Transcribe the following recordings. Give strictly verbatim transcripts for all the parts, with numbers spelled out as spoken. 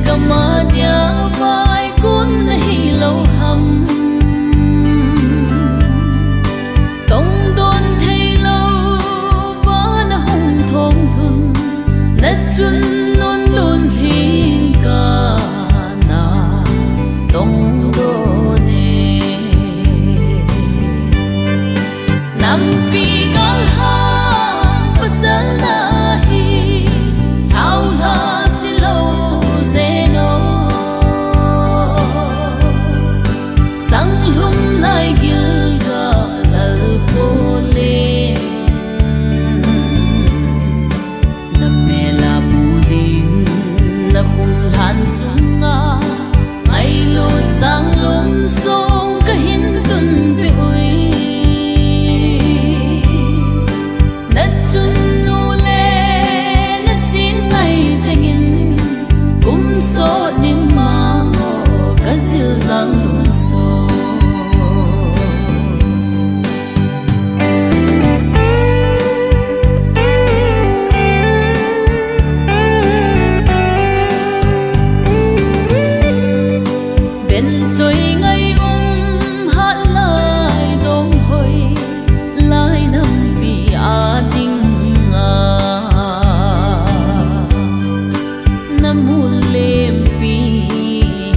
Gam a dia vaikun nahi lou ham? Tongdon thei louva nahung thong lhun, nachun nunlun lhingkah na tongdon e. Nampi galhang pasal nahi, thaolha silou jeng o. Sanglhum lai gilgal lal kholeng, namel a mu ding, nakhum lhan chunga ngailut sang lum song kahin tunpeh uve. Nachun nu le nachin ngai jengin, kum sot ning mang o, kajil jang lum song. Venchoi ngai um hat lai dong hoi lai nampi a dinga, namul lempi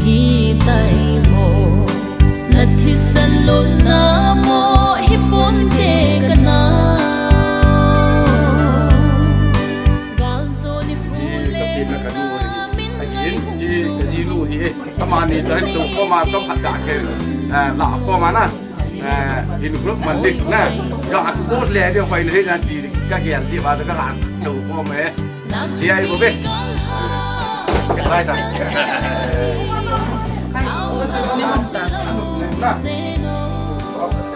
hitai mo, nathisan lutna mo hiponte kana. Galjo ni khu le na min ngai hung chu. Amani toh hin tou khom a, toh khat ga khen, eh, la khom a na. Eh, in group man dik na. Ga post le dia hoi le na ti ka gel ti ba ka ga tou khom e. Ji ai bo be. Ka lai ta. Na.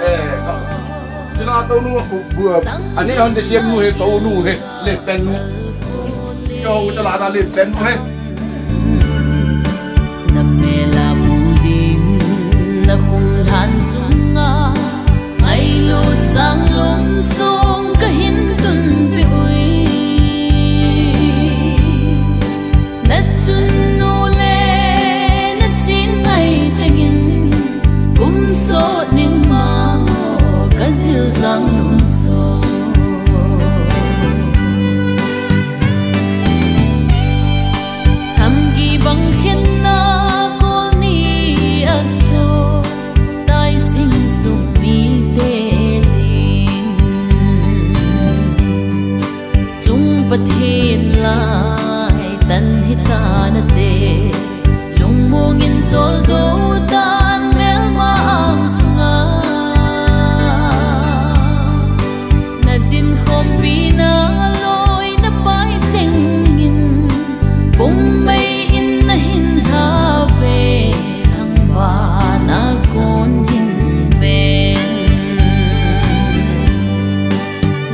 Eh, ka. Chuna tou nu ku bu. Ani hon de siam nu he, tou nu he. Len pen nu. Kio u chala na len pen nu he. Namel a mu ding, nakhum lhan chunga ngailut sang lum song kahin tunpeh uve. Nachun nu le nachin ngai jengin, kum sot ning mang o, kajil jang lum song. Samgi bang khenna kol ni a so, tai sing sung mite ding. Chung Pathen lai tan hita nate, lungmong in choldo tan melma ang sunga. Na dinkhompi na loi na pai chengin, pung mei in na hin lha ve, thangvahna kon hin ven.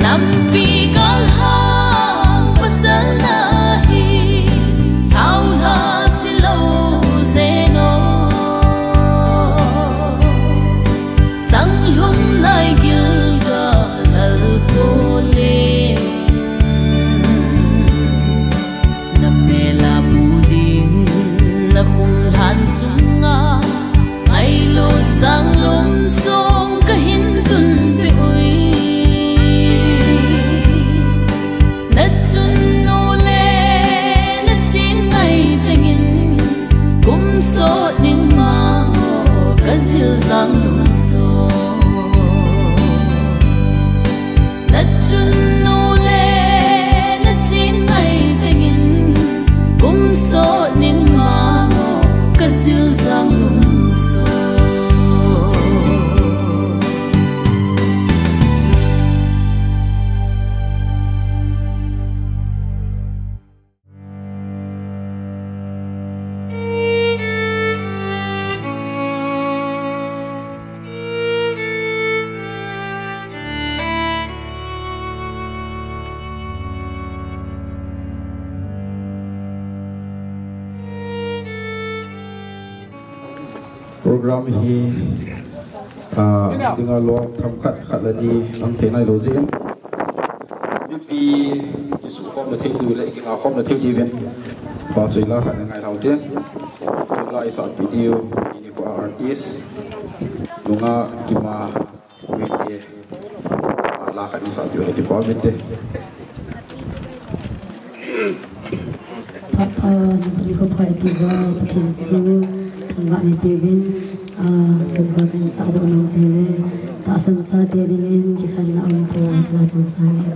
Nampi galhang pasal nahi, thaolha silou jeng o. Sanglhum lai gilgal lal kholeng. Namel a mu ding, nakhum lhan chunga ngailut sang lum song kahin tunpeh uve. Nachun nu le nachin ngai jengin, kum sot ning mang o, kajil jang lum song. Nachun nu le nachin ngai jengin, kum sot ning mang o, kajil jang lum song. Program hi, ah, dinga lom themkhat khat le ni um thei nailou jeh in. Mipi kisukhomna thei diu le kingaikhomna thei diuvin. Pa chu la khat ngai thau te. La i sa video ini ko artist. Nunga kima mi te. La khat ni sa video le kipa mi te. Papa, ni ko pai pi ba, kin su, ma ni pi bin, a, ko ba bin sa do nong se le. Tahsan chate dingin kikhen na um ko la chu sa le.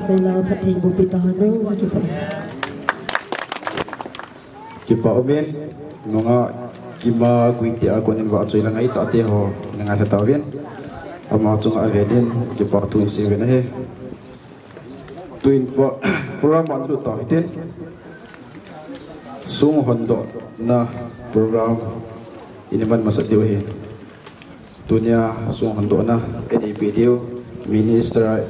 Chela phatthei boh peh tahen, kipah. Kipah umin, nunga kima kuiti a konin vahchoi la ngaitah te ho, na ngailha tauvin. Ama chunga avelin, kipah thu isei uvin ahi. Tuin pa, program a lut tau hitin. Song hondohna program ina man masa diu ahi. Tunia song hondohna, N A P D U Minister,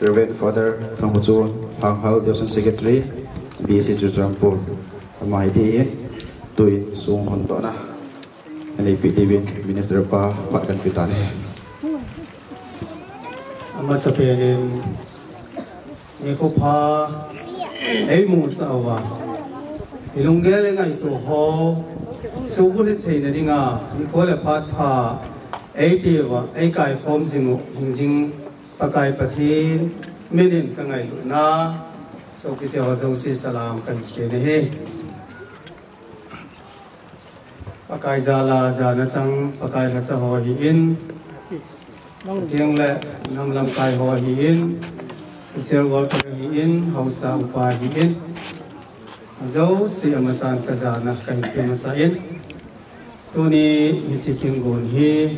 Reverend Father Thangmuchun Hanghal, Diocesan Secretary, B C Churachandpur. Ama hi din, tuin song hondohna, N A P D U Minister pa phat kan pe tan ahi. Amasa penin, nikho pha eimusah uva, ilunggel ingaito ho, subulhit theina dinga nikho le phat pha eipeuva, eikaikhom jing u, hingjing Pakai Pathen minin kangailutna, sopite ho jouse salam kahin pe ahi. Pakai jal a jana chang, Pakai lhacha ho ahin, chuteng le nam lamkai ho ahin, social worker ahin, haosa upa ahin, jouse amasan kajana kahin pe masa in, tuni hiche kin gon hi,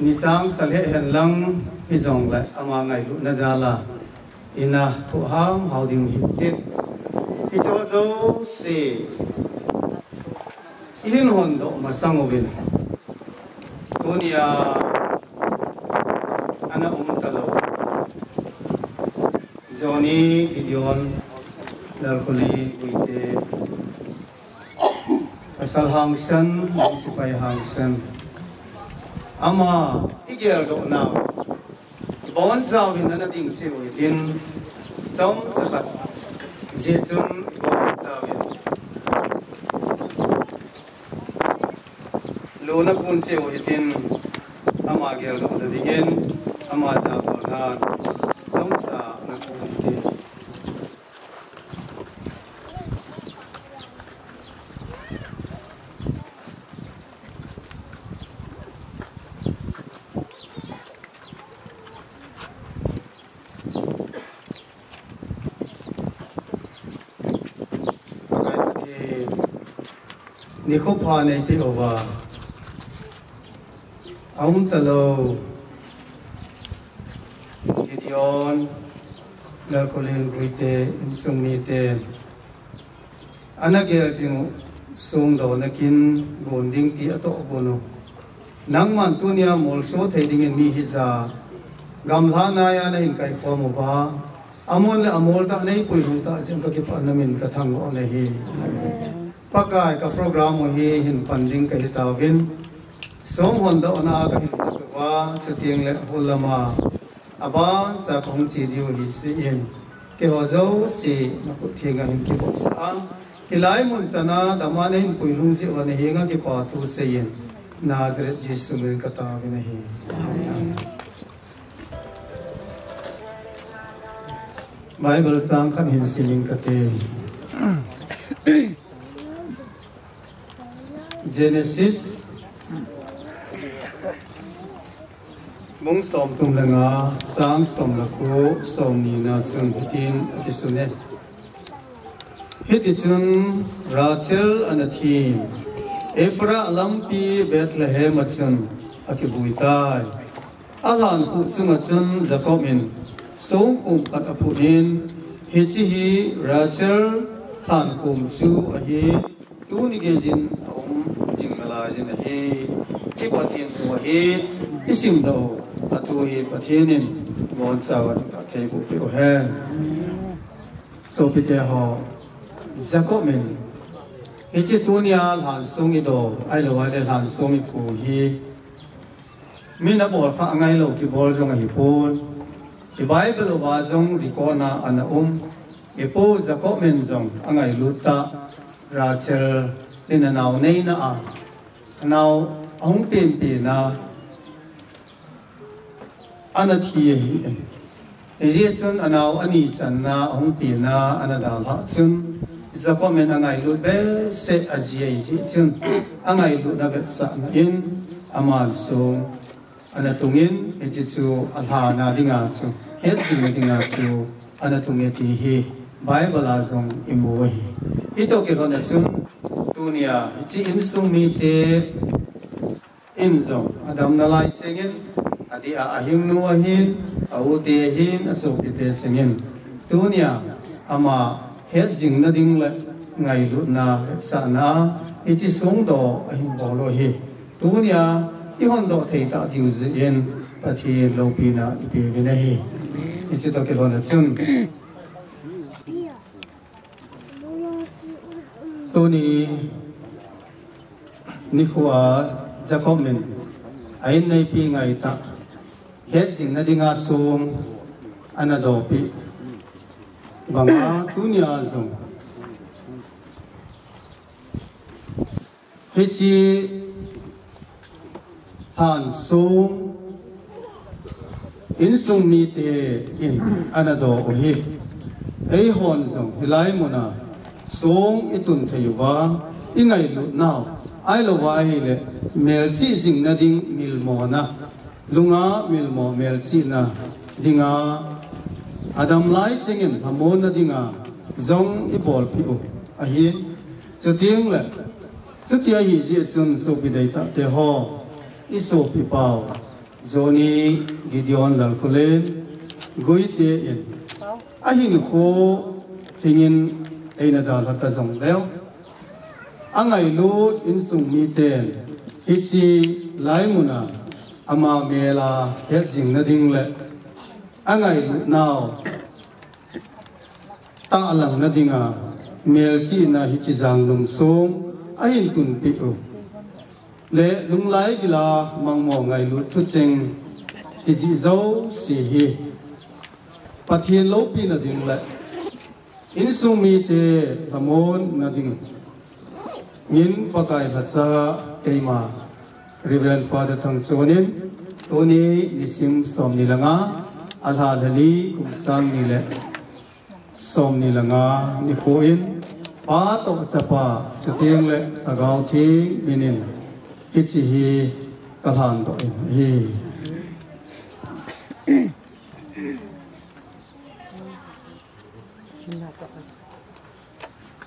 nichang sa lheh hen lang, hijongle ama ngailutna jal a ina thoh hamhao ding hitin. Hiche jouse ihin hondoh masang uvin, tunia ana um talou Johnny Gideon Lalkholin Guite, pasal hangsan, sepai hangsan. Ama igeldoh nau, ibonchauvin ana ding cheh u hitin, chomcha khat, hijeh chun ibonchauvin lona kon cheh u hitin, ama geldohna dingin, ama jabolna chomcha ana kon hitin. Nikho pha neipeh uva, aum talou Gideon Lalkholin Guite insung mite, ana gel jing u, songdohna kin gon ding ti atoh gon u, nangman tunia molso thei dingin mi hija, gamlhana a nahin kaikhom uva, amon le amol tah neipui lhung tah jeh in kakipah, namin kathangvah u ahi. Pakai, ka program u hi hin pan ding kahitauvin, song hondohna a kahin pat uva, chuteng le hol lama abancha kahung che diu ahi jeh in, keiho jouse nakhut thenga hin kivohsah a, hilai mun chana dama nahin puilhung jeh uva nahenga kipa thu seiyin, Nazareth Jesu min in kataovin ahi. Bible chang khat hin sim ing kate. Genesis bung somthum le nga, chang som le ko, somni na chun hitin akisun e. Hitichun Rachel ana thim, Ephrath lampi Bethlehem a chun akivui tai. Alhankhuh chunga chun Jacob in songkhom khat aphut in, hiche hi Rachel lhankhom chu ahi, tuni geijin aum jing nalaiyin ahi, ti Pathen thu ahi, isimdoh u, atu hi Pathen in ibonchauva theiboh peh uhen. Sopite ho, Jacob in hiche tunia lhansong ido, ahilou le lhansong ikhu hi, min abol kha angailou kibol jong ahipon, i Bible uva jong record na ana um, ipu Jacob in jong angailut tah, Rachel in anao neina a, anao ahung penpen a, ana thi ahi. Hijeh chun anao ani channa ahung pena ana dalhah chun, Jacob in angailut behseh aji ahijeh chun, angailutna vetsahna in aman song ana tungin, hiche chu alhana dinga chu hetjing nadinga chu ana tung e ti hi Bible a jong imu ahi. Hitoh kilhon a chun tunia hiche insung mite in jong adamna lai chengin, adeh a ahingnu ahin, a-u te ahin, asopite chengin, tunia ama hetjing nading le ngailutna hetsahna hiche songdoh ahin bol u ahi. Tunia ihondoh thei tah diu jeh in Pathen loupina ipeuvin ahi. Hiche toh kilhon a chun tuni nikho a Jacob in a-inneipi ngaitah hetjing nadinga song ana dohpeh banga tunia jong hiche lhan song insung mite in ana doh u ahi. Eihon jong hilai muna song itun thei uva, ingailut nau, ahilouva ahile melchih jing nading milmona, lunga milmo melchihna dinga, adam lai chengin lhamonna dinga jong ibolpeh u ahi. Chutengle, chuti ahi jeh chun sopi deitah teho, isopi pau Johnny Gideon Lalkholen Guite in ahinkho lhingin eina dalha ta jongleu, angailut insung miten hiche lai muna ama mel a hetjing nading le angailut nau tahlang nadinga melchihna hiche Janglum song ahin tunpeh u le lunglai gila mangmo ngailut thucheng hijeh jouse hi Pathen loupina ding le insung mite lhamonna dingin Pakai lhacha keima Reverend Father Thangchon in tuni nisim somni le nga, alha lhali, kum sang ni le somni le nga nikho in Pa toh Chapa chutengle Lhagao Theng minin hiche hi kalhandoh in ahi.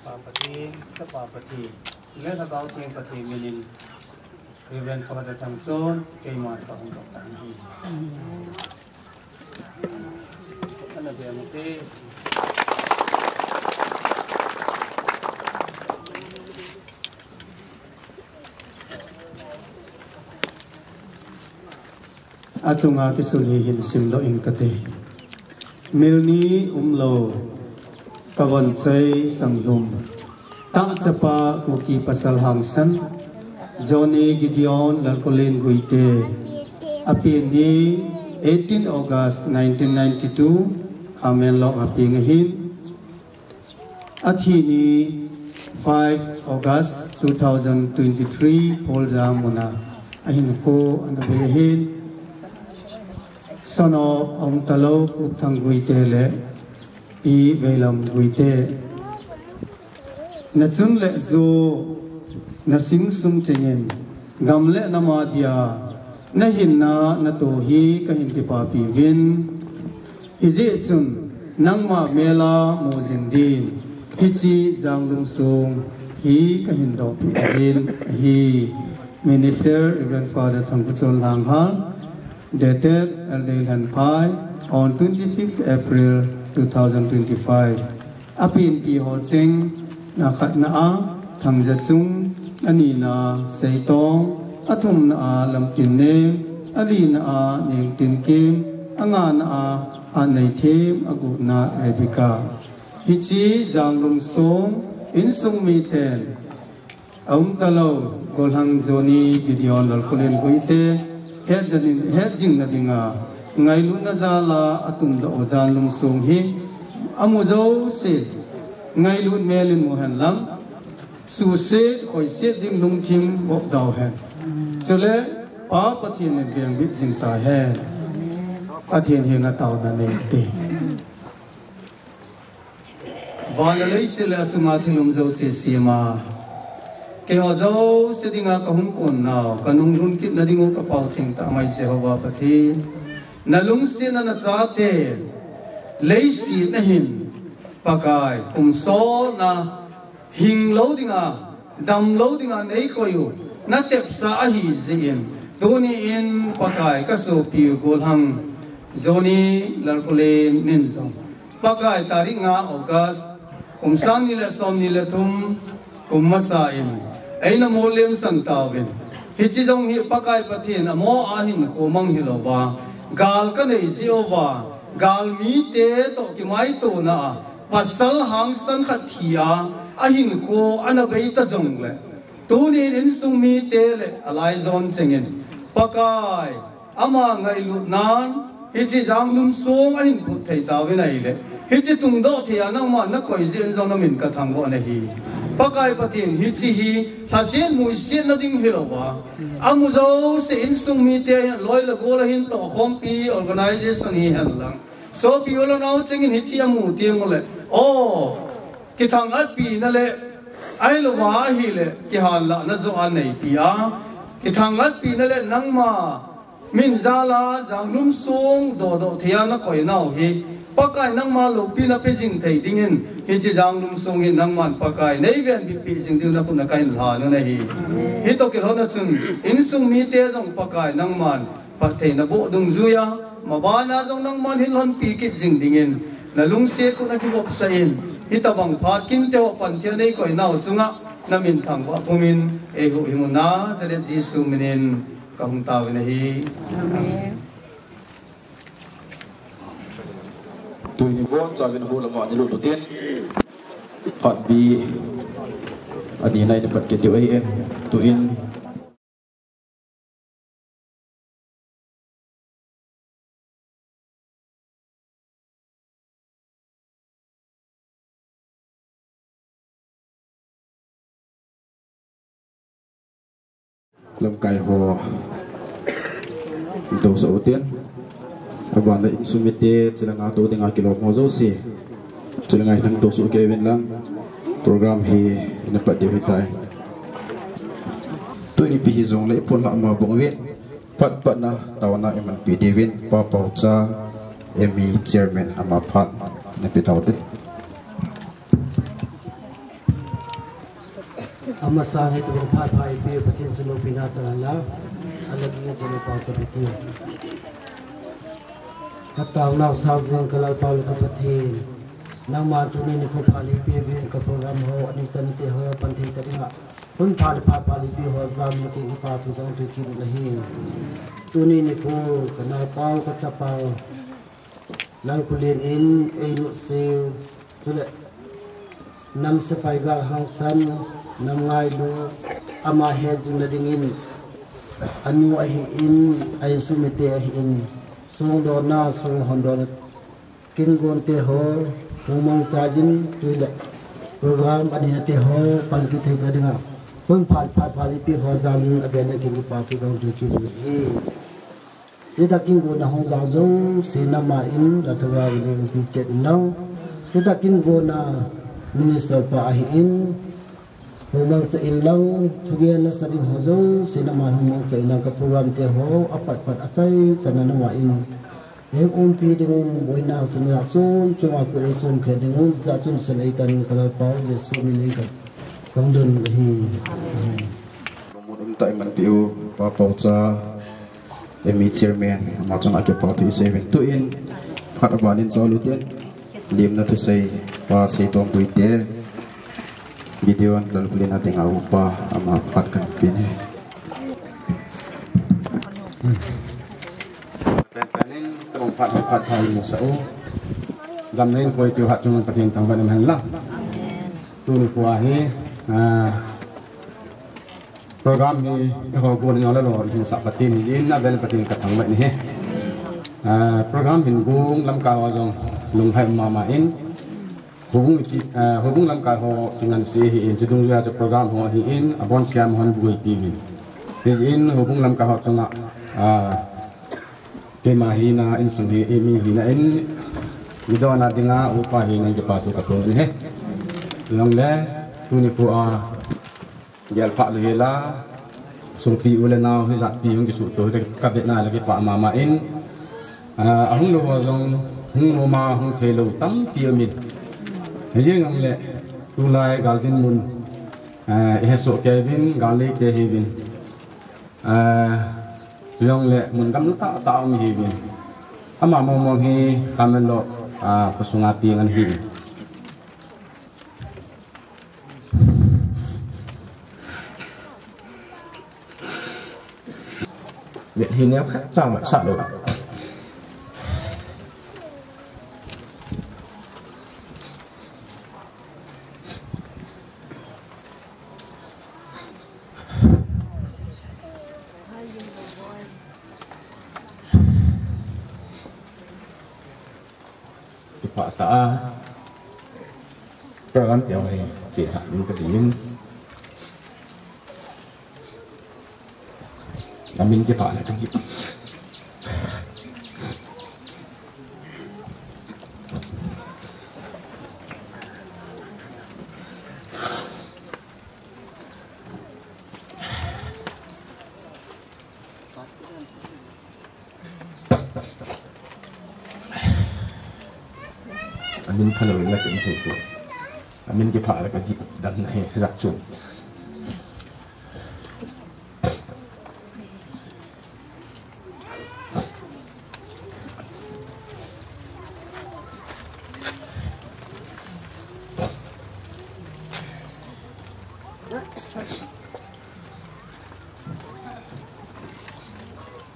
Pa Pathen, Chapa Pathen, le Lhagao Theng Pathen minin Reverend Father Thangchon keima kahung doh tan ahi. Ana be mute. Achunga kisun hi hin simdoh ing kate. Mil ni umlou, kavonchoi Sanglhum, Tah Chapa Kuki pasal hangsan, Johnny Gideon Lalkholen Guite, apen ni eighteen August nineteen ninety-two, Khamenlok a peng ahin. Athi ni five August two thousand twenty-three, Pholjang muna ahinkho ana bei ahin. Son of Aumtalou Kupthang Guite le Pi Veilam Guite. Nachun le ju, nasing sung chengin, gam le nam a dia nahinna natoh hi kahin kipapi uvin. Hijeh chun nangma mel a mu jing din hiche Janglum song hi kahin dohpeh uvin ahi. Minister Reverend Father Thangkhochon Langhal, dated L D Lhanphai, on twenty-fifth April two thousand twenty-five. Apenpi ho cheng, akhatna a Thangjachung, anina Seitong, athumna a Lamtinnem, alina a Nengtinkim, angana a Hatneithem, agupna Rebecca. Hiche Janglum song insung miten Aumtalou, Golhang Johnny Gideon Lalkholen Guite, hetjing, hetjing nadinga ngailutna jal a atundoh u Janglum song hi amu jouse ngailut mel in mu hen lang, suhset, khoiset ding lungthim bopdau hen. Chule Pa Pathen in vengbit jing tahen. Pathen henga taona nei te. Van le leiset le asunga thil um jouse sema, keiho jouse dinga kahung kon nau, kanung lhun kit nading u kapao thengtah mai Jehovah Pathen, Na lungsetna na chate leiset na hin Pakai kum sotna hing lou dinga, dam lou dinga nei koi u na tepsa ahi jeh in, tuni in Pakai ka sopi u golhang Johnny Lalkholen in jong Pakai tarik nga August, kum sang ni le som ni le thum, kum masa in eina molem san tauvin. Hiche jong hi Pakai Pathen amo a hin khomang hilou va, gal ka nei jeh uva, gal mite toh kimaitona a, pasal hangsan khat thi a, ahinkho ana bei ta jongle, tuni in insung mite le alai jon chengin, Pakai, ama ngailutnan, hiche Janglum song ahin phut thei tauvin ahile, hiche tungdoh thei a nangman na koi jeh in jong na min ka thangvah nahi. Pakai Pathen, hiche hi lhaset muiset na ding hilou va, amu jouse insung mite loi le gol a hin tohkhompi organization hi hen lang, sopi u le nao chengin hiche amu teng ule, o, kithangvahpi na le, ahilou va ahile kihanlahna joh a neipi a, kithangvahpi na le nangma min jal a Janglum song dohdoh thei a na koi nau hi, Pakai nangma loupina pe jing thei dingin, hiche Janglum song hi nangman Pakai nei venbit peh jing ding na khut na ka hin lhan u nahi. Hitoh kilhon a chun, insung mite jong Pakai nangman phattheina boh dungjui a, maban a jong nangman hin lhonpi kit jing dingin, na lungset u na kivopsah in, hitobang phat kinte ho pan thei a nei koi nau chunga, na min thangvah pumin, eihuhhing u Nazareth Jesu minin, ka hung tauvin ahi. Amen. Tuni bonchauvin houlam a ni lut utin. Phat bi ani nai ni pat kit diu ahi in. Tuin Lamkai ho, tousah utin. Aban le insung mite, chulanga tou dinga kilom ho jouse, chulanga hin tousah kei uvin lang. Program hi ina pat diu hitai. Tuni pi hijongle iphonlah ma bang uvin. Phat phat na taona imanpi diuvin, Pa Paocha, M E Chairman ama phat na pe taute. Amasan hitobang phat pha eipeu Pathen chu loupina chang hen lang, alagin chu loupa chu Pathen. Ka taonau sang jing ka Lalpau le ka Pathen. Nangman tuni nikho pha le eipeh uvin ka program ho, ani chan te ho, pan thei ta dinga. Hun pha le phat pha le eipeh ho jal in ka kipa thu kahung tui kit u ahi. Tuni nikho ka naopau ka chapau Lalkholen in ei nusiu, chule nam sepai gal hangsan, nam ngailu, ama he jing na dingin, anu ahin, a insung mite ahin, song dona, song hon dona, kin gon te ho, hung mangcha jin, tui le program ani na te ho, pan kit thei ta dinga, hun phat phat pha le eipeh ho jal in, aben le kin pa thu dong tui kit u ahi. Hita kin gonna hung jao jouse nama in, da thua in umpi chet in lang. Hita kin gonna minister pa ahin, hung mangcha in lang, thugen nasa ding ho jouse nama hung mangcha in lang, ka program te ho, apat pat achai chan a nama in. Hung umpi ding un, boina sana chom chom a koi chom khe ding un, ja chom san ei tan ka Lalpau Jesu min in ka, ka hung don u ahi. Amen. Lungmon umtah in manpi u, Pa Paocha, M E Chairman, ama chunga kipa thu isei uvin. Tuin, phat aban in chol utin, limna thusei, Pa Seitong Guite, Gideon Lalkholen a dinga upa, ama phat kan pe in ahi. Pen pen in, tum phat phat phat imusah u. Damna in koi tiu hat chung Pathen thangvah in um hen lang. Tuni kho hi, ah, program hi, eiho gon in ole lou, imusah Pathen hi jin, avel in Pathen ka thangvah in ahi. Ah, program hin gon lamkai ho jong lunglhai mama in, houbung ti, ah, houbung lamkai ho kingansei ahin, chudungjuia chu program ho ahin, abonchauva hon buipi uvin. Hijeh in houbung lamkai ho chunga, ah, keima hina, insung hi, eimi hina in, midona dinga, upa hina in kipa thu kaphong in ahi. Chuleh, tuni kho a, Gelphah lou hela, sopi u le nao hijat pi hung kisuhto hi ka, ka vetna le kipah mama in. Ah, ahung lou ho jong, hung nom a hung thei lou tampi um in. Hijeng jongle, tulai gal dinmun, ah, i hesoh kei uvin, gal lei te hi uvin. Ah, jongle mun gamla tah tah um hi uvin. Ama mong mong hi Kamenlok, ah, khosunga peng ana hi. Mitlhi neo khat cha ma sa lou. Kipah tah a. Program teo hi, che ha, min ka din. Amin kipah le ka din. Amin phalou in la kin thei chu. Amin kipah le ka din dan na he, jak chu.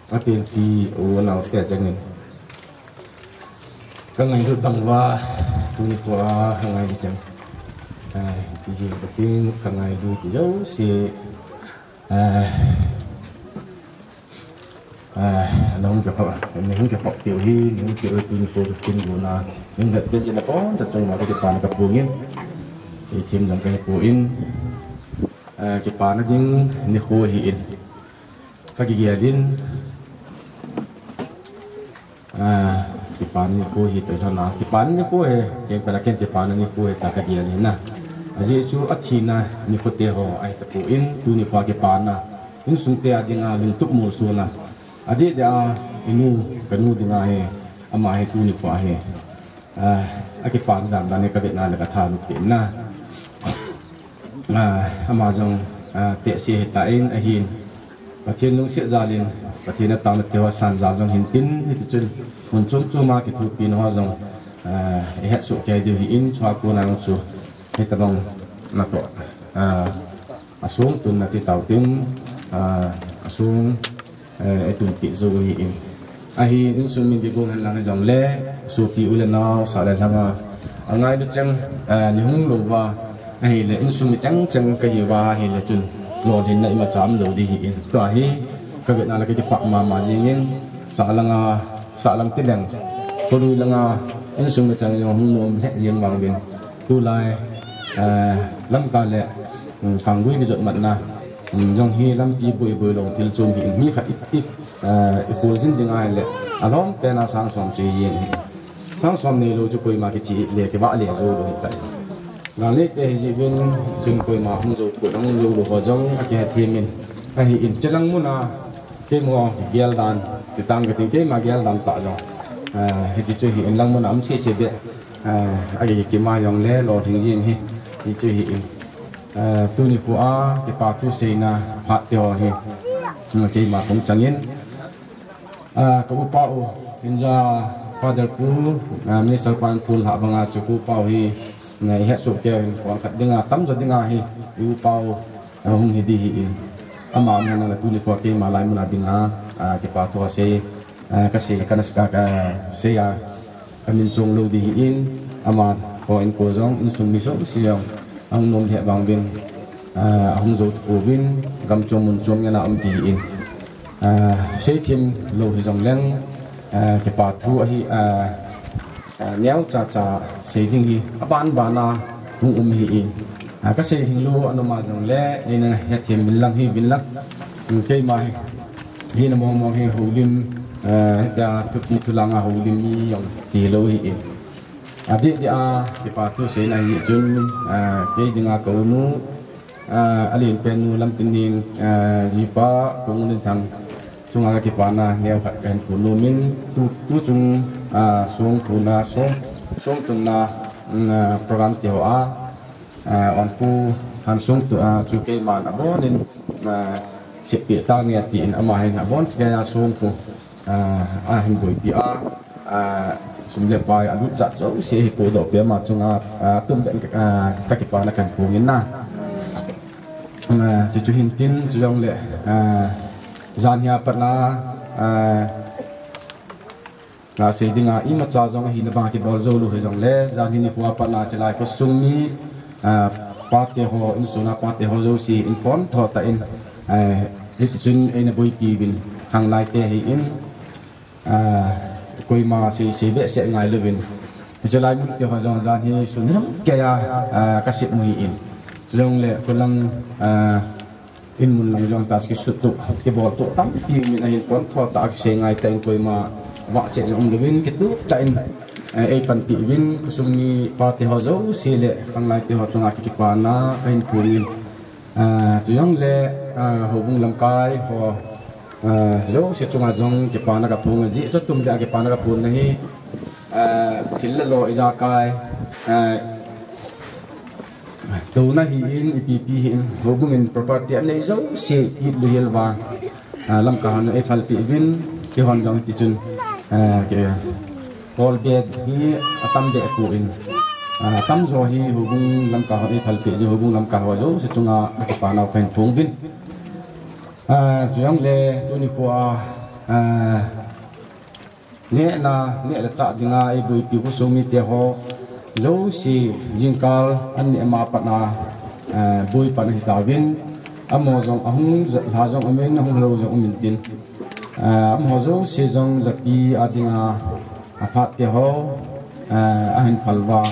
Apenpi u nau te changin. Ka ngailut dang uva, tuni kho a, ka ngailut chang. Ai, ti jing ka ting, ka ngailut ti jouse. Ah, ah, na hung kikhop, na hung kikhop tiu hi, na hung kiu tuni kho ka kin guna. Ning vet pen jin a kon, ta chung ma ka kipana ka pungin. Seithem jong ka hi poi. Ah, kipana ding nikho hi in. Ka kigel in. Ah, kipana nikho hi toh lhona. Kipana nikho hi, keng pela ken kipana nikho hi ta ka gel in na. Ajeh chu athina nikho te ho ahi tapon, tuni kho kipana. Insung te a dinga lungtup molsona. Adeh deh a inu, ka nu dinga hi, ama hi tuni kho hi. Ah, akipana dan dan hi ka vetna le ka thanop pen na. Ah, ama jong, ah, tehse hitan ahin. Pathen lungset jal in, Pathen a taona te ho san jal jong hintin, hiti chun, mun chom chom a kithopina ho jong, ah, i hetsoh kei diu hi in, chua kona jong chu, hitabang natoh, ah, asung tun nati tau tin, ah, asung, eh, i tunpi jou hi in. Ahin insung mi ding gong hen lang jongle, sopi u le nao, sa le lhanga, angailut cheng, eh, ni hung lou va, ahile insung mi cheng cheng ka hi uva, ahile chun, lolhinna imacha um lou ding hi in. Tua hi, ka vetna le ka kipah mama jing in, sa langa, sa lang ti leng, kholui langa, insung mi cheng jong hung nom lheh jing vang uvin. Tulai, eh, Lamka le, um, Kanggui kijot matna, um, jong hi lampi boi boi lou thil chom hi in, mi khat i, i, eh, i khol jin ding ahile, alom pen a sang som chu hi jeng hi. Sang som nei lou chu koima kichi le kivah le jou lou hi tai. Gal lei te hi jeh uvin chun koima hung jou, koi hung jou lou ho jong akihethem in. Ahin chelang mun a keima gel dan, ti tang ka ting keima gel dan tah jong. Eh, hiti chu hi in lang mun a um sese beh. Eh, akikim a jongle lolhing jing hi. Hiti chu hi in. Eh, tuni kho a kipa thu seina phat te ho hi. Hmm, keima kong chang in. Ah, ka upa u, inja Father Pu, ah, Minister pan Pu lha banga chu ka upa u hi, na i hetsoh kei u hin kong khat dinga, tamjo dinga hi, i upa u, ah, hung hi di hi in. Ama, ama na tuni kho keima lai mun a dinga, ah, kipa thu sei, ah, ka sei, ka na, ka, ka sei a, ka min song lou di hi in, ama, ko in ko jong, insung mi song, si jong, ahung nom lheh vang uvin, ah, ahung jou tu uvin, gam chom mun chom ngen a um di hi in. Ah, seithem lou hi jong leng, ah, kipa thu ahi, ah, ah, neo cha cha sei ding hi, aban ban a hung um hi in. Ah, ka sei ding lou, anoma jong le, nei na hethem vin lang hi vin lang. Keima hi, hi na mong mong hi houlim, eh, ya thupi thu langa houlim mi jong ti lou hi in. Adeh deh a, kipa thu seina hi chun, eh, kei dinga ka u nu, eh, alen pen nu Lamtinin, eh, jipa, Kong Len Thang, Chunga kakipana neo khat kahin phon nomin, tu, tu chung, ah, song phonna, song, song tunna, mm, ah, program te hoa, ah, Onpu Hansung tu, ah, chu keiman abonin, ah, seppeh tange tin ama hin abon chea song pu, ah, ahin boipi a, ah, sum le pai alut jat jouse hi podoh peh ama chunga, ah, tum ben, ah, kakipana kahin phongin na. Ah, chuchu hintin, chujongle, ah, janhi a patna, ah, nasei dinga imacha jong ahina bang kibol jou lou hijongle, janhi nikho a patna chilai khosung mi, ah, pate ho, insung a pate ho jouse in pon tho tah in, ah, hitichun eina boipi uvin, khanglai te hi in, ah, koima sei, sei behseh ngai louvin. Hiche lai mun te ho jong janhi sun hilam keiya, ah, kasep u hi in. Chujongle, kolang, ah, in mun lang jong ta kisut tu, kibol tu tampi min ahin pon tho tah a kisei ngai tah in koima vahchoi jong um louvin, kitup tah in, eh, eipanpi uvin, khosung mi pate ho jouse le, khanglai te ho chunga kakipana, kahin phongin. Ah, chujongle, ah, houbung lamkai ho, ah, jouse chunga jong kipana kaphong, ajeh chu tum dia kipana kaphonna hi, ah, thil le lo ijakai, ah, touna hi in, ipi pi hi in, houbung in property anei jouse, it lou hel uva, ah, lamkai hon eiphalpeh uvin, keihon jong tichun, ah, ke, Kolbet hi atam deh poi. Ah, atamjo hi houbung lamkai ho eiphalpeh jeh, houbung lamkai ho jouse chunga kakipana kahin phong uvin. Ah, chujongle tuni khoa, ah, nehna, neh le chah dinga eiboipi khosung mite ho jouse jingkal an neh ma patna, ah, boipan ahi tauvin. Amaho jong ahung lha jong umin, ahung lou jong umin tin. Ah, amaho jouse jong japi a dinga aphat te ho, ah, ahin phal uva,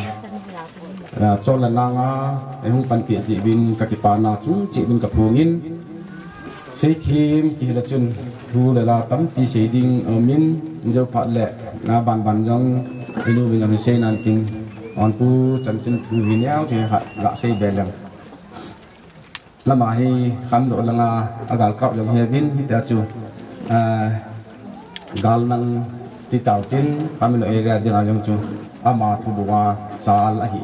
ah, chol le nanga, eihung panpi cheh uvin kakipana chu cheh uvin kaphongin. Seithem kihil a chun thu le la tampi sei ding umin, jou phat le, ah, ban ban jong, inu min jong hi sei nan ting, Onpu chanchin thu hi neo cheh khat gasei be leng. Lama hi Khamlou langa agalkap jong heuvin, hitia chu, ah, gal nang ti tautin, Khamlou area dinga jong chu ama thubunga chal ahi.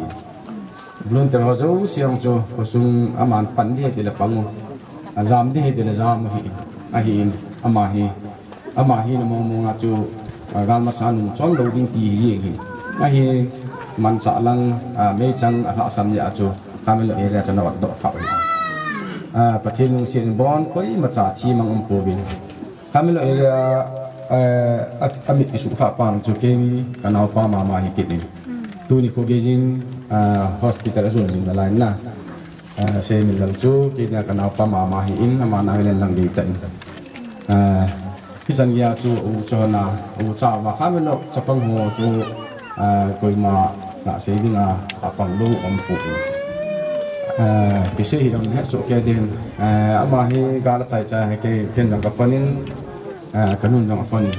Volunteer ho jouse jong chu khosung aman pan ding ahi tile pang u, ajam ding ahi tile jam u ahi, ahin, ama hi Ama hi na mong mong a chu, ah, gal masa nung chon lou ding ti hi jeng hin. Ahin manchah lang, ah, meichang alhahsam jeh a chu, Khamlou area chu ana vat doh thou hi. Ah, Pathen lungset in bon koimacha thi mang um pouvin. Khamlou area, eh, a, amit kisuhkhah pa chu kei kanaopa mama hi kit in. Tuni kho geiyin, ah, hospital a jon jing nalai na. Ah, sei min lam chu, kei dia kanaopa mama hi in, ama nau hi len lang ding tah in. Ah, hichan geiya chu, u chona, u cha uva Khamlou chapang ho chu, ah, koima nasei dinga apang lou um poi. Ah, kisei hi jong het soh kei ding. Ah, ama hi gal achai chai hi kei pen jong kapan in, ah, kanun jong apan in.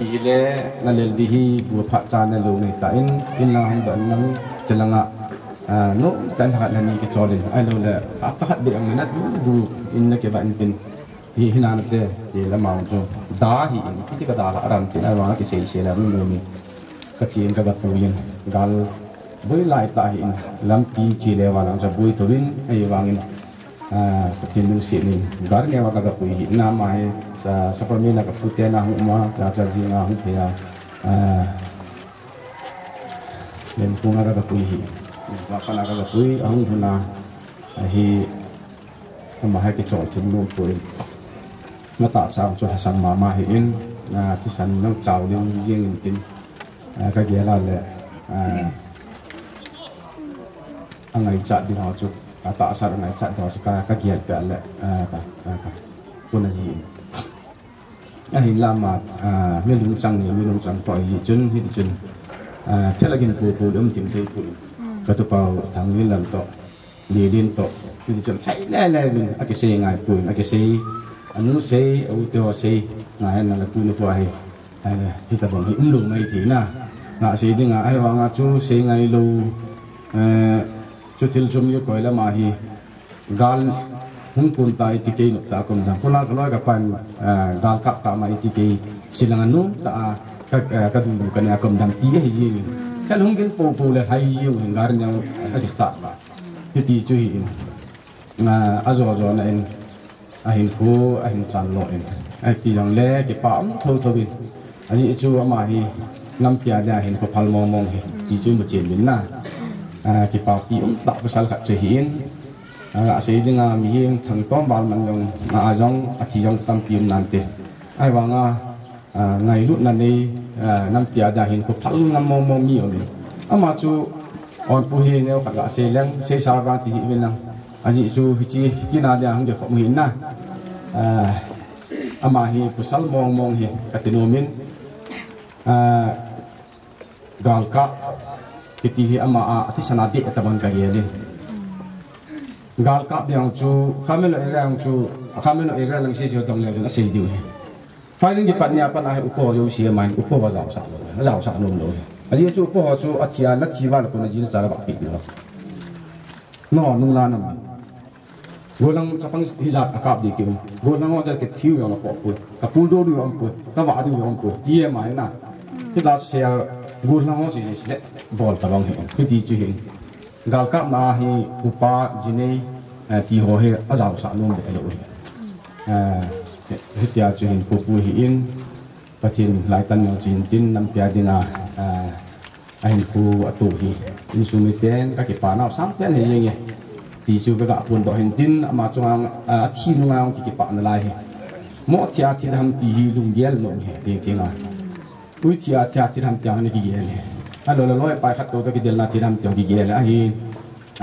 Hile, nalel ding hi, bu phat cha nalou nei tah in, in lang hung doh in lang, che langa, Ah, no, kan khat le ni kicholin. Ahilou le, hapta khat beh ang na du du in na kivah in tin. Hi, hi nante, ti le ama chu. Da hi in, kiti kada la ram tin, ahivang kisei sei le, hung lou mi. Kache in kaga pui in. Gal boi lai tah hi in, lampi che le va lang cha boi tou in, ahivang in. Ah, Pathen lungset in. Gal neo a kaga pui hi. Ama hi, sa, sa pa mi na kapu te na hung ma, cha cha ji na hung phe a. Ah, Len kong a kaga pui hi. Ba khan a kaga pui, ahung hun a, ahi, ama hi kichol thim nom poi. Natahsa chu lhasam mama hi in, ah, thisan nang chau ding jeng in tin, ah, kagel a le, ah, angaichat ding ho chu, atahsa angaichat ding ho chu ka, kagel peh le, ah, ka, ka, ka, puna ji in. Ahinla ama, ah, mi lungchang ni, mi lungchang poi ji chun, hiti chun, ah, thil agin pu pu le um tim thei poi. Katupa u Thanglinlal toh, Lilin toh, hiti chun thei le le min, akisei ngai poi, akisei, anu sei, au te ho sei, ngai hen la tuni khoa hi, eh, hitabang hi um lou mai thei na. Nasei dinga, ahivanga chu sei ngai lou, eh, chu thil chom ni koi lama hi, gal Hung kun ta iti kei nup ta kom dam. Kula ka loi ka pan, ah, gal kap ta ma iti kei silang anum ta a ka, ah, ka dum dum ka ne a kom dam ti ahi jing in. Thal hung gin po po le hai jing hin gar nyang a ki start ba. Hiti chu hi in. Ah, a jo jo na in. A hin khu, a hin chan lo in. Ai pi jong le ki pa um tho tho in. A ji chu ama hi nam pia da hin khu phal mong mong hi. Ti chu mu chen min na. Ah, ki pa pi um ta pasal khat chu hi in. A, a sei dinga mihing thang tom bal man jong, a, a jong, a thi jong tampi um nante. Ai vanga, a, ngailutna nei, a, nampi a dia hin ko phal ngam mo mo mi um e. Ama chu on pu hi neo khat ga sei leng, sei sa vang ti hi vin lang. A ji chu hichi kina dia hung de khop hi na. A, ama hi pasal mong mong hi ka ti nom in. A, Galkap, kiti hi ama a, a thisan a dih a tabang ka gel in. Galkap ding chu, Khamenlok area chu, Khamenlok area lang si si dong le a sei diu hi. Firing kipat nia pat a hi upo jo si a man, upo a jao sa lo, a jao sa nom lo. A ji chu upo chu a thi a, na thi va lo ko na ji na cha la ba pi lo. No, nung la nam. Golang chapang hijat a kap di ki um. Golang ho jat ke thiu yong a po pui. Ka pul do du yong pui. Ka va du yong pui. Ti e mai na. Ki da se a golang ho si si le. Bol tabang he. Ki di chu he. Galkap na hi upa jinei, eh, ti ho he a jao sa nom be lo. Eh, he tia chu hin pu pu hi in. Pathen lai tan neo chin tin nampi a dinga, ah, a hin khu a tu hi. Insung mi ten ka kipa nau sang ten hi yeng e. Ti chu ka ga pun do hin tin ama chunga, ah, a thi nunga ki kipa na lai hi. Mo thi a thi ham ti hi lung gel no hi ting ting a. Ui thi a thi a thi ham ti a ni ki gel hi. A lo lo lo pai khat to to ki del na thi ham ti ki gel a hi.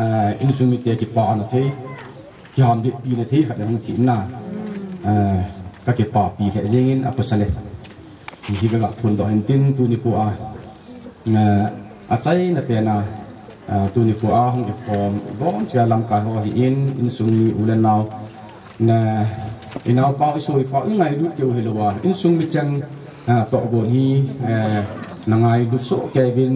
Ah, insung mi te kipa na thei. Ki ham de pi na thei khat na hung thi na. Ah, ka kipa pi le jeng in a pasal e. Hi hi ka ga phun do hin tin tuni pu a, eh, a chaina pen a, eh, tuni pu a hung kikhom bon chia lamkai ho hi in, insung mi u le nau. Na, i nau pa, i soi pa, i ngailut keu hi lo a. Insung mi chang, eh, to gon hi, eh, na ngailut so kei vin,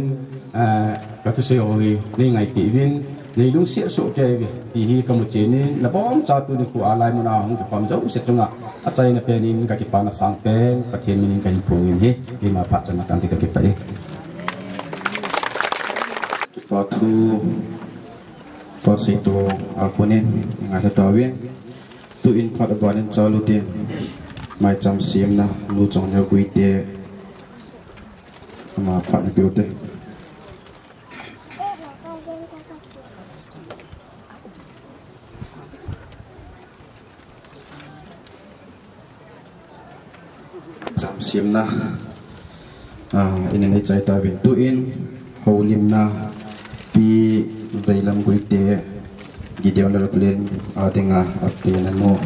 eh, ka thusei ho hi, nei ngaipi vin, nei lungset so kei vin. Ti hi ka mu chen in, na bomcha tuni khu a lai mun a hung kipam jouse chunga, a chaina pen in ka kipa na sang pen, Pathen min in ka hin phong in hi, keima phat chan a tan ti ka kipa e. Kipa thu, pa sei to a kon in, ngai tha ta vin. Tu in phat a ban in cha lu tin, maicham siamna, Nu Chongneo Guite, ama phat na pe u te. Cham siamna, ah, in nei chai ta vin tu in, houlimna, Pi Veilam Guite, Gideon Lalpulin, a dinga, a pi na nu,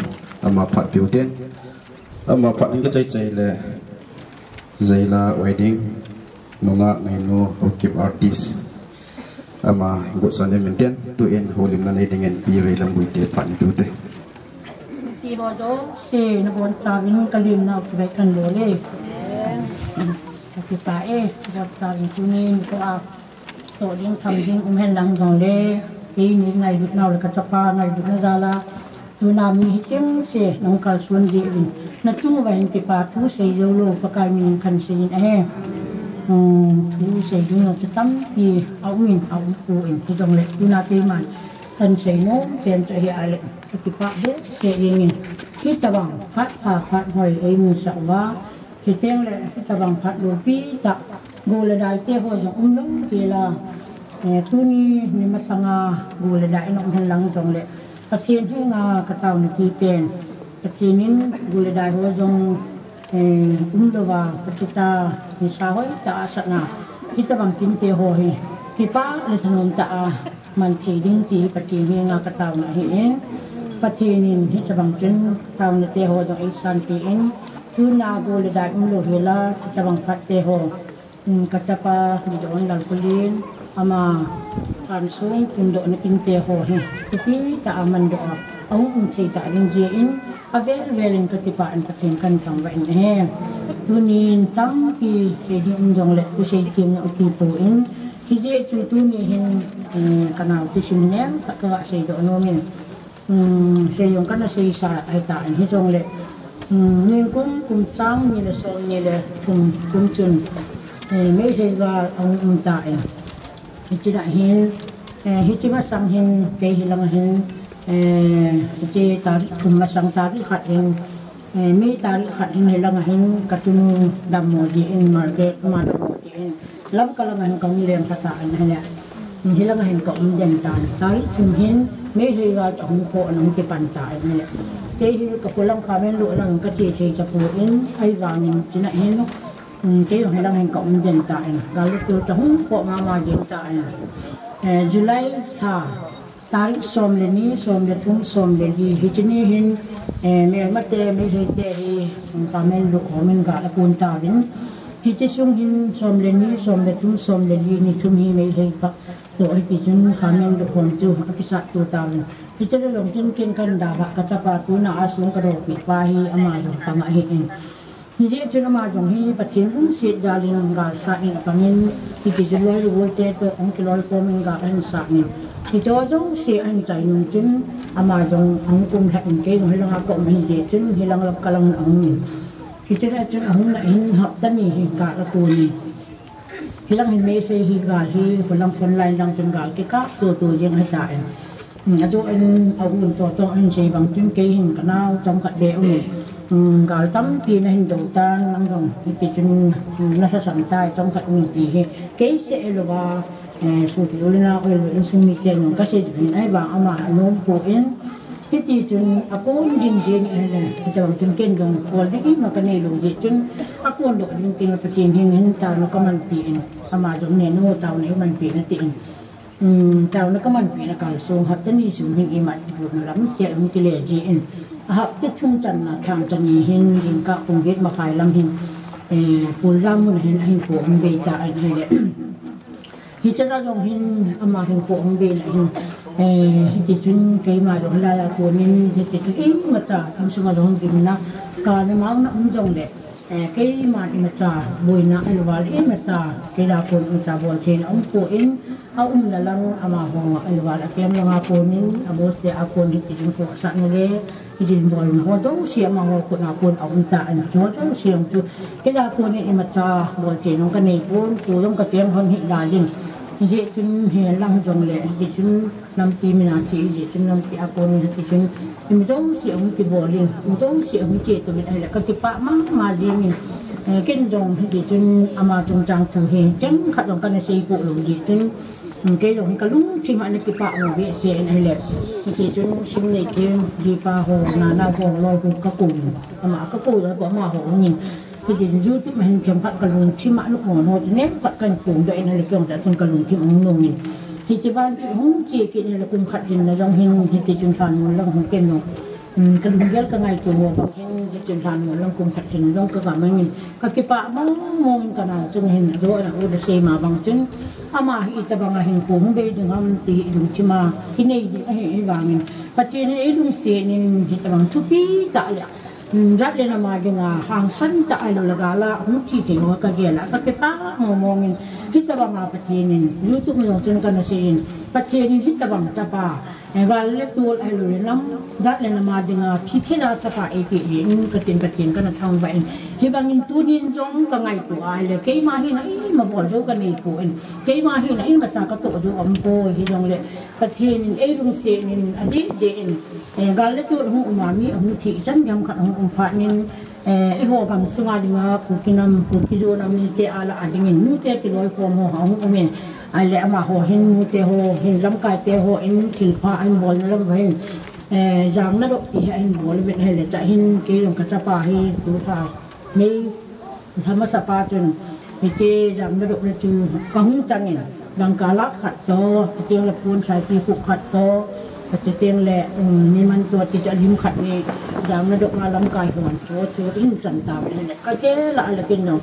ama phat pe u tin. Ama phat in ka chai chai le, Zaila Wedding, nunga ngainu Haokip artist. Ama gotsan in min tin, tu in houlimna nei ding in Pi Veilam Guite phat in pe u te. Pi ho jouse, na boncha vin ka lim nau ki vet kan bol e. Ka kipa e, boncha vin tu ni ko a. To ding tham ding um hen lang jong le, keini ngailut nau le ka chapa ngailut na jal a, tuna mi hi chim se, nang kalsuan ding uvin. Na chung uva hin kipa thu sei jou lou, Pakai min in kan sei in ahi. Hmm, thu sei ding na chu tampi a um in, a um pu in, hi jong le, tuna keiman kan sei nom pen chu hi a le, ka kipa behseh jeng in. Hitabang phat pha phat hoi ei mu sah uva, Chuteng le, hitabang phat loupi tah, go le dai te ho jong um lou pi la, eh, tuni ni masanga go le dai in um hen lang jong le, Pathen henga ka taona ti pen, Pathen in go le dai ho jong, eh, um louva, ka chita nisa hoitah a sah na, hitabang kinte ho hi, kipa le thanom tah a, man thei ding ti hi Pathen henga ka taona ahi in, Pathen in hitabang chun taona te ho jong eisanpi in, tuna go le dai um lou hi la, hitabang phat te ho, um, ka chapa Gideon Lalkulin, ama kan sung tun doh na kinte ho hi, thupi tah a man doh a, a hung um thei tah ding jeh in, a vel vel in ka kipa in Pathen kan thangvah in ahi. Tunin tampi sei ding um jong le, thusei themna uti pu in, Hijeh chun tuni hin, um, ka nao thusim neo khat ka ga sei doh nom in. um, seijong kana seisa ahitan hijongle, um, ningkum kum sang ni le som ni le thum kum chun, eh, Meitei gal ahung um tan. Hiche na hin, eh, hiche masang hin kei hilanga hin, eh, hiche tarik thum masang tarik khat hin, eh, May tarik khat hin hilanga hin katunu dammo jeh in, Margaret ama dammo jeh in, Lamka langa hin kahung leng kha tan ahile. Hilanga hin kaum den tan. Tarik thum hin Meitei gal ahung kho ana hung kipan tan ahile. Kei hi kakholang Khamenluk lang kache thei tapon, ahivangin hiche na hin, um, kei jong hilanga hin kaum den tan. Gal le tol ahung kho mama jeng tan. Eh, July lha, tarik som le ni, som le thum, som le li, hiche ni hin, eh, melmate, Meitei te hi, um, Khamenluk hon gal akon tauvin. Hiche sung hin som le ni, som le thum, som le li, ni thum hi Meitei pa toh hiti chun Khamenluk hon chu akisat to tauvin. Hiche le jong chun ken kana dalhah kachapa tuna a sung kadoupi pa hi ama jong pang ahin. Hijeh chun ama jong hi Pathen lungset jal in gal sat in apangin, hiti chun loi le gol te toh ahung kiloi khom in gal ahin sat in. Hiche jouse ahin chai nung chun ama jong ahung kumlha in kei jong hilanga kaum ahi jeh chun hilang Lamka lang ahung in. Hiche le chun ahung na hin hapta ni hi gal akon in. Hilang hin Meitei hi gal hi, hulang front line lang chun gal kikap toto jeng ahitan. Um, ajo in a-u in toh toh ahin sei bang chun kei hin kanao chomkhat beh um in. Um, gal tampi nahin dou tan, nang jong hiti chun, um, nasa sam tai chomkhat um in ti hi. Kei seh hilouva, eh, sopi u le nao u le insung mite jong kasei jin ahivang ama anom pon. Hiti chun akon ding ding ahile, hitobang chun ken jong bol ding ima kanei lou jeh chun, akon doh ding teng Pathen hengin taona kamanpi in, ama jong nenu taona imanpi in atin. Um, taona kamanpi in akalsong hapta ni sung hin ima tibuh na lam sel hung kile jin. Ahapta thum channa thangcha ni hin, jingkah pung get makhai lam hin, eh, Pulram mun hin ahin kho hung bei tan ahile. Hiche a jong hin ama hin kho hung bei na hin, eh, hiti chun keima jong hilai a konin, hiti chun imacha, insung a jong gimna, kana mauna um jongle, eh, keima imacha, boina ahilouva le imacha, kei a kon imacha bol theina um pon, aumna lang amaho ahilouva le akem langa konin, a boss te a kon hiti chun kho asatna le, Hijin bol ho jouse amaho khut a kon aum tan, ho jouse jong chu kei a konin imacha bol thei jong kanei pon, tu jong kacheng hon hih lai in. Hijeh chun hilang jongle, hijeh chun lampi mina thi, hijeh chun lampi a konin hijeh chun ima jouse ahung kibol in, ima jouse ahung che tou in ahile kakipah mama jeng in. Eh, ken jong hijeh chun ama chungchang thu hi cheng khat jong kana sei pou lou jeh chun, Kei jong kalungthim a ana kipah mo behseh in ahile. Hiti chun Simneithem, Jipa ho, Nana ho, loi ho kakou in. Ama kakou loi ho amaho hung in. Hiti chun YouTube a hin themkhat kalungthim a ana kon ho chu neokhat kahin phongdoh in ahile kei jong chun kalungthim ahung nung in. Hiti ban chu hung che kit in ahile kum khat hin na jong hin hiti chun lhan mun lang hung ken jong. Um, kalunggel kangaito ho bang hin, hichun lhan mun lang kum khat hin jong kagamang in, kakipah mong mong in kanao chung hin, ajo ana u da sei ma bang chun, ama hi itobang a hin kho hung bei ding ham ti hi ilungthim a, kinei jing ahi, ahivangin. Pathen in eilungset in hitobang thupi tah le, um, jat le nam a dinga hangsan tah ahilou le gal a hung thi thei ho kagel a, kakipah mong mong in, hitobang a Pathen in, YouTube a jong chun kana sei in, Pathen in hitobang tapa, Eh, gal le tol ahilou le nam, jat le nam a dinga thi thei a tapa eipeh jeh in, katin Pathen kana thangvah in. Hibangin tunin jong kangaito a ahile, keima hina ima bol jou kanei pon. Keima hina imacha katoh jou aumpoi, hijongle Pathen in eilungset in, adeh deh in. Eh, gal le tol ahung um a mi ahung thi chan gam khat ahung um phat in, Eh, eiho gamsunga dinga Kuki nam, Kuki-Zo nam mite a lah a dingin, nute kiloikhom ho ahung um in, ahile amaho hin, nute ho hin, lamkai te ho in, thilpha ahin bolna lam uva hin, eh, jangna dop ti hi ahin bol uvin ahile, chua hin, kei jong kachapa hi, tu lha, May, lha masa pa chun, Hiche jangna dop le chu kahung chang in, dangka lak khat toh, chuteng le pon saipi khuh khat toh, chuteng le, um, mi man toh, ti chu alim khat ni, jangna dop ma lamkai hon toh, chu in chan tauvin ahile, kagel a le ken jong,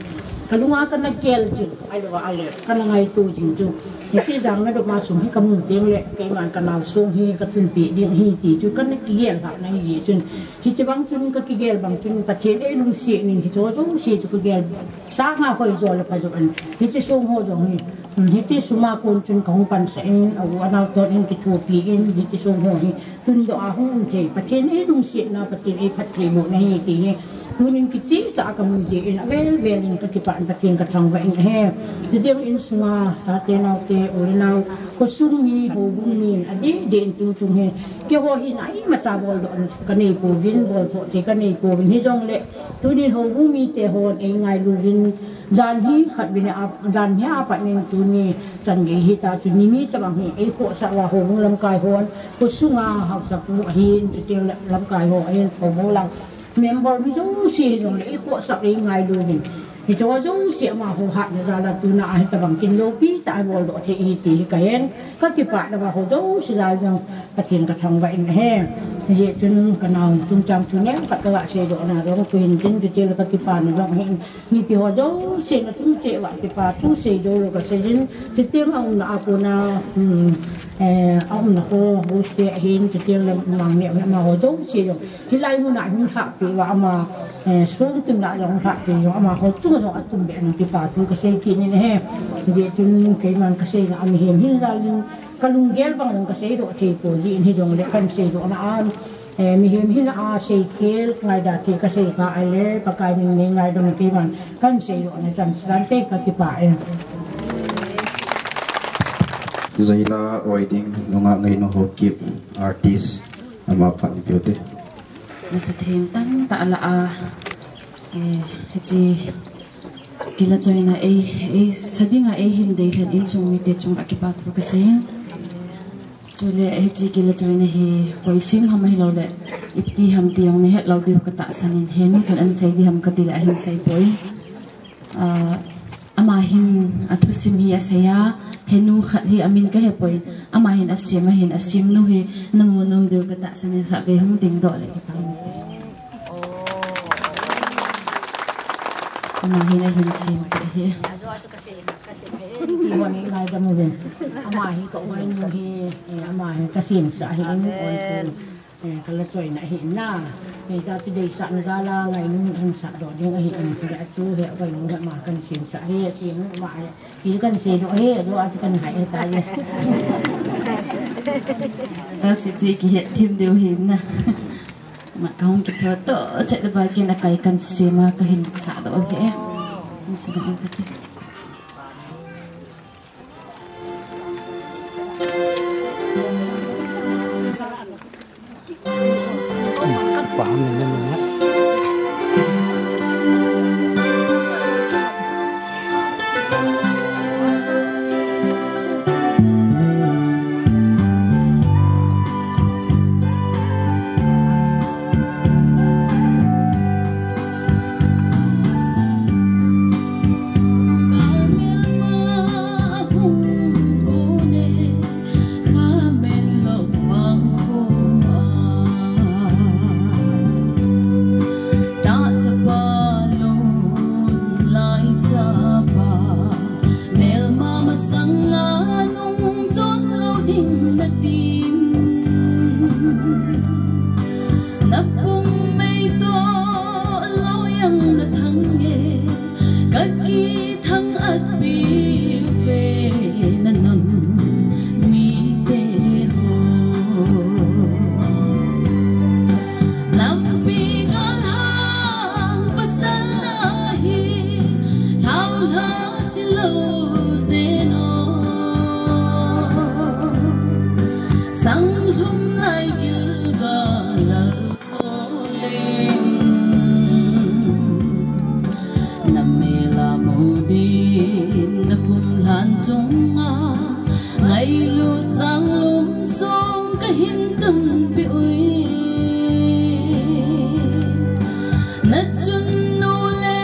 kalunga kana gel jing, ahilou a le, kana ngaito jing chu. Hiche jangna dop ma sum hi kamu teng le, keiman kanao song hi katunpeh ding ahi ti chu, kana kigel lhah na ahi jeh chun, Hiche bang chun kakigel bang chun Pathen eilungset in hiche jouse chu kagel sanga hoijo le phajo in. Hiche song ho jong hi Hiti suma kon chun kahung pansah in, a u anao toh in kithopi in, hiti sung ho hi tundoh a hung um thei, Pathen eilungsetna, Pathen eiphattheibohna ahi ti hi tunin kicheh tah a kamu jeh in avel vel in kakipah in Pathen kathangvah in ahi. Hijeh in sunga tate naote, u le nao, khosung mi, houbung mi in adeh deh in tu chung hi keiho hin imacha boldohna kanei pouvin, bolthoh thei kanei pouvin, hijongle tunin houbung mite hon eingailu uvin, jan hi khat beh a, jan hi apat in tuni chan gei hita chu ni mi tobang hi eikhohsah uva, houbung lamkai hon, khosunga haosapu ahin, chuteng le lamkai ho ahin, houbung lang member mi jouse hijongle eikhohsah, eingailu uvin, hicheho jouse amaho hatna jal a tuna a hitobang kin loupi tah a boldoh thei ahi ti hi kahen, kakipah nauva ho jouse jal jong Pathen kathangvah in ahi. Hijeh chun kanao chungchang thu neokhat kaga seidohna jong tuhin tin, chuteng le kakipana jong ahin, mipi ho jouse natum cheh uva kipa thu sei joulou kasei in, chuteng aumna a kona, um, eh, aumna ho, host te ahin, chuteng le Mangneo hi amaho jouse jong hilai muna hung lhahpeh uva ama, eh, songtunna jong lhahpeh jong amaho chunga jong atumbeh in kipa thu kasei kit in ahi. Hijeh chun keiman kaseina a mihem hin jal in kalunggel bang jong kaseidoh thei poi, jeh in hijongle kahin seidohna a, eh, mihem hina a seikhel ngaida thei kasei kha ahile Pakai min nei ngaidam in keiman kahin seidohna chan chuteng kakipah e. Zaila Oiding, nungah Ngeinu Haokip, artist, ama phat ni peute. Nasathem tamtah lah a, eh, hiche kilachoina ei, eisa dinga eihin deilhen insung mite chunga kipa thu kasei in. Chule hiche kilachoina hi koisim ham ahiloule ipiti ham ti jong nahet lou diu katahsan in, henu chun ahin sei ding ham katile ahin seipoi. Ah, ama hin athusim hi asei a, henu khat hi amin kahepoi, ama hin asem ahin, asemnu hi namu nom diu katahsan in, khatvei hung dingdoh le kipa inte. Ama hin ahin sem te hi. Ama hi ka-oinu hi, eh, ama hi kasemsah ahin, oinu, eh, kalachoina ahin na. Hita chu deisahna jal a ngainu hin sahdoh ding ahin, hile atu hi oinu hi ama kahin semsah hi, asemnu ama hi, hi kahin seidoh hi, ajo a chu kahin hai hitai. Tasi chu kihet thim diu ahin na. Ama kahung kithotoh chet le ba kin akai kahin sem a kahin sahdoh hi. Melma masanga nung chon lou ding natin, napum mei toh lou jeng nathang e, kakithang atpiu ve nanam mite ho. Nampi galhang pasal nahi, lhaolha silou jeng o. Sanglhum lai gilgal lal kholeng, namel a mou din nakhum lhan chunga, ngailut janglum song kahin tunpeh uve. Nachunnu le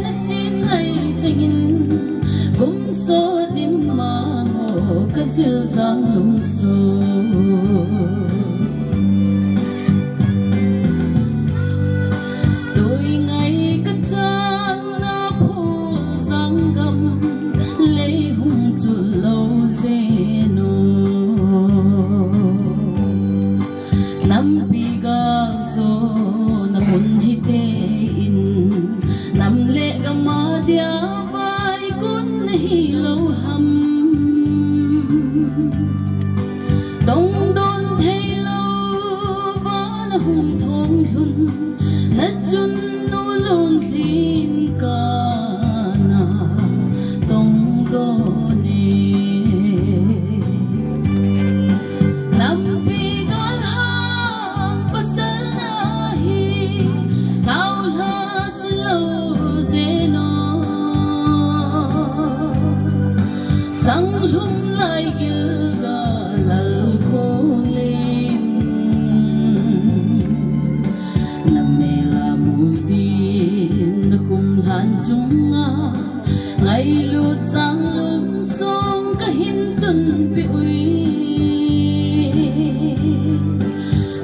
nachin ngai chengin, kum sot in mang o kajil janglum song. Toi ngai kachan na phul janggam, lei hung chul lou jeng o. Nampi gal jo namun hite in, nam le gam a dia vaikun nahilou ha. Lai Gilgal lal kholem, na mel a mu din na khum lhan chunga, ngailut sang lum song ka hin tun pi ui.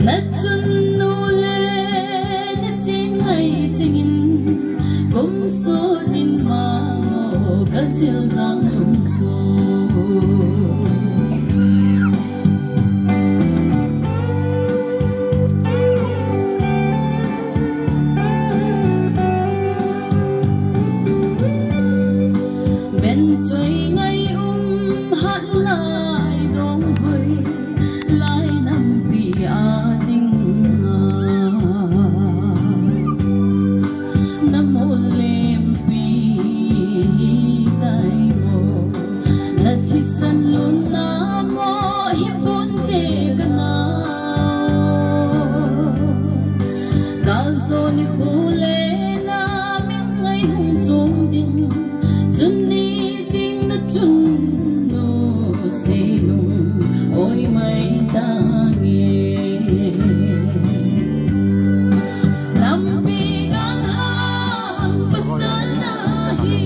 Na chun nu le na ching ngai chingin, kum sot in ma mo ka zil zang lum so. Ben choi ngai um hat lai dong hoi lai nampi a ding a. Na mol lempi hi tai mo, na thisan lun na mo hi pon te ka na. Gal zo ni khu le na min ngai hung chung ding, chun ni ding na chun nu se lung oi mai ta nge. Lampi gal hang pasal na hi,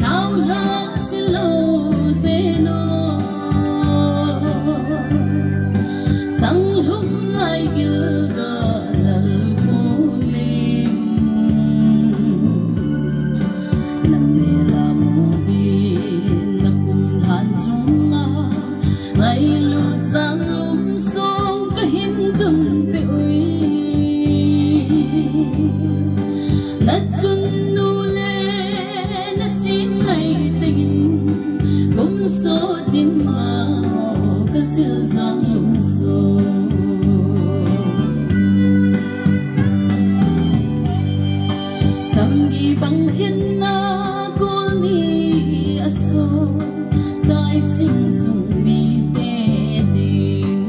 thau hang silo zeno. Sang lhum lai Gilgal lal kholem, na mel a mu din na khum lhan chunga, ngailut sang lum song ka hin tun pe ui. Na chun nu le na chim ngai chingin, kum sot in ma mo ka zil zang lum so. Samgi bang khen na kol ni a so, tai sing sung mi te ding.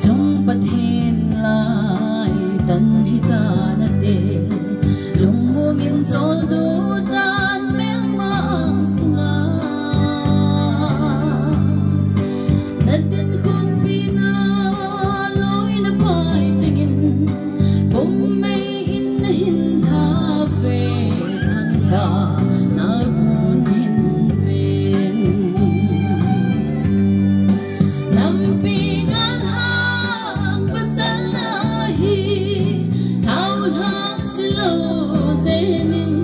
Chung Pathen lai tan hi ta na te, lungmong in chol du tan melma ang sunga. Na din khumpi na loi na pai chingin, kum mei in na hin lha ve, thangsa na kun hin ven. Lampi gal hang pasal na hi, thau hang silo zenin.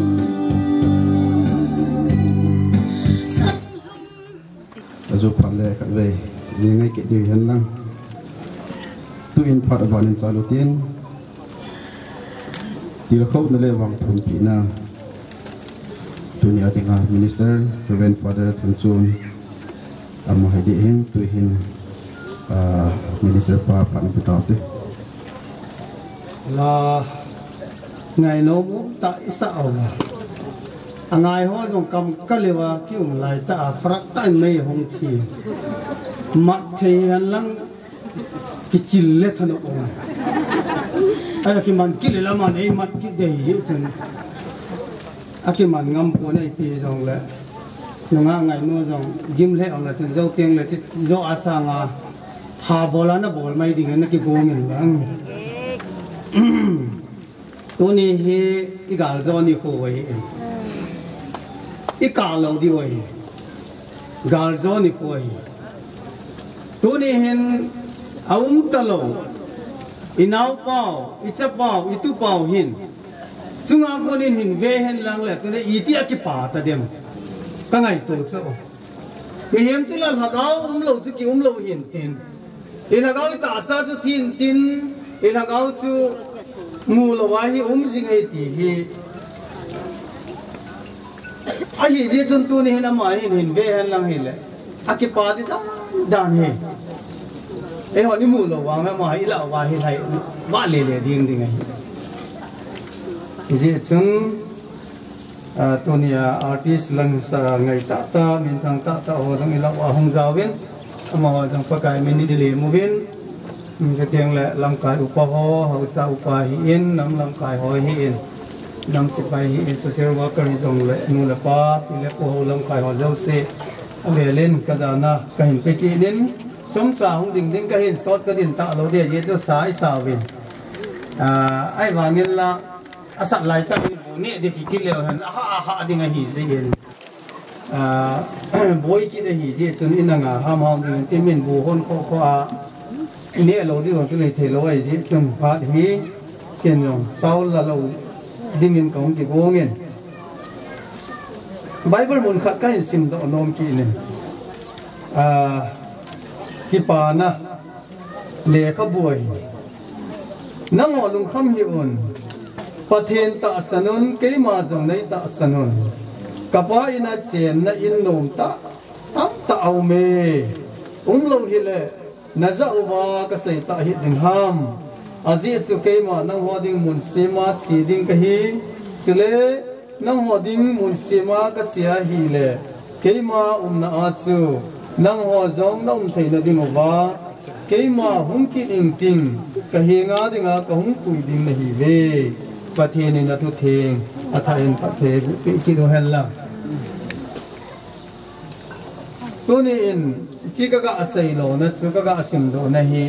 Azu phat le khatvei, ni ngai kit diu hen lang. Tuin phat aban in chalu tin. Tilkhouna le vangthumpi na. Tuni a dinga Minister, Reverend Father Thunchun. Amaho hi ding hin, tuhin, ah, Minister pa phat na pe taute. La, ngainom um tah i sa uva. Angai ho jong kam kal uva, ki um lai tah a, pharak tah in mei hung thi. Mat thei hen lang, kichil le thanop um. Ai, kiman kit le la man ei mat kit dei hi chun. Akiman ngam pon, ipi jong le. Nunga ngainu jong gim le ong le chun, jou teng le chi, jou a sanga pha bol a na bol mai ding na kigong in lang. Tuni hi i gal jo ni khu ahi. I kah lou diu ahi. Gal jo ni khu ahi. Tuni hin a um talou. I naopau, i chapau, i tupau hin. Chunga konin hin ve hen lang le, tuni iti a kipa ta dem. Ka ngaito chu. Mihem chu la lhagao um lou chu ki um lou hin tin. I lhagao i tahsa chu thin tin, i lhagao chu mu lou a hi um jing ahi ti hi. Ahi jeh chun tuni hin ama hin hin ve hen lang hile. A kipa di dan dan hi. Eiho i mu lou vang ama hi la va hi lai va le le ding ding ahi. Hijeh chun, ah, tuni a artist lang sa ngai tah tah, minthang tah tah ho jong i la va hung jaovin. Amaho jong Pakai min in i lem uvin. Chuteng le lamkai upa ho, haosa upa hi in, nam lamkai ho hi in. Nam sipai hi in, social worker hi jongle, nu le pa, pi le pu ho lamkai ho jouse, avelin kajana kahin pe kit in, chomcha hung ding ding kahin sot kadin talou ding, ajeh chu sa isah uvin. Ah, ahivangin la, asat lai tah in bu neh ding kikit leu hen, aha, aha ding ahi jeh in. Ah, boi kit ahi jeh chun in anga ham ham ding in timin bu hon kho kho a, neh lou ding chu nei thei lou ahi jeh chun phat hi ken jong sao la lou ding in kahung kigong in. Bible mun khat kahin simdoh nom kit in. Ah, Kipana lekhabu ahi. Nangho lungkham hih un. Pathen tahsan un, keima jong nei tahsan un. Kapa in a chenna in nom tah, tamtah aum e. Umlou hile, najah uva kasei tah hih ding ham. Ajeh chu keima nangho ding mun sema che ding kahi. Chule, nangho ding mun sema kache ahile, keima umna a chu nangho jong na um theina ding uva, keima hung kit ingting, kahenga dinga kahung pui ding nahiuve. Pathen in athu theng athah in phatthei boh peh kit u hen lang. Tuni in, hiche kaga sei louna chu, kaga simdoh na hi,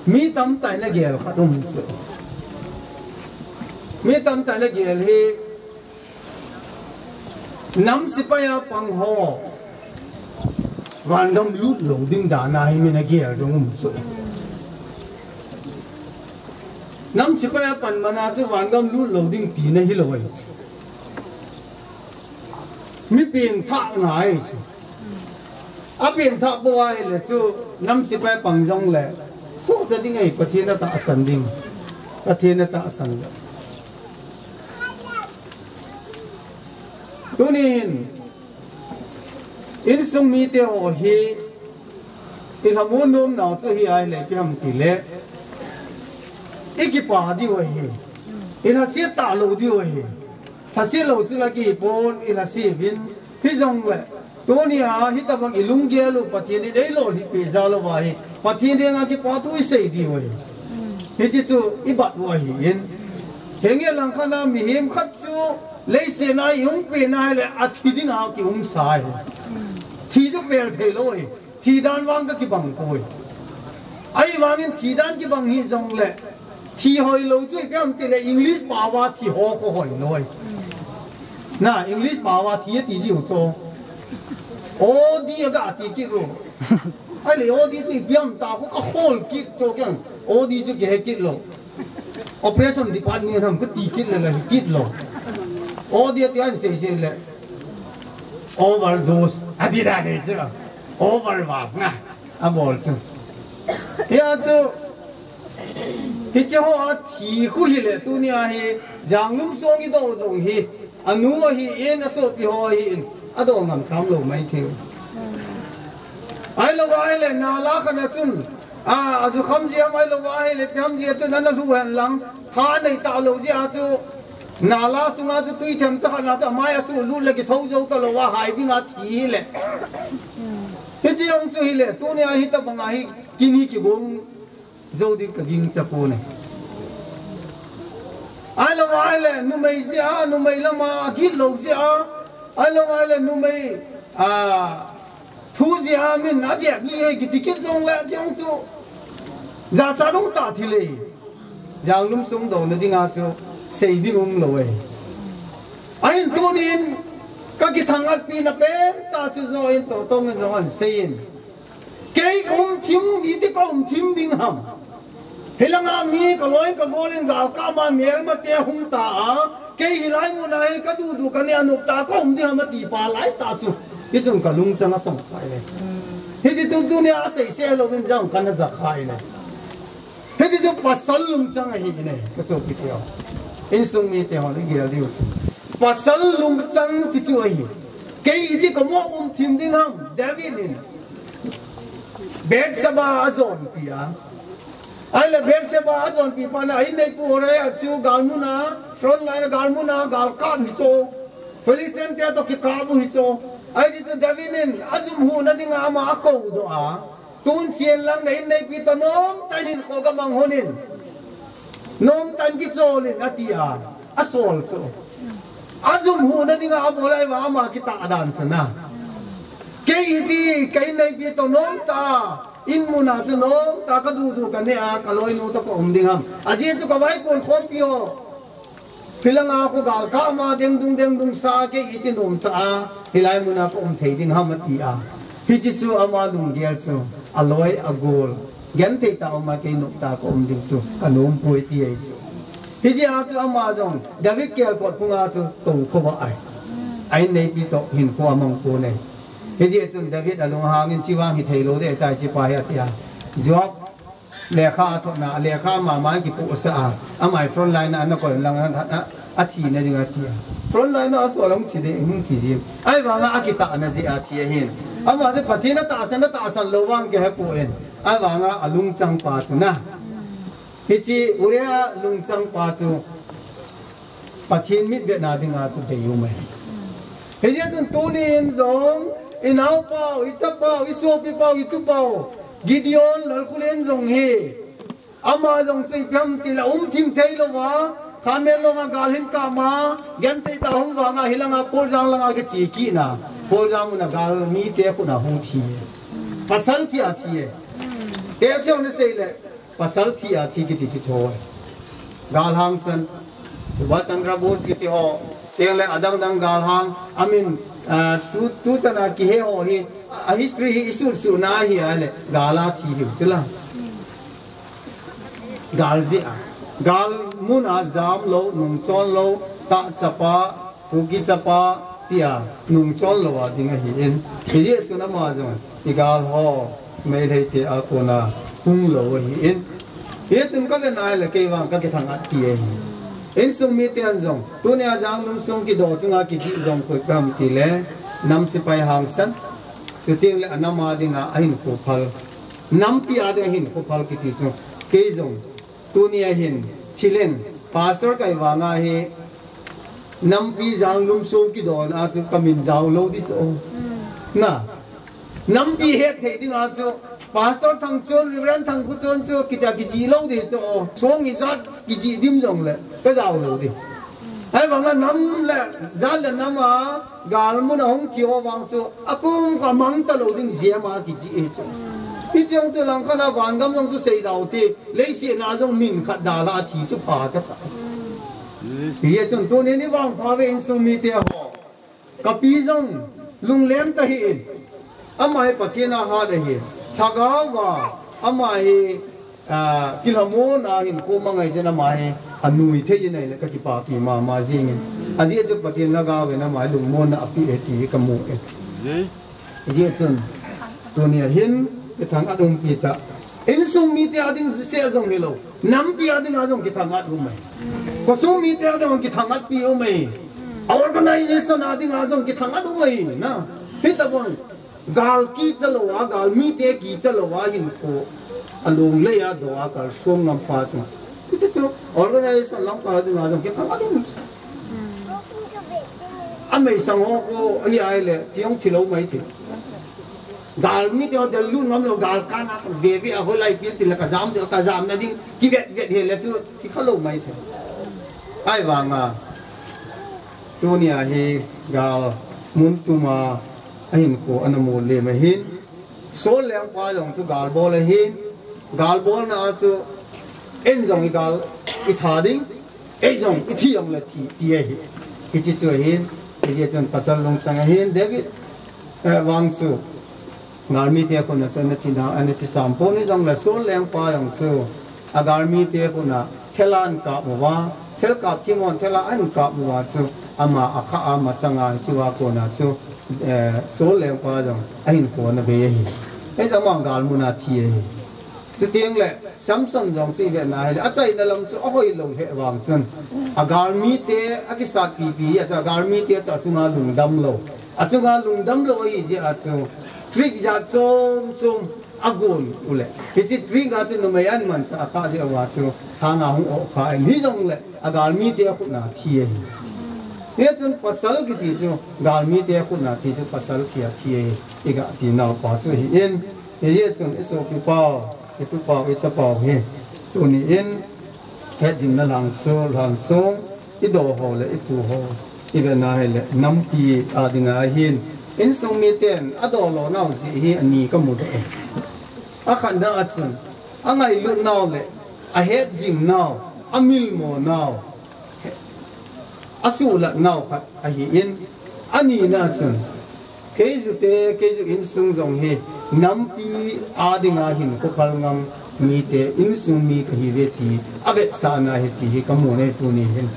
mi tamtah in agel khat um chu. Mi tamtah in agel hi, nam sipai a pang ho, vangam lut lou ding dan a hi min agel jong um chu. Nam sipai a pan man a chu vangam lut lou ding tina hilou ahi chu. Mi pengthah ngai chu. Apengthah bou ahile chu nam sipai pang jongle, sohcha ding ahi, Pathen atahsan ding. Pathen atahsan ding. Tunin, insung mite ho hi, ilhamon nom nau chu hi ahile ipi ham tile, ikipa diu ahi. Ilhaset talou diu ahi. Lhaset lou chu la kipon, ilhaset uvin. Hijongle, tunia hitabang ilunggel u Pathen in eilolhin peh jal uva hi, Pathen henga kipa thu isei diu ahi. Hiche chu ibat u ahin. Henge langkhat a mihem khat chu leiset a ihung pen ahile athi dinga kiumsa ahi. Thi chu pel thei lou ahi. Thi dan vang kakibang poi. Ahivangin thi dan kibang hijongle, thi hoilou chu ipi ham tile English paova thi ho kho hoilou. Na, English paova thi ati jiu chu. O D aga ti kit u. Ahile O D chu ipi ham tah kho kakhol kit chu keng. O D chu kihe kit lou. Operation department ham kati kit le la hi kit lou. O D ati ahin sei sei le, overdose ati dan ahi chu. Over vang na abol chu. Hia chu, hiche ho athi khu hile tunia hi, Janglum song idoh jong hi, anu ahin, asopi ho ahin, adoh ngam sam lou maithei u. Ahilou ahile, nala khat a chun, a, ajukham jeh ham ahilou ahile, ipi ham jeh a chun, ana lhu hen lang, tha nei talou jeh a chu, nala sunga chu tui themcha khat a chu, amai asuh lut le kithou jou talou a, hai dinga thi hile. Hiche jong chu hile, tunia hitabang a hi, kin hi kigong jou ding kagingcha poi. Ahilou ahile, numei jeh a, numei lama, gitlou jeh a, ahilou ahile, numei, a, thu jeh a min ajep li ahi kiti kit jongle, jong chu, jachat um tah thil ahi. Janglum song dohna dinga chu, sei ding umlou ahi. Ahin tunin, kakithangatpi na pentah chu joh in toh tong in jong ahin sei in. Kei kaum thim, iti kaum thim ding ham. Hilanga mi kaloi kagol in galkap a melmate hung ta a, kei hilai muna hi kadudu kaneh a nop tah kaum ding ham ati pa laitah chu, hichun kalungchang asang kha e. Hiti tunia aseiseh louvin jong kana ja kha e. Hiti chu pasal lungchang ahi e, kasopite ho. Insung mite hon igel diu chu, pasal lungchang chu chu ahi. Kei iti kaum thim ding ham, David in Bathsheba ajonpi a. Ahile Bathsheba ajonpi pa na, a inneipu Uriah chu galmuna, front line galmuna, galkap hichu. Philistine te toh kikap u hichu. Ahi chu David in ajumhuhna dinga ama akoudoh a. Tun chen lang na inneipi toh nomtah in hinkho gamang hon in. Nomtah in kichol in ati a. Asol chu. Ajum huhna dinga abol a, ahivang ama kitah dan chu na. Kei hiti, kei neipi toh nomtah a, in muna chu nomtah a kadudu kaneh a, kaloinu toh kaum ding ham. Ajeh chu kavaikon khompi ho. Hilanga khu galkah ma dengdung dengdung sa, kei hiti nomtah a, hilai muna kaum thei ding ham ati a. Hiche chu ama lunggel chu, aloi agol. Genthei tah a um a, kei nomtah a kaum ding chu, kanompoi ti ahi chu. Hijeh a chu ama jong David kelkot phunga chu tou khovah ahi. A in neipi toh hinkho amang pon ahi. Hijeh chun David alunghangin, chivang hithei lou ding ahitai, hichepa hi ati a. Joab lekha athotna, lekha mama kipohsah a, ama hi front line a ana koi lang a, a, athina ding ati a. Front line a asol a hung thi ding, hung thi jin. Ahivanga akitahna jeh a thi ahin. Ama chu Pathen atahsan, atahsan lou vang kihepoi. Ahivanga alungchang pa chu na. Hiche Uriah lungchang pa chu Pathen mitvetna dinga chu deium ahi. Hijeh chun tunin jong, inaopau, ichapau, isopipau, itupau, Gideon, Lalkholen jong hi, ama jong chu ipi ham tile umthim thei louva, Carmel longa gal hin kap ma, genthei tah a hung vanga hilanga Poljang langa kiche kitna, Poljang una galmite khutna hung thi. Pasal thi a thi e. Tehse hung nasei le, pasal thi a thi kiti chu cho e. Galhangsan, Subhash Chandra Bose kiti ho, tengle adang dang galhang, amin, ah, tu, tuchan a kihe ho hi, a history hi isuhsuhna ahi a le, gal a thi hiu chula. Gal jeh a. Gal mun a jam lou, nungchon lou, tah chapa, Kuki chapa, tia, nungchon lou a ding ahin. Hijeh chun ama jong, igal ho, Meitei te a kona, hung lou ahin. Hichun kaven a le kei vang kakithangatpi ahi. Insung miten jong, tunia Janglum sung kido chunga kijih jong koi pam tile, nam sepai hangsan. Chuteng le anam a dinga ahinkho phal. Nampi a dinga hinkho phal kiti chu. Kei jong, tunia hin, thilen, pastor kahi vanga hi, nampi Janglum sung kidona chu kamin jao lou ding chu. Na, nampi hetthei dinga chu, Pastor Thangchon, Reverend Thangkhuchon chu, kitia kijih lou ding chu. Song isat kijih dim jongle, kajao lou ding. Ahivanga nam le, jat le nam a, galmun a hung thi ho vang chu, akum kha mang talou ding jeh a kijih ahi chu. Hiche jong chu langkhat a vangam jong chu seida u te, leiset a jong min khat dalha a thi chu pha kasah. Hijeh chun tunin ivangpha uve insung mite ho. Kapi jong lungleng tahih in. Ama hi Pathen a hat ahi. Lhagao va ama hi, ah, kilhamon a hinkho mangai jeh in ama hi anui thei in ahile kakipapi mama jing in. Ajeh chu Pathen Lhagao in ama hi lungmonna apeh e ti kamu e. Hijeh chun, tunia hin, kithangat umpi tah. Insung mite a ding seh jong hilou. Nampi a dinga jong kithangat um ahi. Khosung mite a dinga jong kithangatpi um ahi. Organization a dinga jong kithangat um ahi. Na, hitabang. Gal kicha lou a, galmite kicha lou a hinkho. Alunglei a do a kalsong ngam pa chu. Hiti chu, organization lam ka dinga jong kithangat um ahi. Ameisang ho khu, ahi ahile, thi jong thilou mai thei. Galmite ho del lut ngam lou, gal kana, veve a hoilai pil tile kajam ding, kajamna ding, kivet vet hile chu, thi khalou mai thei. Ahivanga, tunia hi, galmun tuma, ahinkho, ana mol lem ahin. Saul lengpa jong chu gal bol ahin, gal bolna a chu, en jong igal, itha ding, ei jong, ithi jongle thi, ti ahi. Hiche chu ahin, hijeh chun pasal lungchang ahin, David, eh, vang chu, galmite khutna chu ana thi na, ana thi sam pon hijongle Saul lengpa jong chu, agalmite khutna, thela ahin kap uva, thel kap kimon, thela ahin kap uva chu, ama akha a machanga hichea kona chu, eh, Saul lengpa jong, ahinkho ana bei ahi. Hiche ama galmun a thi ahi. Chuteng le, Samson jong chu ivet na hile, achaina lam chu ahoilou lheh vang chun. Agalmite, akisatpipi, achu agalmite chu achunga lungdam lou. Achunga lungdam lou ahi jeh a chu, trick jat chom chom agon u le. Hiche trick a chu numei ahin manchah kha jeh uva chu, thanga hung oh kha in hijongle, agalmite khutna thi ahi. Hichun pasal kiti chu, galmite khutna thi chu pasal thi a thi ahi. Iga ti nau pa chu ahin. Hijeh chun isopi pau, itupa, ichapa hi. Tuni in, hetjingna lhangsu, lhansung, I do ho le i pu ho i ve na hile nampi a dinga hin insung miten a do lo nau jeh hi ani ka mu doh e. A khatna a chun a ngailut nau le a het jing nau, a milmo nau, a sulat nau khat ahi in, a nina a chun Keijoh te, keijoh insung jong hi nampi a dinga hin ko pal ngam mite insung mi ka hi ve ti a vetsahna hi ti hi ka mu nei tuni hin.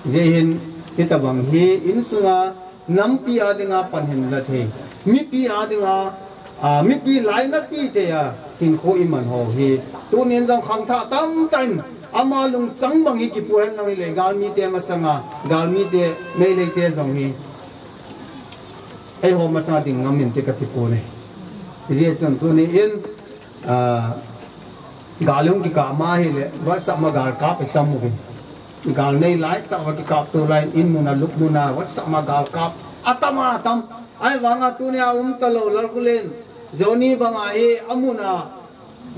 Jeh hin hitabang hi insunga nampi a dinga pan hin la thei. Mipi a dinga, a, mipi lainat pi te a hin ko i man ho hi. Tunin jong khangthah tamtah in ama lungchang bang hi kipu hen lang hile galmite masanga, galmite Meitei te jong hi Eiho masa ding ngam in te ka ti pon e. Hijeh chun tuni in, ah, gal hung kikap ma hile, WhatsApp ma gal kap i tam uvin. Gal nei lai tah uva kikap tu lai in mun a lup mun a WhatsApp ma gal kap. Atam a tam. Ahivanga tuni a um talou Lalkhulen. Johnny banga hi amun a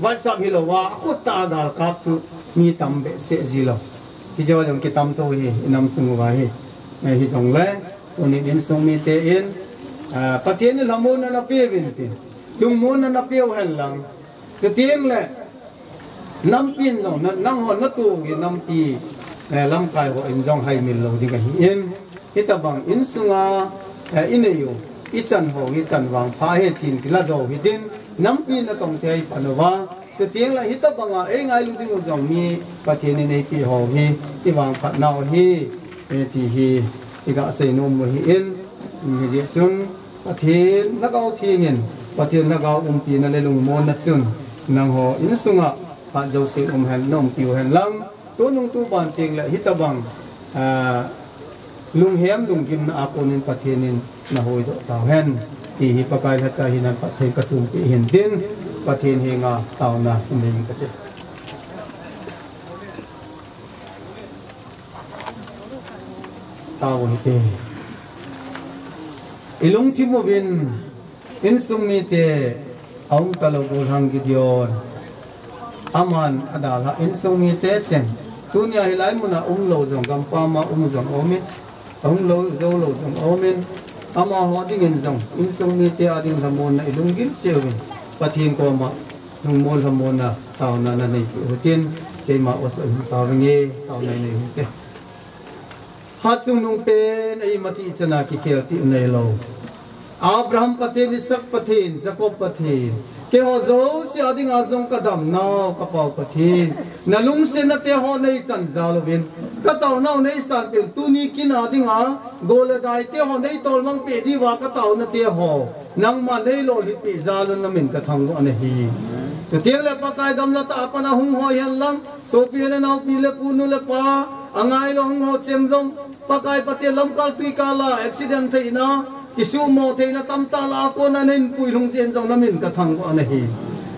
WhatsApp hilou va, a khut a gal kap chu mi tam behseh ji lou. Hijeh a jong kitam tho hi, i nam sung uva hi. Eh, hijongle, tuni in insung mite in, ah, Pathen in lhamonna na pe uvin tin. Lungmonna na pe u hen lang. Chuteng le, nampi in jong, na, nangho na tu hi nampi, eh, lamkai ho in jong haimil lou ding ahi in. Hitabang insunga, eh, i nei u, i chan ho, i chan vangpha hi tin kila jou hitin, nampi na tong thei pan uva, chuteng le hitabanga ei ngailu ding u jong mi Pathen in eipe ho hi, i vangphat nau hi, eh, ti hi, i ga sei nom u hi in, hijeh chun, Pathen Lhagao Theng in, Pathen Lhagao umpi na le lungmon na chun, nangho insunga, phat jouse um hen, na umpi u hen lang, Tunung tuban teng le hitabang, ah, lunghem lunggimna a konin Pathen in na hoidoh tau hen. Ti hi Pakai lhacha hinan Pathen ka thum pi hin tin, Pathen henga tauna nei ka te. Tau hi te. I lungthim uvin, Insung mite a um talou Golhang Gideon. Aman a dalha insung mite cheng. Tunia hilai muna um lou jong, gampam a um jong umin. A um lou, jou lou jong umin. Amaho dingin jong, insung mite a ding lhamonna i lunggim cheh uvin. Pathen koma, lungmon lhamonna, tauna na nei pi u hitin. Keima osa um tau nge, tauna nei u hite. Hatchungnung pen, eima ti chana kikhel ti nei lou. Abraham Pathen, Isaac Pathen, Jacob Pathen. Keiho jouse a dinga jong ka damnau, ka pau Pathen. Na lungsetna te ho nei chan jal uvin. Ka taunau nei san peh un tuni kin a dinga. Gol le dai te ho nei tolmang peh diuva ka tauna te ho. Nangma nei lolhit peh jal un na min ka thangvah nahi. Chuteng le Pakai gamla tah a pat a hung hoi hen lang. Sopi le naopi le pu nu le pa, a ngailou hung ho cheng jong, Pakai Pathen lamkal tui kal a accident theina, kisumo theina tamtah lah a kona nahin puilhung jeh in jong na min ka thangvah nahi.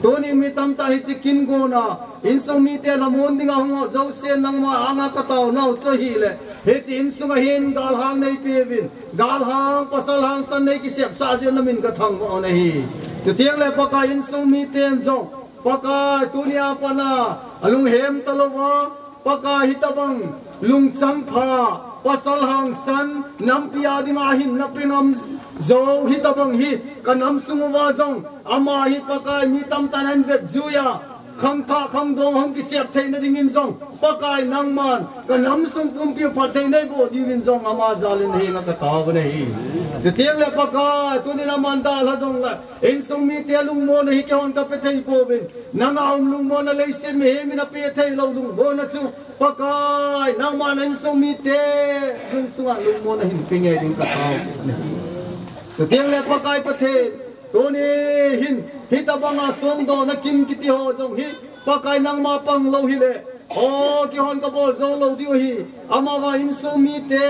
Tuni mi tamtah hiche kin gona, insung mite lhamon dinga hung ho jousen nangma anga ka taunau chu ahile, hiche insunga hin galhang nei peuvin, galhang pasal hangsan nei kisepsah jeh in na min ka thangvah nahi. Chuteng le Pakai insung miten jong, Pakai, tunia pat a, a lunghem talouva, Pakai hitabang, lungchang pha, pasal hangsan, nampi a dinga hinna pe ngam jou hitabang hi, ka nam sung uva jong, ama hi Pakai mi tamtah in ahin vetjui a, khangthah khangdong hung kisep theina dingin jong, Pakai nangman, ka nam sung pumpi phatthei nei boh diuvin jong, ama jal in nahenga ka tao nahi. Chuteng le Pakai, tunin aman dalha jongle, Insung mite lungmonna hi keihon ka pe thei pouvin. Nanga um lungmonna leiset mihem in ape thei lou lungmonna chu. Pakai, nangman insung mite, insunga lungmonna hin pe nge ding ka tao nahi. Chuteng le Pakai Pathen, tuni hin, hitabanga songdohna kin kiti ho jong hi, Pakai nangma pang lou hile, O, keihon ka bol jou lou diu ahi. Amavang insung mite,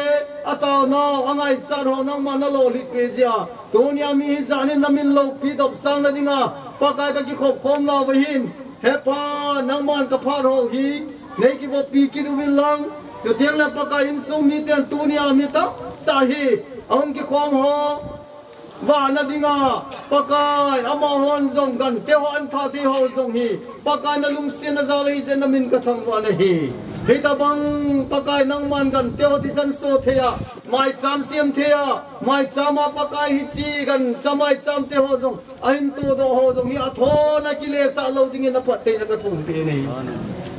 a taonau, a ngaichat ho nangman na lolhit peh jeh a. Tunia mi hijat in na min loupi dopsang na dinga. Pakai ka kikhop khom nauva hin. He Pa, nangman ka phat ho hi. Nei kibohpi kit uvin lang. Chuteng le Pakai insung miten tunia mi tamtah hi. Ahung kikhom ho. vahna dinga, Pakai, amahon jong gante ho, an thah thei ho jong hi Pakai nalungsetna jal ahi jeh in namin kathangvah nahi. Hitabang Pakai nangman gante ho thisan so thei a, maicham sem thei a, maicham a Pakai hiche gancha maicham te ho jong ahin todoh ho jong hi athon a kilesah lou dingin naphattheina kathum peh nahi.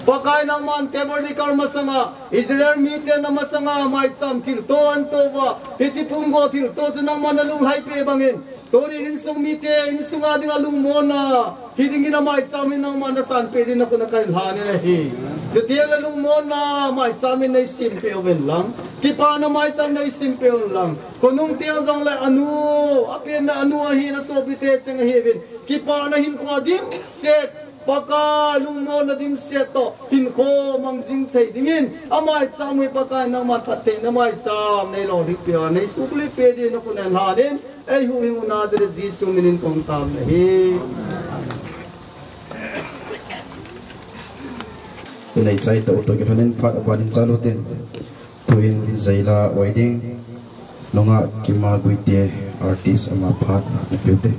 Pakai nangman Tabernacle masanga, Israel miten na masanga maicham thilto ahin to uva, hiche pumgo thilto chu nangman nalunglhai peh bangin, tunin insung mite, insunga dinga lungmonna hi dingin amaicham in nangman nasanpeh dingin nakhut a kahin lhanin ahi. Chuteng le lungmonna maicham in neisempeh uvin lang, kipana maicham neisempeh uvin lang, khonung teng jongle anu, apenna anu ahin, asopite cheng ahiuvin, kipana hinkho dimset, Pakai lungmonna dimset toh hinkho mangjing thei dingin, amaicham hi Pakai nangman phattheina maicham neilolhing peh a, neisuklhing peh dingin nakhut a kahin lhanin, eihuhhing u Nazareth Jesu minin kahung tao nahi. Inei chai tah u toh kilhonin phat abanin chal utin. Tuin Zaila Waiding, nungah Kima Guite, artist ama phat napeh ute.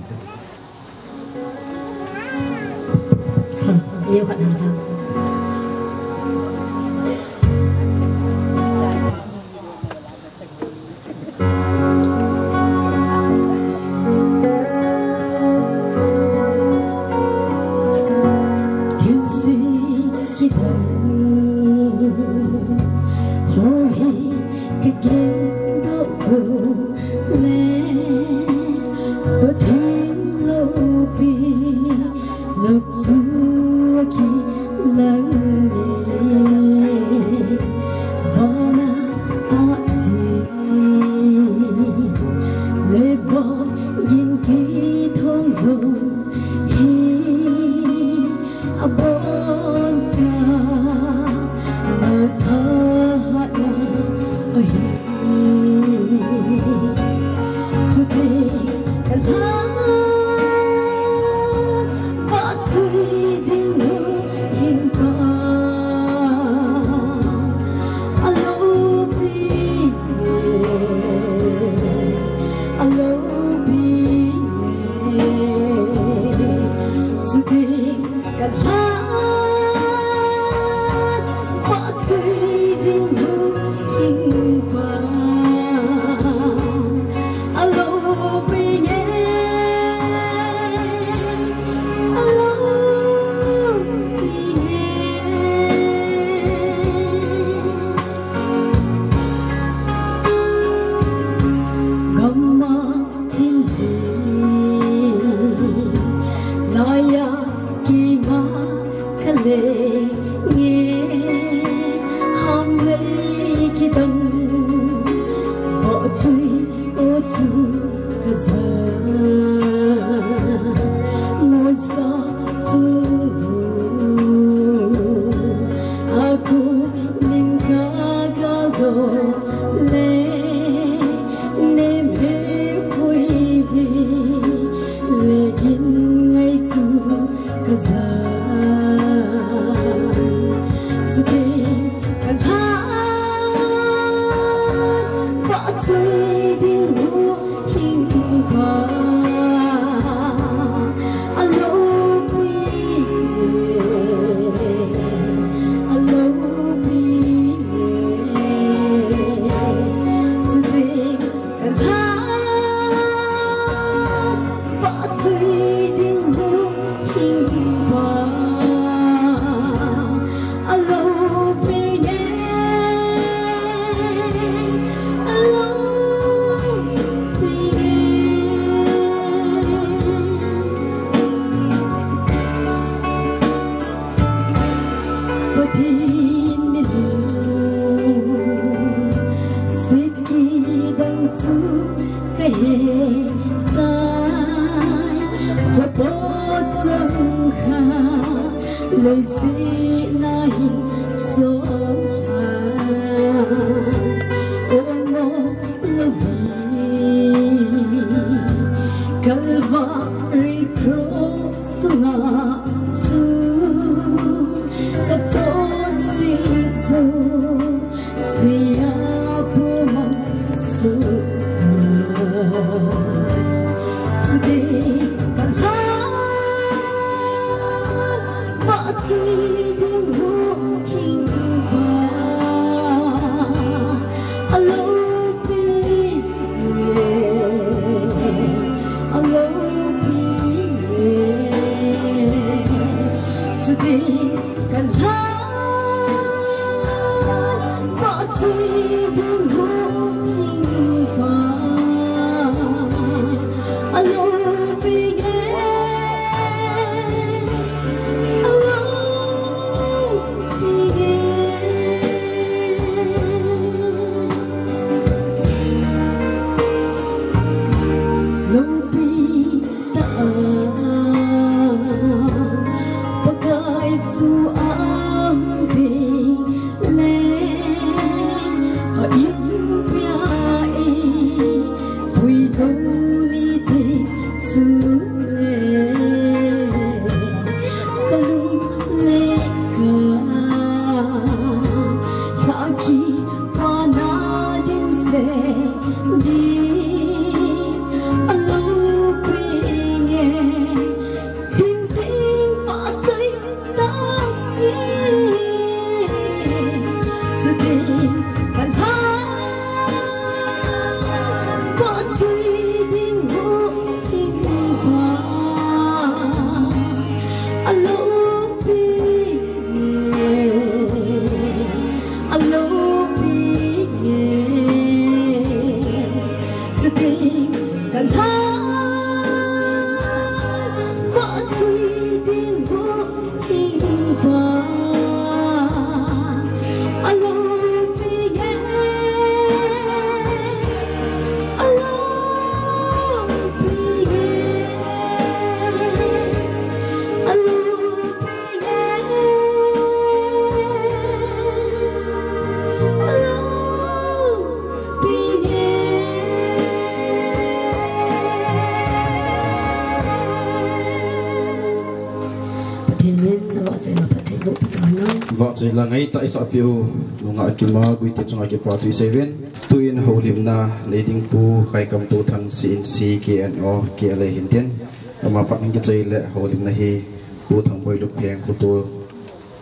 Vahchoi la ngaitah isahpeh u, nungah Kima Guite chunga kipathu iseiuvin. Tuin houlimna nei ding Pu Khaikamtouthang C N C, K N O, K L A hintin. Ama phat in kichai le houlimna hi Pu Thangboi Luppheng khutu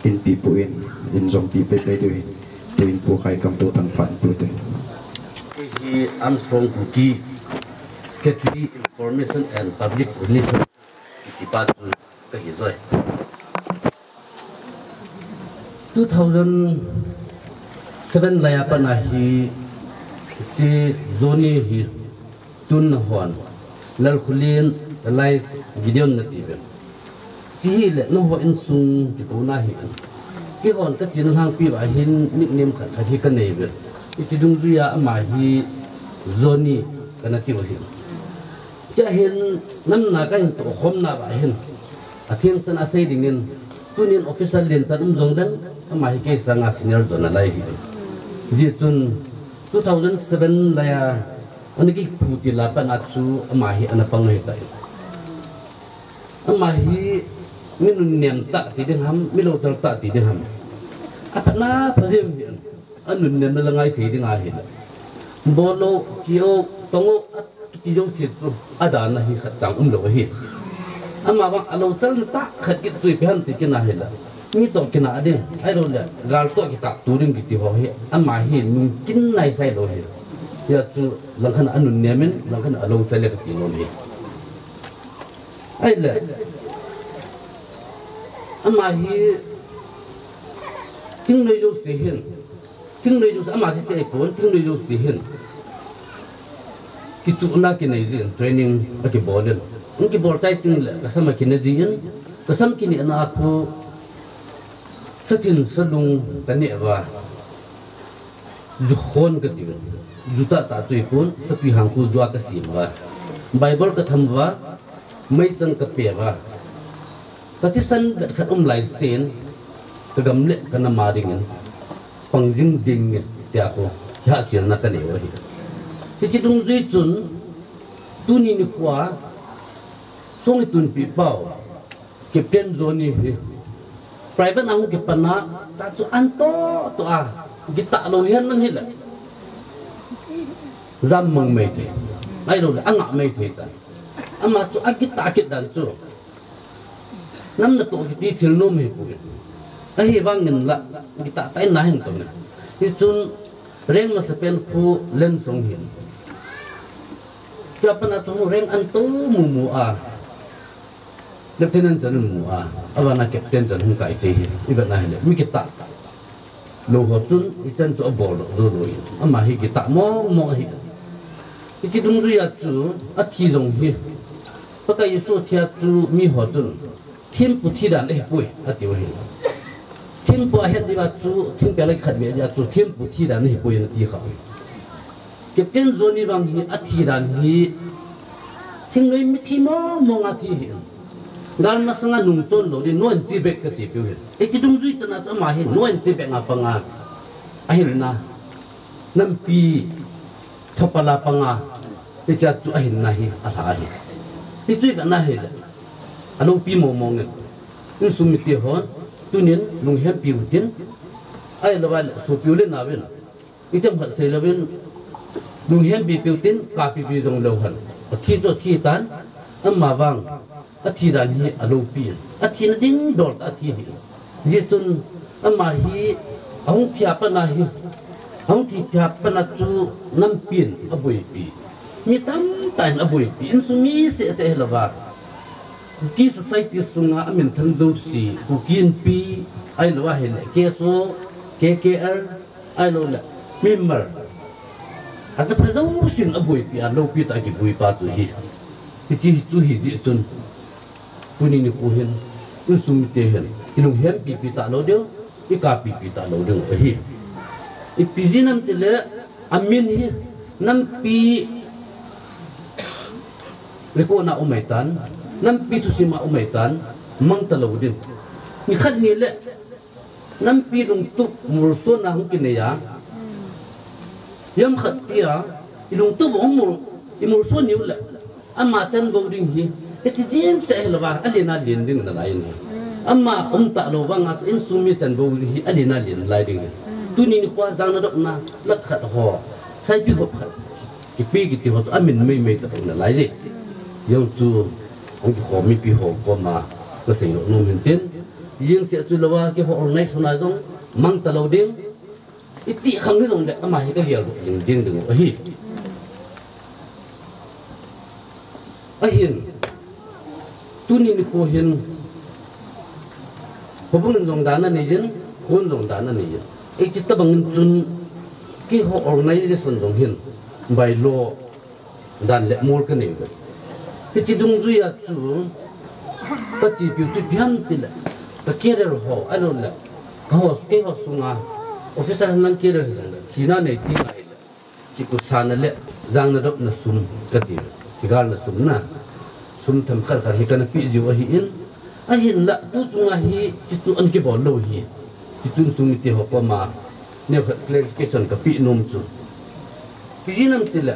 in peh poi in, in jong peh peh peh diu hin. Tuin Pu Khaikamtouthang phat in peh ute. Kei hi Armstrong Kuki, Secretary Information and Public Relations kiti pa chu kahi joi. Two thousand seven lai a pat a hi, hiche Johnny hi tun nahon, Lalkhulin, Elias, Gideon nati uve. Hiche hi le nangho insung kikona hi. Keihon kachena lhangpi uva hin nickname khat khat hi kanei uve. Hiche dungjui a ama hi Johnny kana tiu ahi. Hiche a hin namna kahin tohkhomna uva hin, athengsan a sei dingin, tunin officer lentah um jong leng, ama hi kei sanga senior jong nalai ahi. Hijeh chun two thousand seven lai a ana kiphutil a pat a chu ama hi ana pang ahitai. Ama hi mi nunnem tah ti ding ham, mi louchal tah ti ding ham, aphatna pha jeng ahi. Anunnemna langa isei ding ahile, bol o, che o, tong o, akiti jouse chu adana hi khatcha umlou ahi. Amavang alouchal tah khat kit chu ipi ham ti kit ahile, mi toh kinah ding, ahiloule gal toh kikapto ding kiti ho hi ama hi nungkin naisai lou ahi. Hijeh chun langkhat a anunnem in, langkhat a alouchal e kati nom ahi. Ahile, ama hi thingnoi jouse hin, thingnoi jouse, ama sese ahipon, thingnoi jouse hin kichuhna kinei jin, training akibol in, ahung kibol chai tengle kasam akine jin, kasam kinehna a khu sathin salung kaneh uva, ju khon kati uve. Ju tahtah chu ahipon, satwi hang khu jua kasem uva, Bible katham uva, meichang kape uva, kathisan bet khat um laisen, kagam le kanam a dingin pang jingjing inge tia khu kihahselna kanei u ahi. Hiche dungjui chun tuni nikho a song itunpeh pau Captain Johnny hi private a hung kipan a, tah chu antoh toh a, kitah lou hihen lang hile, jam mang maithei, ahiloule angah maithei tan. Ama chu akitah kit dan chu nam natoh kiti thil nom ahipoi. Ahivangin la kitah tah in na hin tong in. Hichun rank masapen khu Lensong hin, chua pat a chu rank anto mumu a, Lieutenant chan in mu a, abana Captain chan hung kai thei hi ivet na hile, mi kitah lou ho chun ichan chu abol doh jou lou in, ama hi kitah mong mong ahi. Hiche dungjui a chu athi jong hi, Pakai Jesu athi a chu miho chun thempu thi dan ahipoi atiu ahi. Thempu ahet diuva chu thingpel a kikhat beh dia chu thempu thi dan ahipoi anati khah u ahi. Captain Johnny vang hi athi dan hi thingnoi mithi mong mong a thi ahi. Gal masanga nungchon lou ding, no and che back kache peu ahi. Hiche dungjui chan a chu ama hi no and che back a pang a, ahinna nampi thopal a pang a, hichea chu ahinna hi alha ahi. Hichu ivet na hile, aloupi mong mong in, insung mite hon tunin lunghempi utin, ahilouleh sopi u le naovin, ithemkhat seilouvin lunghempi peu tin, kapipi jong leu hen, athi chu athi tan, amavang athi dan hi aloupi in, athina ding dol tah a thi ahi. Hijeh chun ama hi ahung thi a pat a hi, ahung thi, thi a pat a chu nampi in aboipi, mi tamtah in aboipi, insung mi seh seh hilouva, Kuki society sunga aminthang jouse, Kuki Inpi, ahilouleh K S O, K K L, ahilouleh Myanmar, ajapha jousen aboipi a, loupi tah a kivuipa chu ahi. Hiche chu hijeh chun tuni nikho hin insung mite hin ilunghempipi talou diu, ikapipi talou diu ahi. Ipi jeh ham itile, amin hi nampi record na um ahitan, nampi thusim a um ahitan, mang talou ding. Nikhat nile nampi lungtup molsona hung kinei a, jamkhat tia ilungtup hung mol, imolson uleh, ama chanvou ding hi, hiche jeng seh hilouva alen alen ding nalai in ahi. Ama um talou vanga chu insung mi chanvo hi alen alen lai ding. Tuni nikho jang nadopna lakh khat ho, lhaipi khop khat kipe kiti ho chu amin meimei tah um nalai e. Jong chu hung kikhom mipi ho koma kasei nom hin tin. Jeng seh chu louva keiho organization a jong mang talou ding. Iti khang hijongle ama hi kagel doh jing jing ding u ahi. Ahin, tuni nikho hin, houbung in jong dan anei in, khon jong dan anei in. Hiche tobang in chun, keiho organization jong hin, bylaw dan le mol kanei uve. Hiche dungjuia chu, kachepiu chu ipi ham tile, ka career ho, ahiloule, kaho, keiho sunga, officer henlang career hijongle, thina nei ti ngai le. Kikutsahna le jang nadopna sum kati, kigalna sum na, sum themkhat khat hi kana peh jiu ahin, ahinla tuchunga hi chuchu ana kibol lou hi, chuchu insung mite ho koma neokhat clarification kapeh nom chu. Ipi jeh ham tile,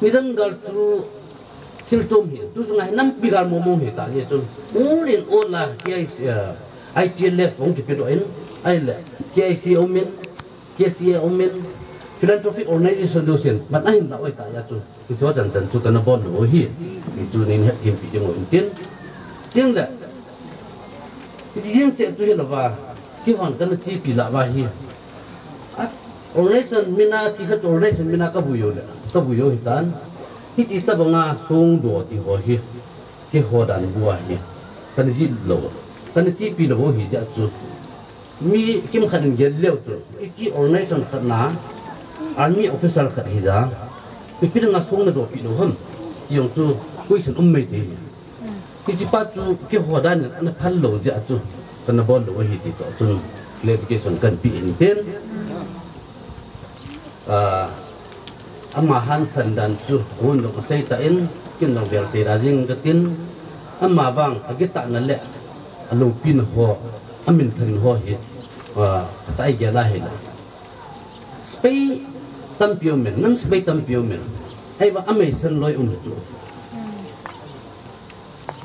nidang gal chu thil chom hi, tuchunga hi nampi gal mong mong hi ta jeh chun, all in all a K I C, eh, I T L F hung kipedoh in, ahile K I C aumin, K C A aumin, philanthropic organization jousen, ban ahin lah u ahitah jeh chun, hiche ho chan chan chu kana bol lou u ahi, hichu nei hetthempi ding u hin tin. Tengle, hiche jeng seh chu hilouva, keihon kana chepi lah uva hi, a, organization mina, thikhat organization mina kabui u le, kabui u ahitan. Hiti tobanga songdoh ti ho hi, keiho dan bua hi, kana jih lou, kana chepi lou u ahi jeh chu. Mi kimkhat in gel leu chun, iti organization khat na, army officer khat hija, ipi dinga song nadohpi lou ham, ti jong chu question um mai thei. Hichepa chu keiho dan in ana phal lou jeh a chu, kana bol lou ahi ti toh chun clarification kahin pe hin tin. Ah, ama hansan dan chu hon jong asei tan, ken jong vel sei da jing katin, ama vang agitahna le aloupina ho, aminthan ho hi, ah, atah a igel a hile, sepai tampi umin, nam sepai tampi umin, ahivang ameisan loi um chu.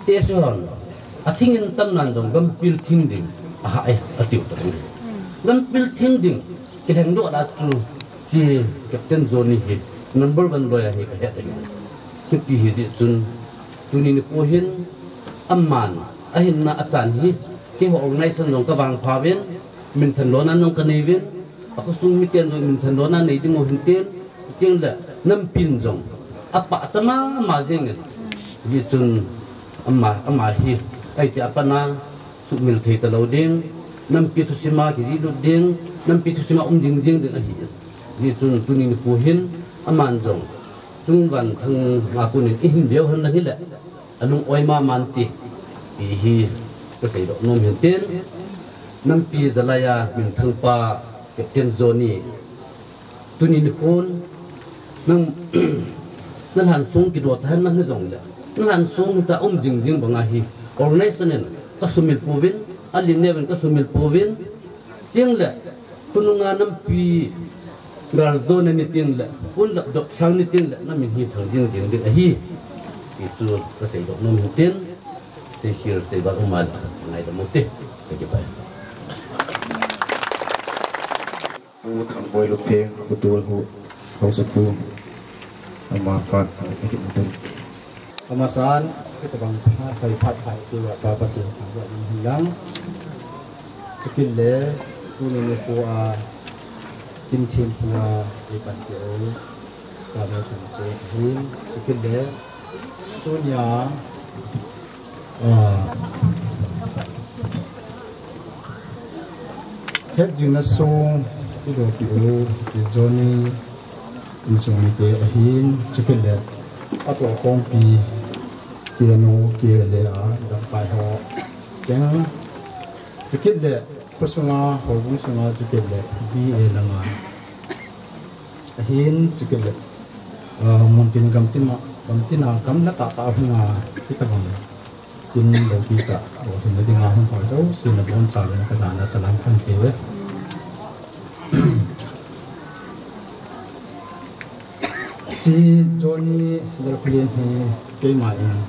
Tehse hon, athing in tamnan jong gampil thing ding ahah e, atiu tah in. Gampil thing ding kilhengdoh lah chu, hiche Captain Johnny hi number one loi ahi kahet ahi. Hiti hijeh chun, tuni nikho hin, aman, ahinna achan hi, keiho organization jong kavangpha uvin, minthan lona jong kanei uvin, akhosung miten jong minthan lona nei ding u hin tin, tengle, nampin jong apahcha mama jengin, hijeh chun ama, ama hi, ahitia pat a suhmil thei talou ding, nampi thusim a kijihlut ding, nampi thusim a um jing jing ding ahi. Hijeh chun tuni nikho hin, aman jong, Chungvanthang a konin eihin veu henlang hile, alung oi mama inte, ti hi kaseidoh nom hin tin, nampi jalai a minthangpa Captain Johnny, tuni nikhon, nang, nalhansong kidoh tahen nang hijongle, nalhansong hita um jingjing banga hi, organization in kasumil pouvin, alen neuvin kasumil pouvin, tengle, khonunga nampi galjona ni tengle, khonlap dopsang ni tengle, namin hi thang jingjing ding ahi, ti chu kaseidoh nom hin tin, seikhel seival um a le, ngaidam ute, kakipah e. Pu Thangboi Luptheng, Pu Tolhu, Haosapu, ama pat, akimutu. Amasan, kitobang phat phai phat phai tiuva Pa Pathen thangvah in hinlang. Chukit le, tuni nikho a, kin thempua, eipanpi u, Pa Lal Thangboi hin, chukit le, tunia, ah, hetjingna song, idohpi u, Johnny, insung mite ahin, chukit le, atohkhompi, K N O, K L A a, lamkai ho, cheng, chukit le, khosunga, houbung sunga, chukit le, B A langa, ahin, chukit le, ah, muntin gamtin a, gamtin a, gamla tahtah hunga, kitobang. Kin loupi tah, o, hinna dinga hung hoi jouse nabonchauvin kajana salam kahin peuve. Hiche Johnny Lalkholen hi keima in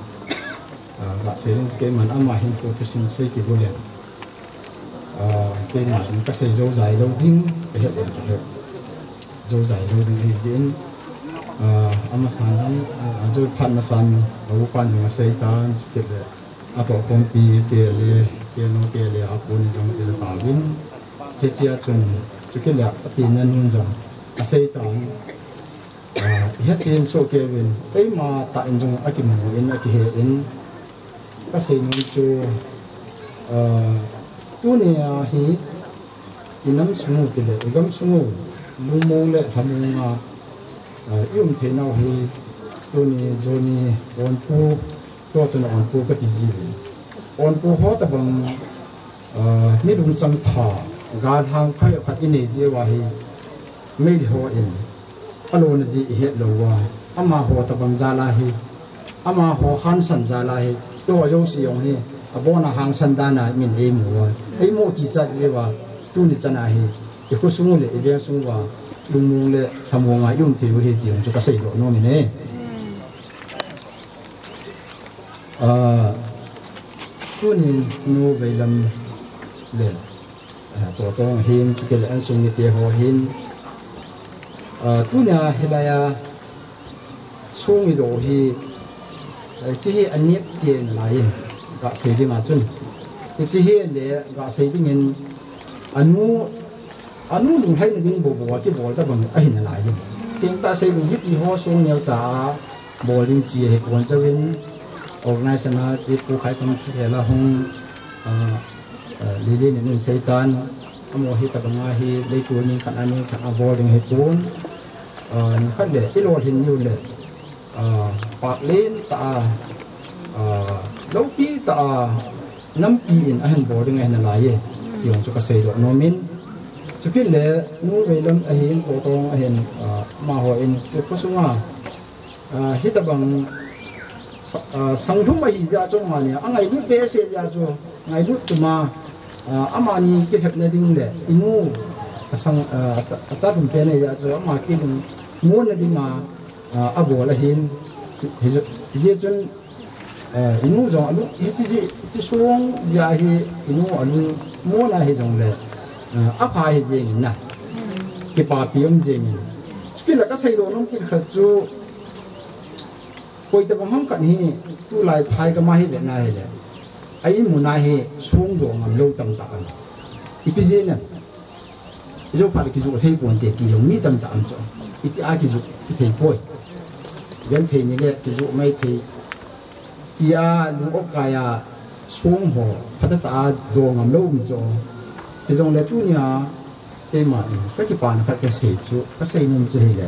Ah, ka sei ding chu keiman ama hin thu thusim sei kibol in. Ah, keiman ka sei jou jai lou ding, ka het lou, ka het jou jai lou ding hi jin. Ah, amasan ham, ah, jou phat masan, a upan ding a sei tan, chu kit le. A toh khompi kei le, kei nu kei le, a pu ni jong kei le tauvin. Hichea chun, chu kit le, a pi na nun jong, a sei tan. Ah, hiche in soh kei uvin, eima tah in jong akimu in, akihe in, ka sei nom chu, ah, tunia hi i nam sung u tile, i gam sung u, lungmong le lhamong a, ah, i um thei nau hi, tuni Johnny Onpu, tua chun Onpu ka ti ji uvin. Onpu ho tabang, ah, mi lungchang pha, galhang pha khat i nei ji uva hi, Meitei ho in, a lona ji i het lou uva, amaho tabang jal a hi, amaho hangsan jal a hi, tua jouse jong hi, abon a hangsan dan a min ei mu uva, ei mu kichat ji uva, tuni chan a hi, i khosung u le, i vengsung uva, lungmong le lhamong a i um thei u hi ti jong chu ka seidoh nom in e. Ah, tunin Nu Veilam le, ah, Totong hin, chu kit le insung mite ho hin, ah, tunia hilai a song i doh hi, eh, hiche hi a nep pen lai in, ka sei ding a chun. Hiche hi le, ka sei ding in, a nu, a nu lunglhaina ding bou bou a kibol tabang ahi nalai in. Kei tah sei ding hiti ho song neocha a bol ding chi ahi pon, chuvin organization a ti Pu Khaitam Thahel a hung, ah, ah, Lily nin in sei tan, amaho hi tabang a hi leiset ni khat a ni chan a bol ding ahi pon, ah, ni khat le i lolhin niu le. Ah, pak len tah a, ah, loupi tah a, nampi in ahin bol ding ahi nalai e, ti jong chu ka seidoh nom in. Chu kit le, Nu Veilam ahin, Totong ahin, ah, amaho in, chu khosung a, ah, hitabang sa-, ah, sanglhum ahi jeh chun amani, angailut behseh jeh chun, ngailut tuma, ah, amani kilhepna ding le, i nu, asang, ah, acha, acha lhum pen ahi jeh chun, ama kilungmonna ding a, ah, abol ahin, hi, hijeh chun, ah, i nu jong alung, hiche ji, hiche song jeh a hi, i nu alungmon ahi jongle, ah, apha hi jeng in na. Kipapi um jeng in. Chu kit le ka seidoh nom kit khat chu, koi tabang ham khat hi, tulai phai gam a hi vetna hile, a in mun a hi song doh ngam lou tamtah aum. Ipi jeh inem. I jou phat le kijoh thei ponte ti jong mi tamtah aum chu. Iti a kijoh, kithei poi. Genthei ni le kijoh mai thei. Ti a lung-ot kai a song ho phatah a doh ngam lou um chu. Hijongle tunia keiman ka kipana khat ka sei chu, ka sei nom chu hile,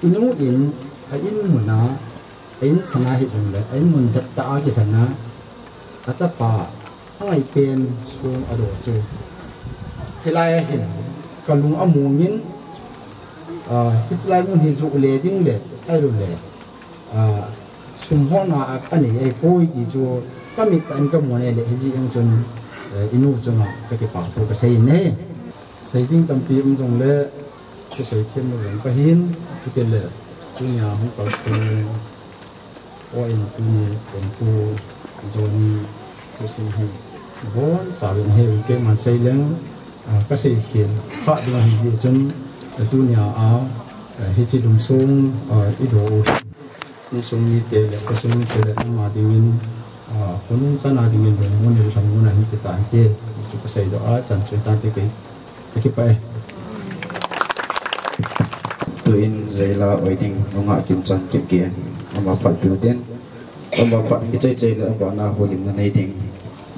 i nu in a in mun a, a in san a hijongle, a in mun dep tah a kilhen a, achapa angai pen song adoh chu. Hilai a hin ka lung among in, ah, hichelai mun hi joh le ding le, ahilou le, ah, sum holna a, anei ahipoi ti chu ka mit tah in ka mu a ahile, hijeh in chun, eh, i nu chunga ka kipa thu ka sei in ahi. Sei ding tampi um jongle, ka sei them lou vang ka hin, chu kit le, tunia hung kal thei. Aw, in tuni, Pu Johnny, thusim hi boncha uvin, keiman sei leng, ah, ka sei khel kha ding ahi jeh chun, ah, tunia a, ah, hiche lungsong, ah, i doh u, insung mite le, khosung mite le, ama dingin, ah, khonung chan a dingin lungmon le lhamon ahi ti tante, chu ka seidoh a, chan chu tante kei. Ka kipah e. Tuin jaila oi ding nungah Kimchan Kipgen, ama phat piu tin, ama phat kichai chai le abana houlimna nei ding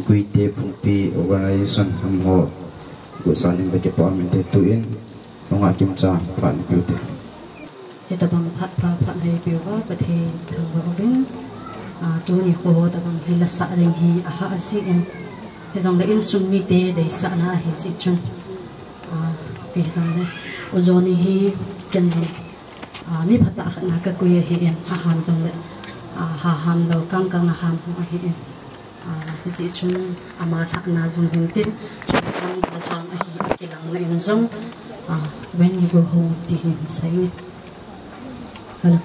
Guite Phungpi Organization amaho gutsan in ka kipah mite, tuin nungah Kimchan phat nei piu tin. Hitabang phat pha phat nei piuva Pathen thangvah uvin, ah, tuni kho ho tabang hi la sah ding hi ahah jeh in, hijongle insung mite deisahna ahi jeh chun, ah, ipi hijongle, U Johnny hi ken jong, ah, mi phatah khat na ka koi ahin, ahan jongle, ah, ha ham lou, kang kang a ham hung ahin. Ah, hijeh chun ama lhahna jong hin tin, chun galhang ahi, akilang na in jong, ah, when you go home, ti hin sei. Hello.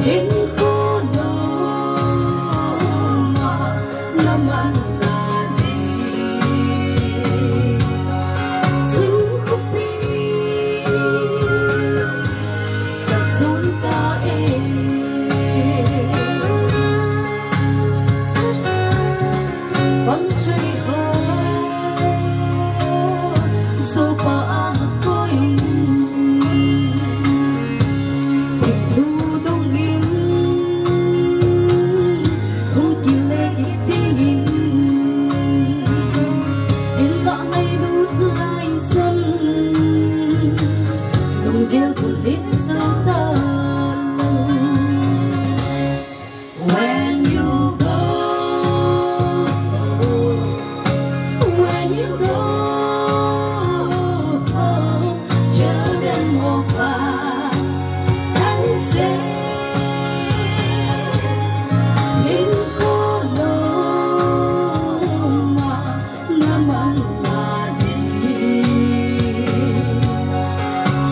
Hinkho loma namanna ding, chung khopi kajon ta e. Vangchoi ho, sopa a koi, thingnu dongin, hung kile kit dingin, in ka ngailut lai chun, lunggel bulit sa ta lo. When you go, when you go, tell them of us and say, Hinkho loma namanna ding,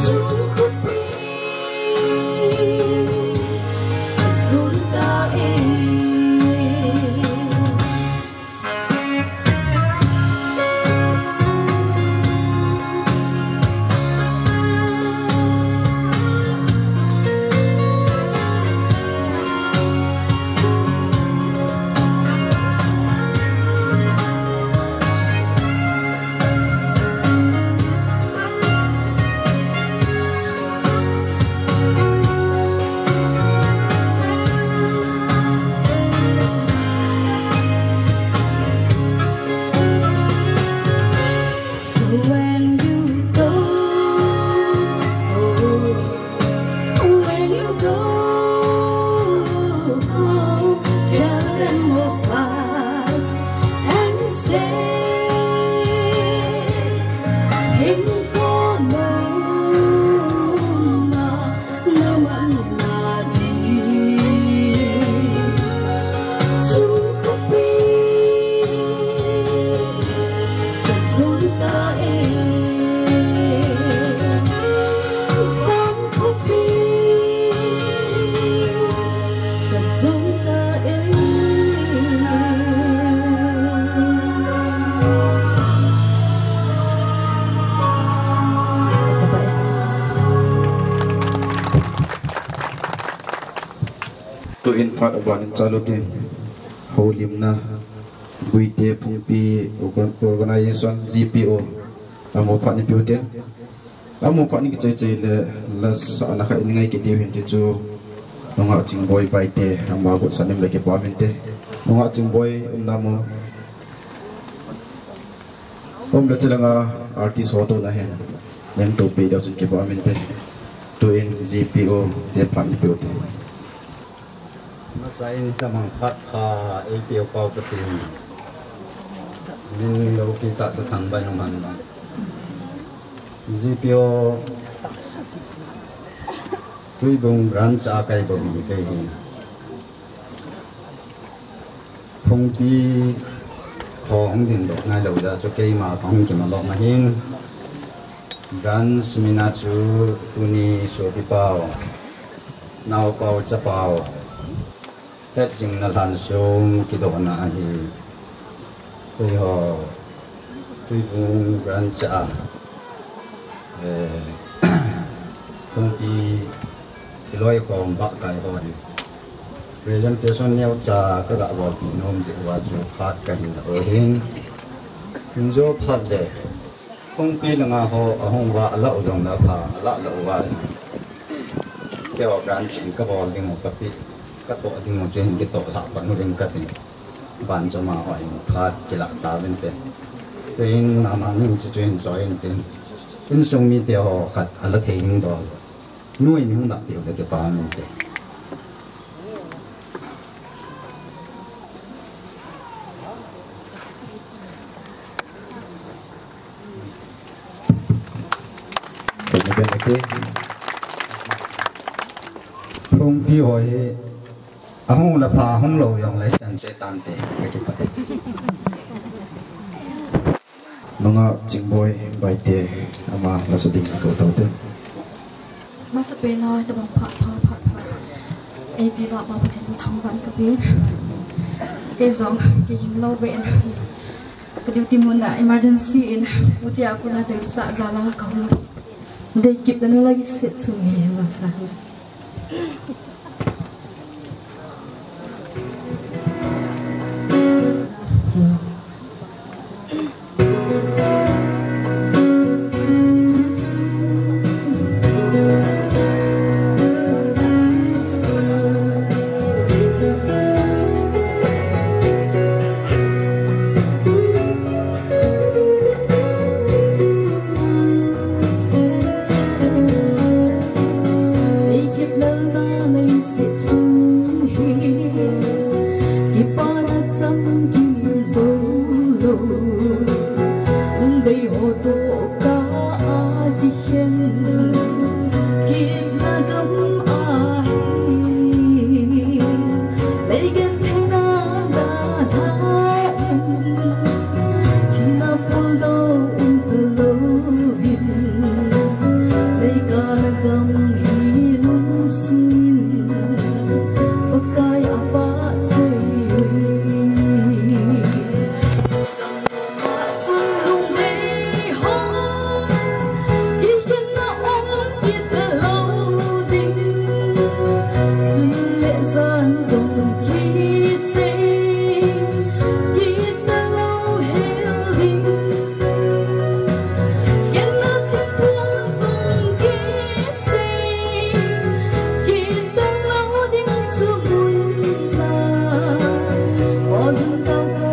chung khopi kajon ta e. So when you go, when you go, tell them of us and say, Hinkho loma namanna ding, chung khopi kajon ta e. Vang khopi kajon ta e. Tuin phat abanin Chalutin houlimna, Guite Phungpi Organ-, Organization, G P O, amu phat ni piu tin. Amu phat ni kichai chai le, la sa na kha in ngai kit diu hin ti chu, Nungah Chingboi Baite, ama got sanem le kipa min te. Nungah Chingboi, um na mo. Um le chilanga artist ho to na hen. Neng to pe dau chun kipa min te. Tuin G P O te phat ni piu te. Masa in tamang phat pha ei piu pau ka tin. Min lo pi ta sa thang bai nung han bang. G P O Tuibung branch a kai bou hi kei hi. Phungpi ho hung din doh ngai lou jeh chu keima ka hung kimalom ahin. Branch min a chu tuni sopi pau, nao pau, cha pau, het jing na lhan sung kidohna ahi. Eiho Tuibung branch a, eh, Phungpi iloi kom ba kai ho hi presentation neo cha ka ga bol pi nom jeh uva chu phat ka hin la o hin. Hin jo phat le Phungpi langa ho ahung va ala u jong la pha, ala la u va. Keiho branch in ka bol ding u ka pi, ka toh ding u chu hin kitoh lha pan u ding ka tin. Ban choma ho hin phat kila ta vin te. Tin mama min chu chu hin choi in tin. Insung mite ho khat ala thei ding dol. Nuin hung nap piu le kipa min te. Phungpi ho hi ahung la pha hung lou jong le chan che tan te. Nungah Chingboi Baite ama la sa ding ko tau te. Masa pen a tabang pha, pha, pha, pha. Ei pi va pa Pathen chu thangvah in ka pe. Kei jong kei gim lou ve in. Ka duty mun a emergency in U T A kona deisah jal a ka hung. Dei kit dan la ki se chung hi la sa. Ei kit lal na lei se chung hi, kipana chang kim zo lou. Dei ho to ka a kikhen, kitna gam ahi. Lei gentheina dalha in, thina puldo um louvin, leikah gam hi lungsunin, Pakai a vahchoi uvin. Chun lungdei ho, kikhenna um kit lou ding. Sun le jan jong kisei kit lou hel ding. Khenna thip thua jong kisei kit lou ding chu mun na. O lungdei ka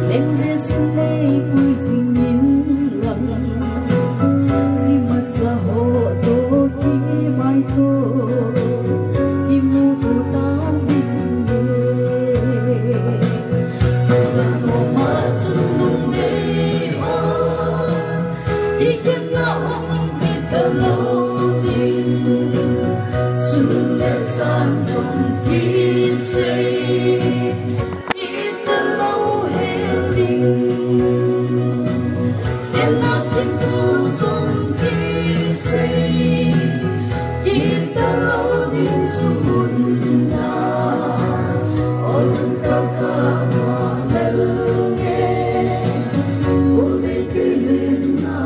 Leng Jesu nei pui jing in lang, ji masa ho to kimaito, kimuto tan ding e. Sulang ho ma chun lungdei ho, kikhenna um kit lou ding. Sun le jan jong kisei kit lou hel ding. Khenna thip thua jong kisei kit lou ding chu mun na. O lungdei ka ma lal nge, o lei kei le na.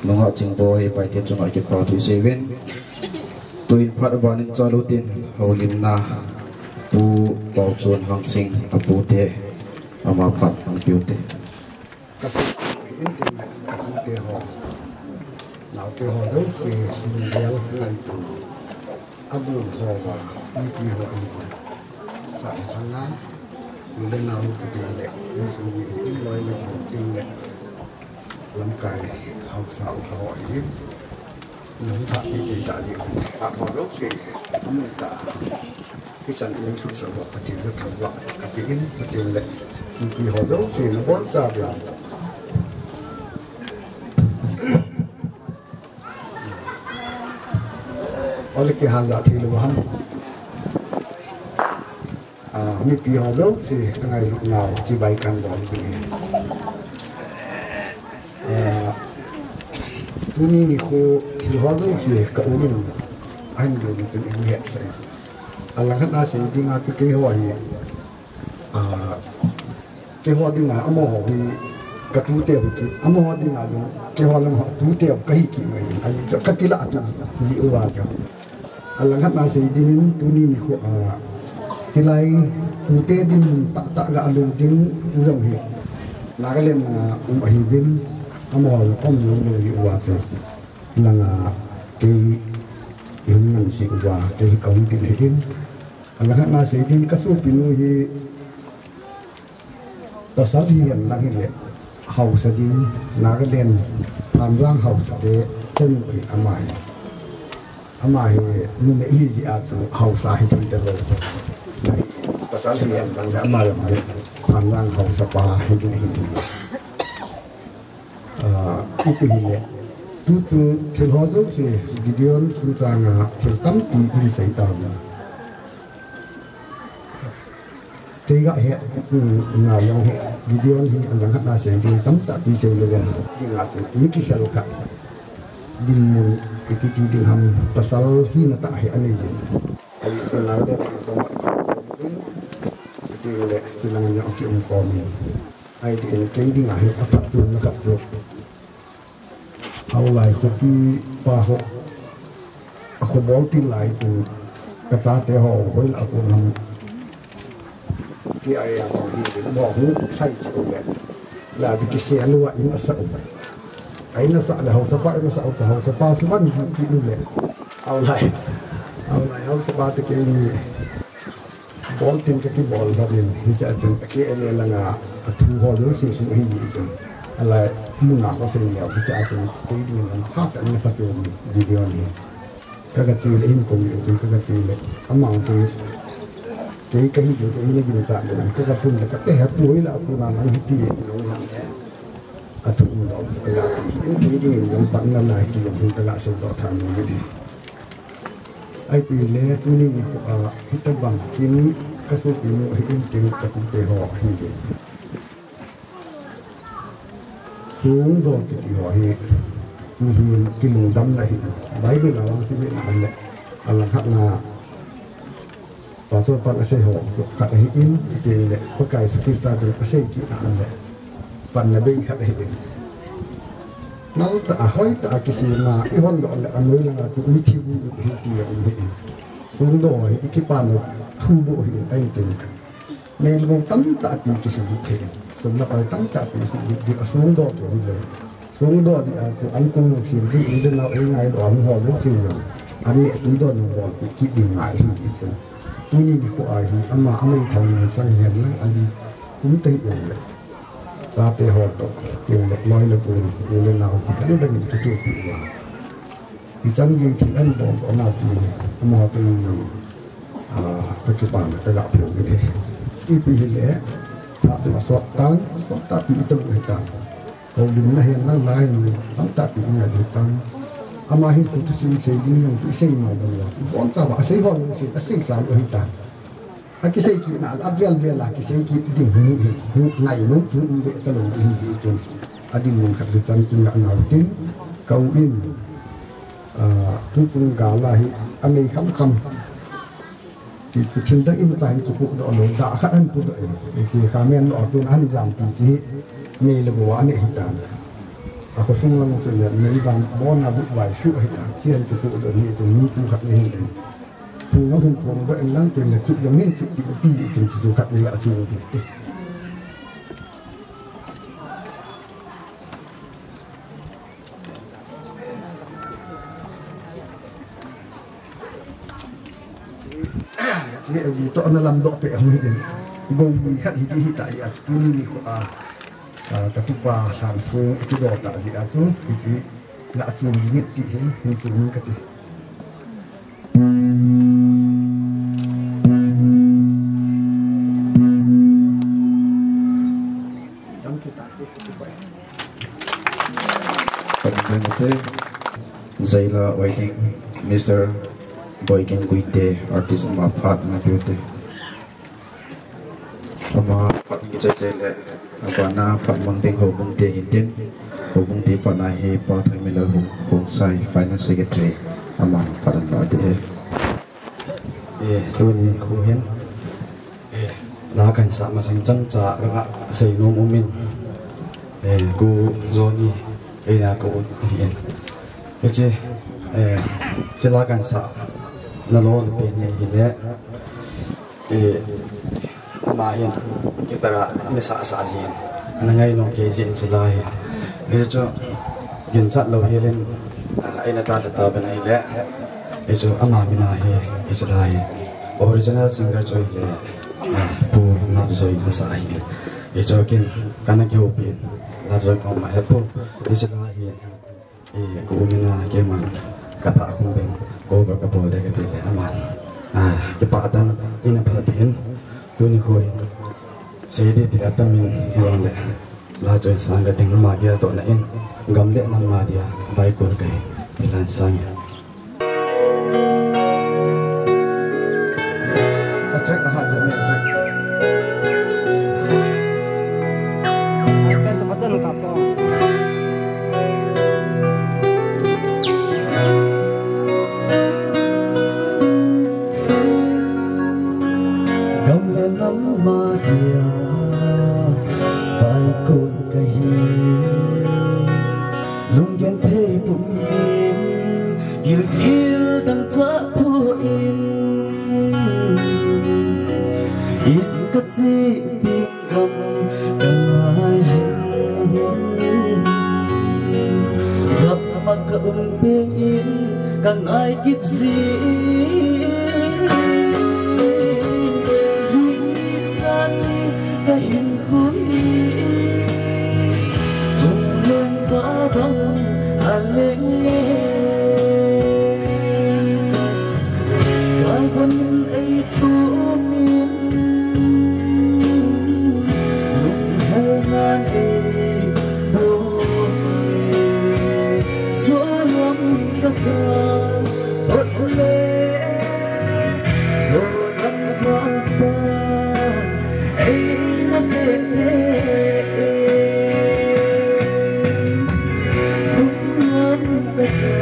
Nungah Chingboi Baite chunga kipathu isei uvin. Tuin phat abanin chalu tin houlimna Pu Paochon Hangsing apute ama phat hung piu te. Ka seipi in ding le ka tute ho, naote ho jouse lunggel ngaito, agon ho va, mipi ho in sa thanga, nu le nao kiti le, insung mi in loi le ho ding le, lamkai haosa ho in, nung pha pi ti ta di, a ho jouse, amun ta. Hichan in thusah uva Pathen kathangvah katin, Pathen le mipi ho jouse nabonchauvin. Ole kihaja thei lou ham. Ah, mipi ho jouse kangailutnau chibai kahin bol uve. Ah, tuni nikho thil ho jouse ka u in ahin dong chun in hetsah in. Alangkhat a sei dinga chu keiho hi, ah, keiho dinga amaho hi ka tute u ki, amaho dinga jong keiho lam ho tute u kahi kit mai. Ahi chu ka kilah tu ji uva chu. Alangkhat a sei dingin tuni nikho a, chilai tute dinmun tahtah ga lhung ding jong hi Nagaland langa um ahiuvin, amaho jong um lou lou ji uva chu. Langa kei ihung ngansi uva, kei hi kahung ding ahin. Alangkhat a sei ding ka sopinu hi pasal hihen lang hile, haosa ding, Nagaland, Phanjang haosa te, chanu hi ama hi. Ama hi numei ahi jeh a chu haosa hithei talou. Pasal hihen lang hile ama jong hi, Phanjang haosa pa hiding ahi. Ah, ipi hile, tutu thil ho jouse, Gideon chungchanga thil tampi in sei tauvin. Kei ga he, um, nga jong hi, Gideon hi alangkhat a sei ding tamtah pi sei lou vin. Dinga chu, mi kikhel khat. Dinmun, ipi ti ding ham, pasal hina tah hi anei jin. Ahi chu Nagaland a jong, ipi ti le, chilang jong kium khom in. Ahi tin kei dinga hi aphatchomna khat chu. Houlai khopi pa ho, akho bol til lai tin kachate ho, hoilah a kon ham. Ti area ho hi tin mo hu khai chi le. La ti kisel uva in asah u. A in asah le haosa pa in asah u, haosa pa suban hi kit u le. Houlai. Houlai haosa pa te keini. Bol tin kakibol lhon in, hiche a chun, K N A langa, athu ho jouse hung ahi jeh chun. Alai, muna kho sei leu, hiche a chun, kei dingin lang, phat a ina phatchom video hi. Ka, kache le, hin kum le, chun ka, kache le. Amang chu, kei kahi diu, kei na ginchat le, ka, kapun le, kate ha pui la, puna nang hiti, nang hiti. Athu um doh, ka, ka, in kei dingin jong pan nalai ti, jong ka, ka, sei doh tha, nang hiti. Ahi pi le, tuni nikho a, hitabang kin ka sopinu ahin tin ka tute ho ahiuve. Songdoh kiti ho hi, mihem kilungdamna ahi. Bible a vang chu vena le, alangkhat na, Pastor pan asei ho, khat ahin, tin le, Pakai Jesu Christa chun asei kit na le. Panna bei khat ahi in. Nal tah a, hoi tah a kisei ma, i hon doh le anoi langa chu mithi bu hi ti a um hi in. Songdoh hi i kipana thu bu hi in, ahi tin. Nei le gou tamtah pi kisu bu hi in. Sum le pai tamtah pi su bu di a songdoh keu hi le. Songdoh di a chu an kong lungsim di u le nau ei ngaidoh a hung hol lou si jong. An neh tui doh nung bol pi kit ding ngai hi hi chu. Tuni nikho a hi ama, amei thai nung sang hen lang a ji um te hi in le. Chate ho toh, tin le, loi le pu, u le nau, dang dang in kitupi uva. Ichan gei thil ahin bol doh nau ti, amaho chun, ah, ka kipana ka ga phong in ahi. Ipi hile, phat chun asot tan, sot tahpi i tou u hitan. Houlimna hen lang lai in, tamtah pi i ngai u hitan. Ama hin khu thusim sei ding jong chu i sei ma bang uva. Boncha uva, asei ho jong sei, asei cha u hitan. Akisei kit na, avel vel a kisei kit ding hi, hi, hi, ngailut chu um be talou ding hi ti chun. Adinmun khat chu chan kin la nau tin, ka u in, ah, tuchung gal a hi, anei kham kham. Ti chu thil dang imacha hin kipoh doh lou, dah khat ahin poh doh in. Hiche kha men lo tun ahin jam ti chu hi, nei le gou a anei hitan. Akhosung lang chun le meiban bon a buhbai shu hita, chian tu tu do ni chun mi pu khat ni hin. Pu hin phong ba en lang tin le chu jong hin chu ti ti chun chu khat ni la chu ti ti. Hi, hi, to na lam doh pe hung hi din. Go mi khat hi di hi ta ya, tu ni ni ko a. A, ka tupa sang sung, tu do ta ji a chu, hi ji, la chu mi ni ti hi, ni chu mi ka ti. Cham chu ta ti, tu pa. Zaila Waiting, Mister Boykin Guite, artist ama phat na beauty. Ama phat ni kichai chai le, abana phat mang ding houbung te hin tin, houbung te phat na hi Pa Thoimilal Hung, Khongsai, Finance Secretary, ama phat na ti he. Eh, tuni khu hin, eh, la kan sa masang chang cha ka ka sei nom um in, eh, ku Johnny, eh, na ka u hin. Hiche, eh, hiche la kan sa na lo na pe ni hi le, eh, ama hin, guitar a, ni sa sa hin. Ana ngai nom kei jin hiche la hi. Hichu, ginchat lou hi len, ah, eina ta ta ta ban hi le. Hichu, ama min a hi, hiche la hi. Original singer chu hi le, ah, Pu Laljoy in asa hi. Hichu kin, kana kihoupi, Laljoy koma he Pu, hiche la hi. Eh, ka u min a keiman ka tha khum ding, cover ka bol ding ka ti le aman. Ah, kipah tah in ana phalpeh in, tuni khu hin. Sei ding ti atam in, hijongle. Laljoy sang ka ding ama gel toh na in, gam le nam a dia, vaikon ka hi, ti lan sang in. A track a hat jeh in a track. Pen ka patah nung kap ko. Gam le nam a dia, vaikon ka hi. Lunggenthei pum in, gilgil dangchah thu in, in ka chih ding gam ka ngai jing. Gam a ka um teng in ka ngai kit jing. Jing ni jan ni ka hinkho hi, chungleng va bang a leng e. Ka von ei tumin, lunghelnan ei bol e. Solam ka kal tot le, so Lampa, ei na pe pe. Lunglam ka ka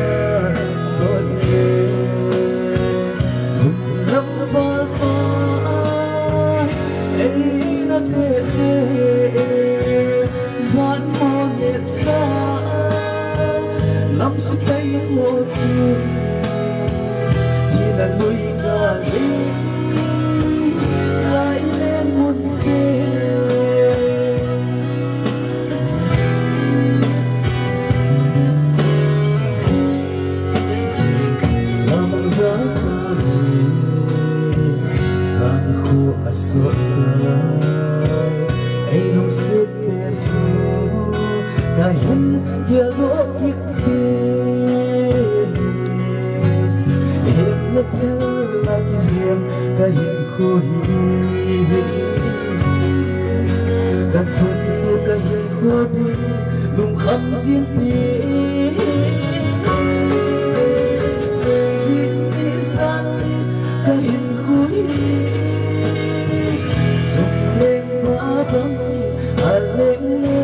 ton le. Lunglam valpa, ei na pe pe. Jan mo ngep sa, lam sepai ho chu, thina lui ka ling, lai len mun pe. Samang japa ni, sang khu asot na, ei lungset Ka hin gel doh kit te, himna thei la kijem ka hinkho hi. Ka chuntu ka hinkho ding lungkham jin te. Jing ni jan ni ka hinkho hi. Chungleng va bang a leng le,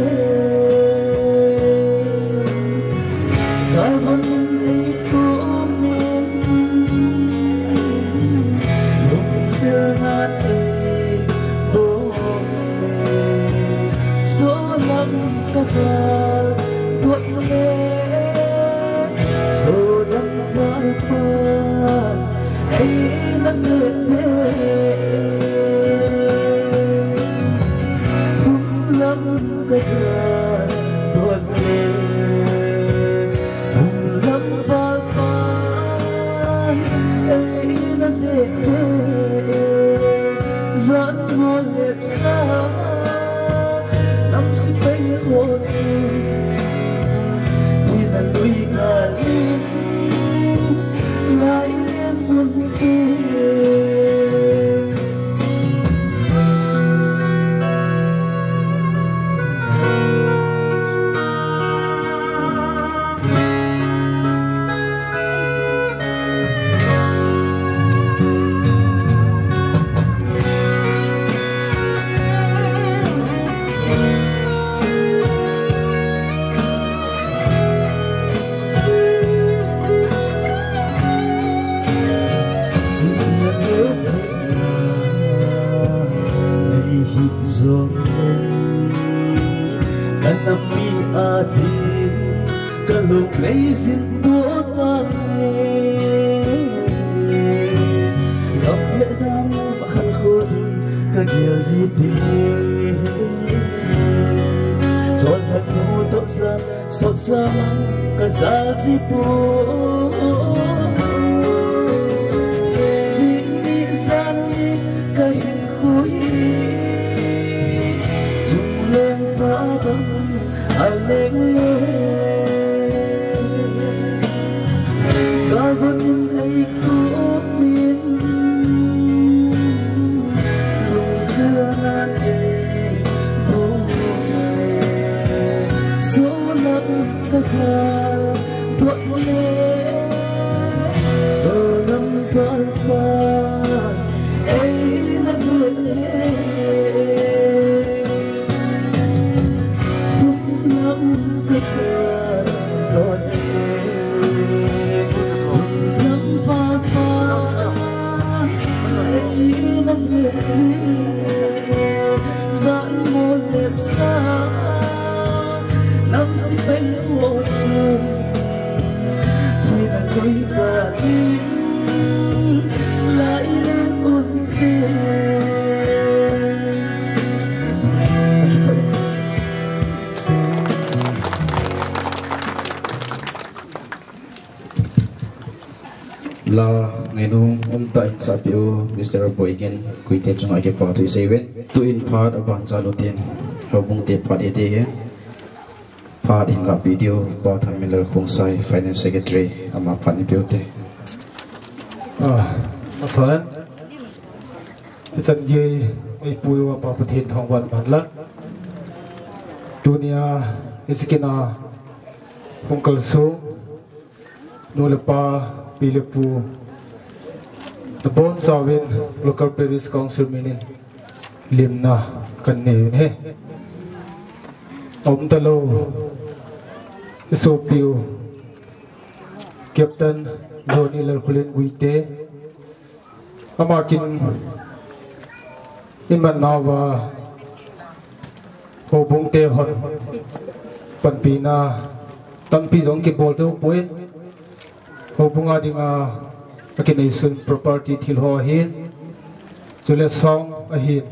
ka bang in ei tumin, lungthim ngan ei bol e, solam ka kal Solam palpa, ei na ve ve. Hum lam ka ga dot ve. Hum lam palpa, ei na ve ve. Zan mo lep sa. Nam sipai ho chu thina lui ngalin lai leng un e. Nei hih jong le, ka nampi a ding, ka lung nei jin tua tang e. Gam le nam a khan kho ding ka gel ji te. Chol na nu toh sa sot sa mang ka zal ji pu. Jing ni jan ni ka hin khui. Chung leng va bang a leng le. Ka gon in ei ku min. Lung hel na ei bu le. So lam ka gal dot le. So lam pal pal ei na bu le. La ngainom umtah in sahpeh u Mister Boigin, Kuite chunga kipa thu isei uvin. Tuin phat aban chal utin, houbung te phat iti hi. Phat hin lahpeh diu, Pa Thanminlal Khongsai, Finance Secretary, ama phat nei peh u te. Ah, masalan. Hichan gei, ei pu uva Pa Pathen thangvah man lang. Tunia, hiche kin a, hung kalsong. Nu le pa, pi le pu, nabonchauvin Local Parish Council minin limna kanei uve. Aum talou, isopiu, Captain Johnny Lalkholen Guite, Ama kin iman nauva houbung te hon panpina tampi jong kibol thei poi. Houbung a dinga akinei sun property thil ho ahin, chule song ahin,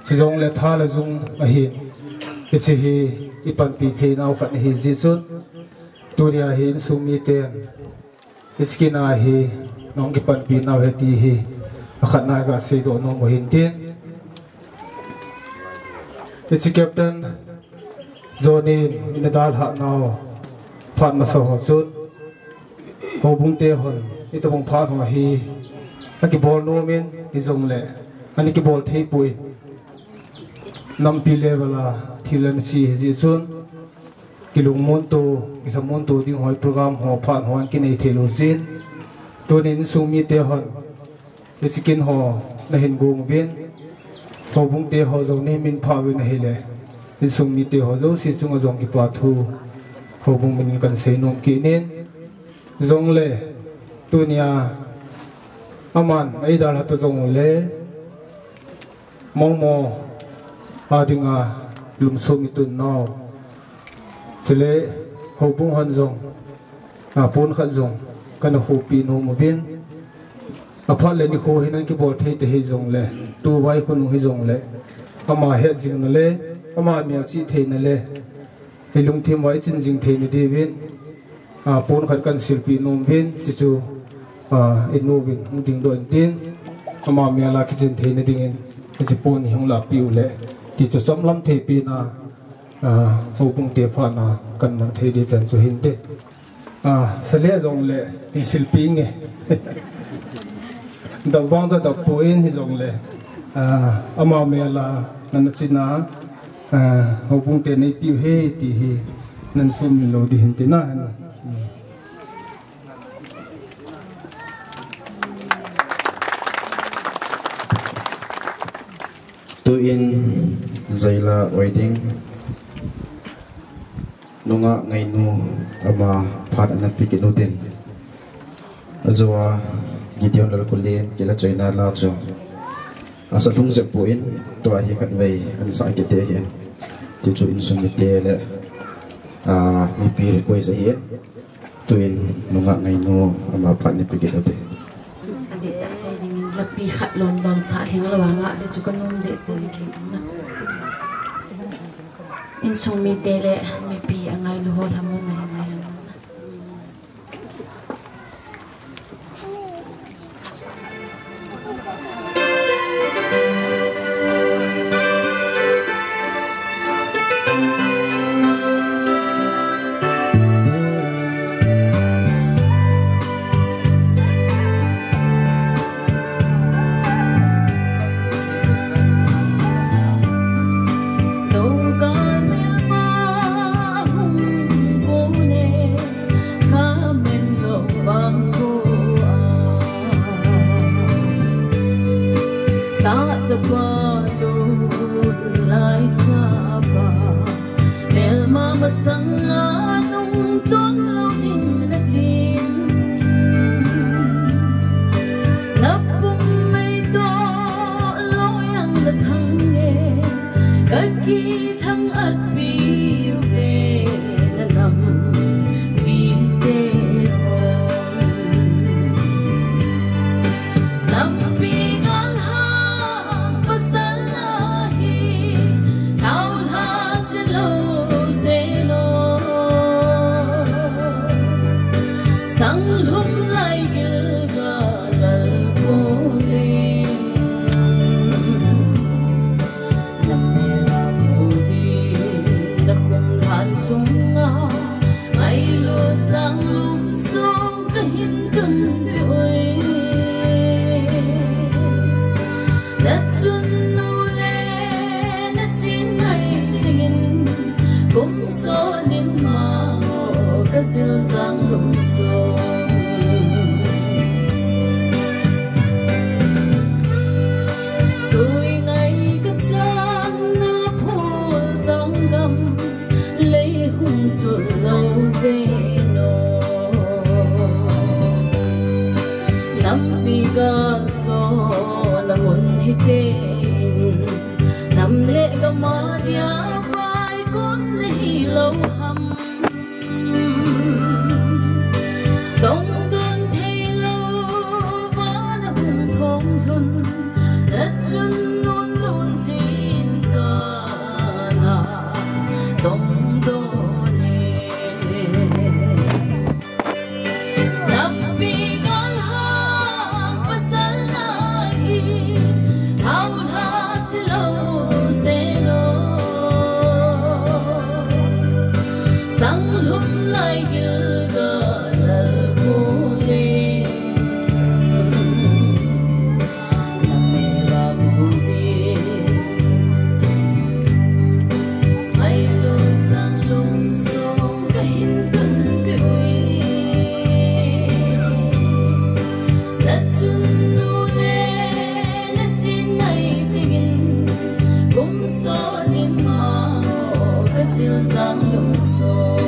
chujongle tha le jung ahin, hiche hi ipanpi thei nau khat ahi jeh chun, tunia hi insung miten Hiche kin a hi, nahung kipanpi nau ahi ti hi, akhatna a kaseidoh nom u hintin. Hiche Captain Johnny in, in adalhah nau, phat masa ho chun, houbung te hon, itobang phat ho hi, akibol nom in, hijongle, ana kibol thei poi. Nampi level a, thil ana se ahi jeh chun, Kilungmonto, kilhammonto ding ho, program ho, phat ho, ana kinei thei lou jeh in. Tunin insung mite hon, hiche kin ho, nahin gong uvin. Houbung te ho jong nahin min phah uvin ahile. Insung mite ho jouse chunga jong kipa thu. Houbung minin kahin seinom kit in. Jongle, tunia, aman, eidalha ta jongle. Mongmong a dinga lungset mi tun nau. Chule houbung hon jong, a, pon khat jong kana khopi nom uvin. Aphat le nikho hin ana kibol thei te hijongle, tu vai khonung hijongle, ama het jingna le ama melchih theina le ilungthim vai chin jing theina diuvin, a, pon khat kana silpeh nom uvin, chuchu, a, inu uvin hung dingdoh intin, ama mel a kichin theina dingin hiche pon hi hung lahpeh u le, tichu chomlam theipi na, a, houbung te phat na kana mang thei ding chan chu hinte. A, sale jongle hin silpeh inge. Dap vang chu dap poi hijongle, a, ama mel a nana chin a, a, houbung te neipeh u ahi ti hi nana sumil lou ding hinte na. Tuin Zaila Oiding, nungah ngainu, ama phat ana pe kit utin, ajou a Gideon Lalkholen kilachoina la chu asa lhung jep pon, tua hi khatvei ana sah kit te ahin, tichu insung mite le, a, mipi request ahin. Tuin nungah ngainu, ama phat nei pe kit ute. Adih tah sei dingin lapi khat lom lom sah lhing lou vang a, adih chu kanom deh poi kei jong na. Insung mite le mipi angailu ho lhamon na hi ngai lhamon na. Chapa lut lai chapa, melma masanga nungchon lou ding natin. Napum mei toh loi ang nathang e, kakithang at piu ve nanam mite hon. Lampi galhang pasal na hi, thaulha silou jelo. Sanglhum lai gilgal lal pulin. Namela pudi, nakhum lhan chunga, ngailut sang lungsong kahin tunpeh uve. Nachun nu le nachin ngai chingin, kum sonin mao kajil jang lungsong. Tui ngai kachang na phul jang gam, lei hung chul lou jeno. Nampi gal chon a mun hite in, nam le gam a dia vaikon nahi lou ham. Tongdon thei lou va nahung thong lhun, nachun nun lun lhin kana tongdon e. Lampi galhang pasal na hi, thaulha silou jelo. Sanglhum lai gilgal lal pulin. Namela pudi. Ngailut sang lungsong kahin tunpeh uve. Nachun nu le nachin ngai chingin, kum sonin mao kajil jang lungsong.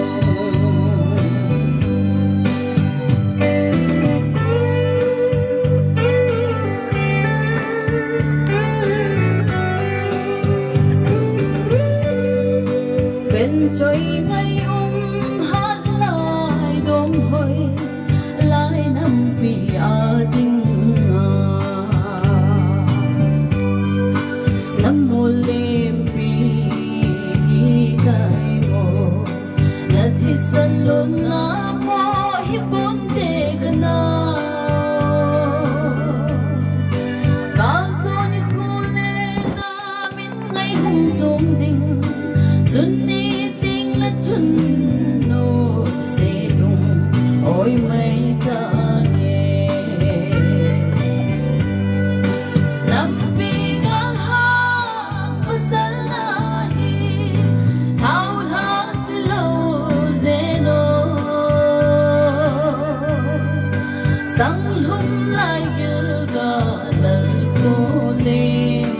Pen choi ngai um Limpi hi kai mo, na thisan lona mo hi pon te kana. Ka zo ni khu le na min ngai hung chung ding, chun ni ding le chun nu se lung oi mai ta nge. Lampi gal ha pasal na hi, thau lha si lo zeno. Sanglum lai gil ga lal ko lim.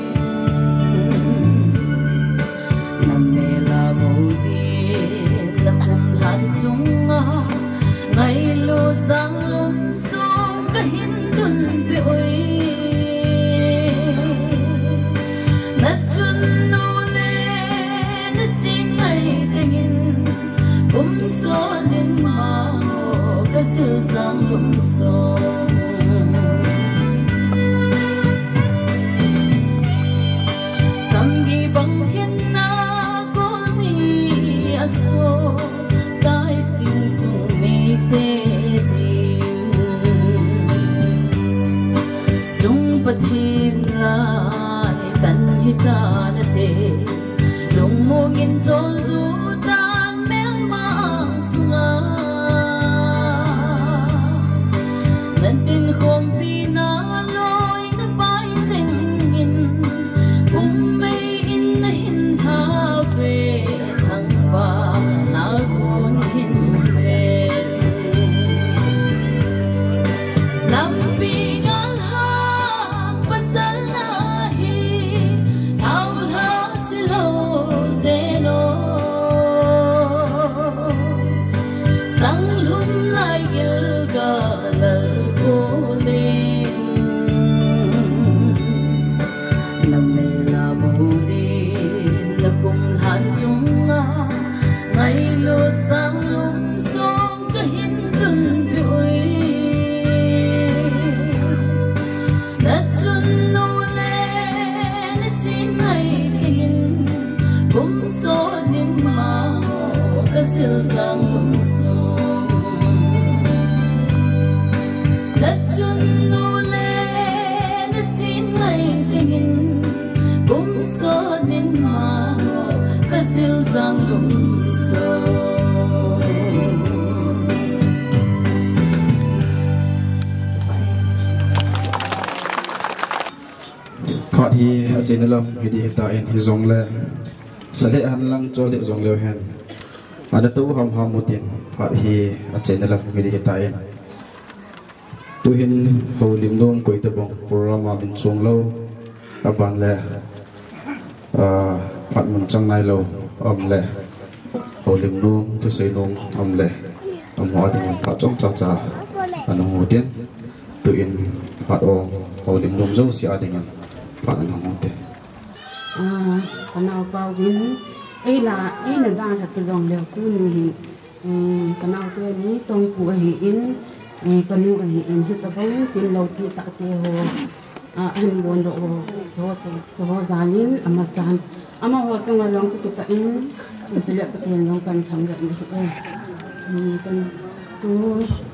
Na mel a bu din na kum lhan chunga, ngailut zanglum sung ka hin tun pe ui. Na chun nu le na ching ngai chengin, kum sot in ma ka zil zanglum sung. Samgi bang hin na kol ni a so, tai sing sung mi te ding. Chung Pathen lai tan hi ta na te. Lungmong in chol du tan melma ang sunga. Nan tin khompi na loi na pai chengin, um mei in na hin ha ve thangvah na gun hin ven. Lampi gal ha pasal na hi, thau lha si lo zeno. Sanglum lai gil ga lal ko lim. Na mel a bu din na kum lhan chunga, ngailut zanglum sung ka hin tun pe ui. Na chun nu le na ching ngai chengin, kum sot in ma ka zil zanglum sung. Na chun nu le na ching ngai chengin, kum sot in ma ka zil zanglum sung. Phat hi acheina lam hi di hi ta in, hi jong le sa le han lang chol di jong leu hen, ana to ham ham mu tin, phat hi acheina lam hi di hi ta in. Tu hin Houlim nom koi ta bang program a min chuang lo, aban le, ah, phat mun chang nai lo, um le, Houlim nom, thusei nom, um le, um ho a ding in phat chom cha cha ana hung u tin. Tu in phat o, Houlim nom jouse a ding in phat ana hung u tin. Ah, ka naopa Vin, ei la, ei na dan ha ta jong leu tuni hi, eh, ka naote ni Tongpu ahi in, eh, ka nu ahi in, hi ta bang tin lo ti ta te ho, ah, an bon do ho, cho, cho jal in, ama san, ama ho chunga jong ka kipah in, in chule Pathen jong kan thangvah in hi e. Hmm, kan tu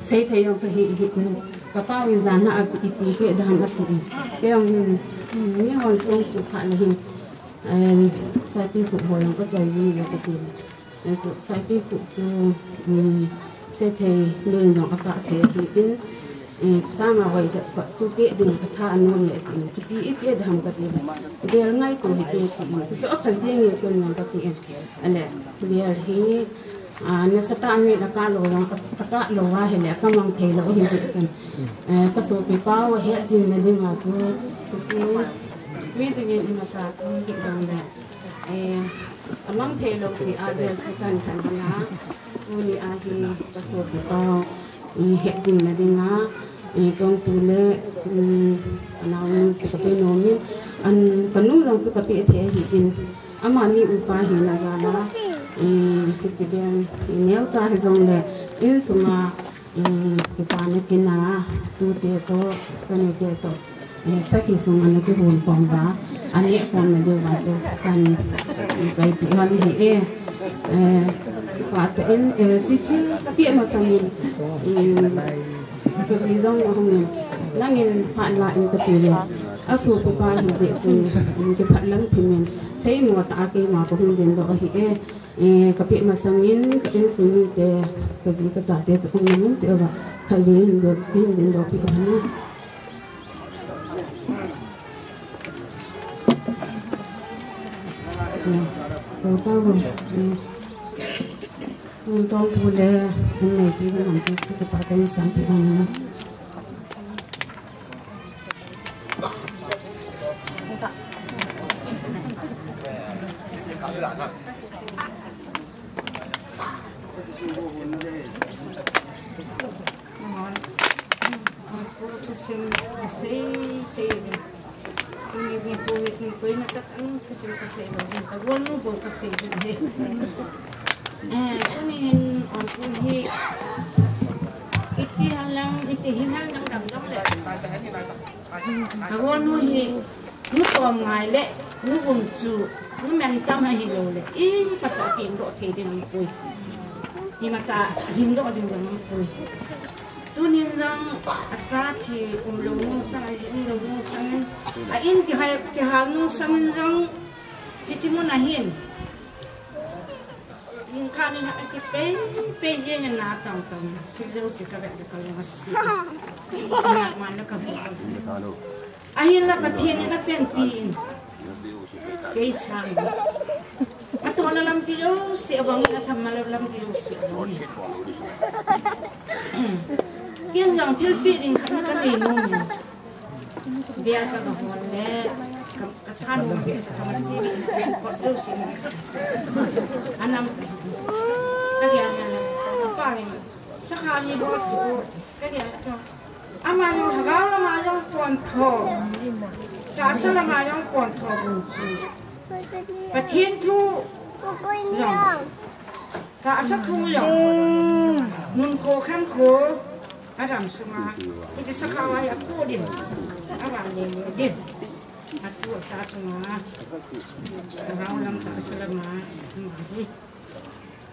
sei thei jong ka hi hi in, ka pa in jan na a chi ipi pe dam a chi in. Ke jong hin, hmm, mi hon song tu kha na hin. Em, Saipi Khup ho jong ka soi ji le ka ti. Em, chu Saipi Khup chu, um, se thei len jong a ka thei hi in, em, sama hoi ja pa chu pe ding ka tha anu le ti. Ti pi i pe dam ka ti. Bel ngai ko hi ti ti. Chu chu a pha ji nge ko jong ka ti. Ale, bel hi, ah, nasa tah in a kah lou vang, a, a kah lou a hile, ka mang thei lou hi jeh chun. Eh, ka sopi pau a het jing na ding a chu, chu, mi ding in ima cha chu hi dong le. Eh, a mang thei lou ti a bel chu kan kan na. Tuni a hi ka sopi pau. I het jing na ding a, i Tongpu le, um, ka naonu chu ka pe nom in, an ka nu jong chu ka pe thei ahi in, ama mi upa hi na jal a, i, hichi bel, i neocha hi jong le, insung a, i, kipa na kin a, tute toh, chanu te toh. Eh, sakhi sunga ana kihon khom uva, ana khom na diu va chu kahin seipeh u ahi e. Eh, kipah tah in, eh, hiche thil kapeh masang in, eh, kaji jong ahung in, nangin phat la in kati le, asopipa ahi jeh chun, eh, kipah lam thim in, seimo tah a keima kahung dingdoh ahi e. Eh, kapeh masang in, ka insung mite, kaji kachate chu hung in, che uva, khat vei hin ding, hin dingdoh peh uva. Thusim kasei sei le. Tuni nikho hi kin koima chan thusim kasei lou hin, kagol nu bou kasei lou hin. Eh, tuni hin onpu hi iti hal lang, iti hin hal lang dang dang le. Kagol nu hi, nu tom ngai le, nu um chu, nu men tam ahilou le, imacha pengdoh thei ding aum poi. Imacha himdoh ding dang aum poi. Tunin jong acha thi umlou nu sang, aji umlou nu sangin, a in kihal, kihal nu sangin jong, hiche mun a hin. Jingkah nin a kipei, pei jeng in na tong tong. Thil jouse kave le kalung asi. Ahinla Pathen in apenpi in. Kei sang. Atohna lampi jouse abang in, athamna lampi jouse abang in. Ken jong thilpeh ding khat kanei nom in. Bia kagahol le, ka, kathanom behseh, kamachi behseh, kot jouse. Anam. Kagel na le, kapa rin. Sakha ni bol tu, kagel tu. Ama jong lhagao lama jong pontho. Tahsa lama jong pontho bung chu. Pathen thu jong. Tahsa thu jong. Nun kho khem kho. Adam sunga. Hiche sakha uva hi apu din. Avan le le din. Atu acha chunga. Lhagao lam tahsa lama. Ama hi.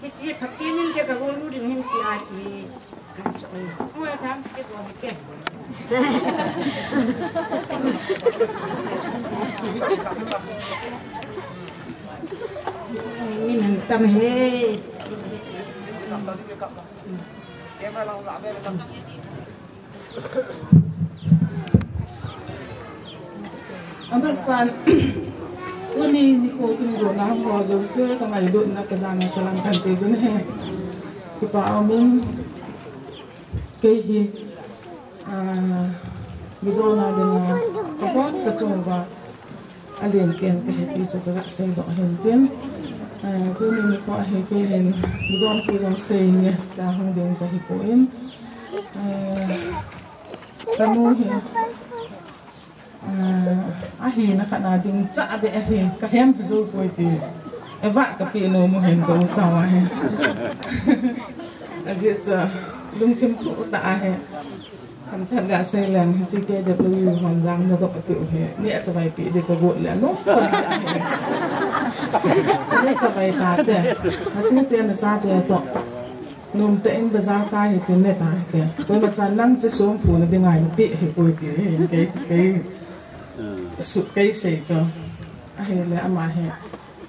Hiche phapen in te kagol nu ding hin tia chi. Kan choi. Oi, tham, ke ko ke. Ni nang tam he. Amasan, tuni nikho kin gona ho jouse, kangailutna kajana salam kahin pe ding ahi. Kipa aumin, kei hi, ah, midona dinga, kaboncha chunga, alen ken kahi ti chu kaga seidoh ahin tin. Ah, tuni nikho ahi kei hin, midon thu jong seinge, ta hung ding kahi poi. Ah, Kanu hi, ah, ahina khat na ding cha be ahi, kalhem jou poi ti. Eva kapeh nom u hin ka u sao ahi. Ajeh chu, lungthim thuh tah ahi. Kamchat ga sei leng, hiche K W hon jang nadoh ati u hi. Neh chavai peh ding kagot le, nom kon ahi. Neh chavai tate. Natute nachate toh. Nomtah in bazar kai hite, neh ta hite. Koima chan nang chu songphu na ding ngai napeh hipoi ti hi, kei, kei, su, kei sei chu. Ahile ama hi.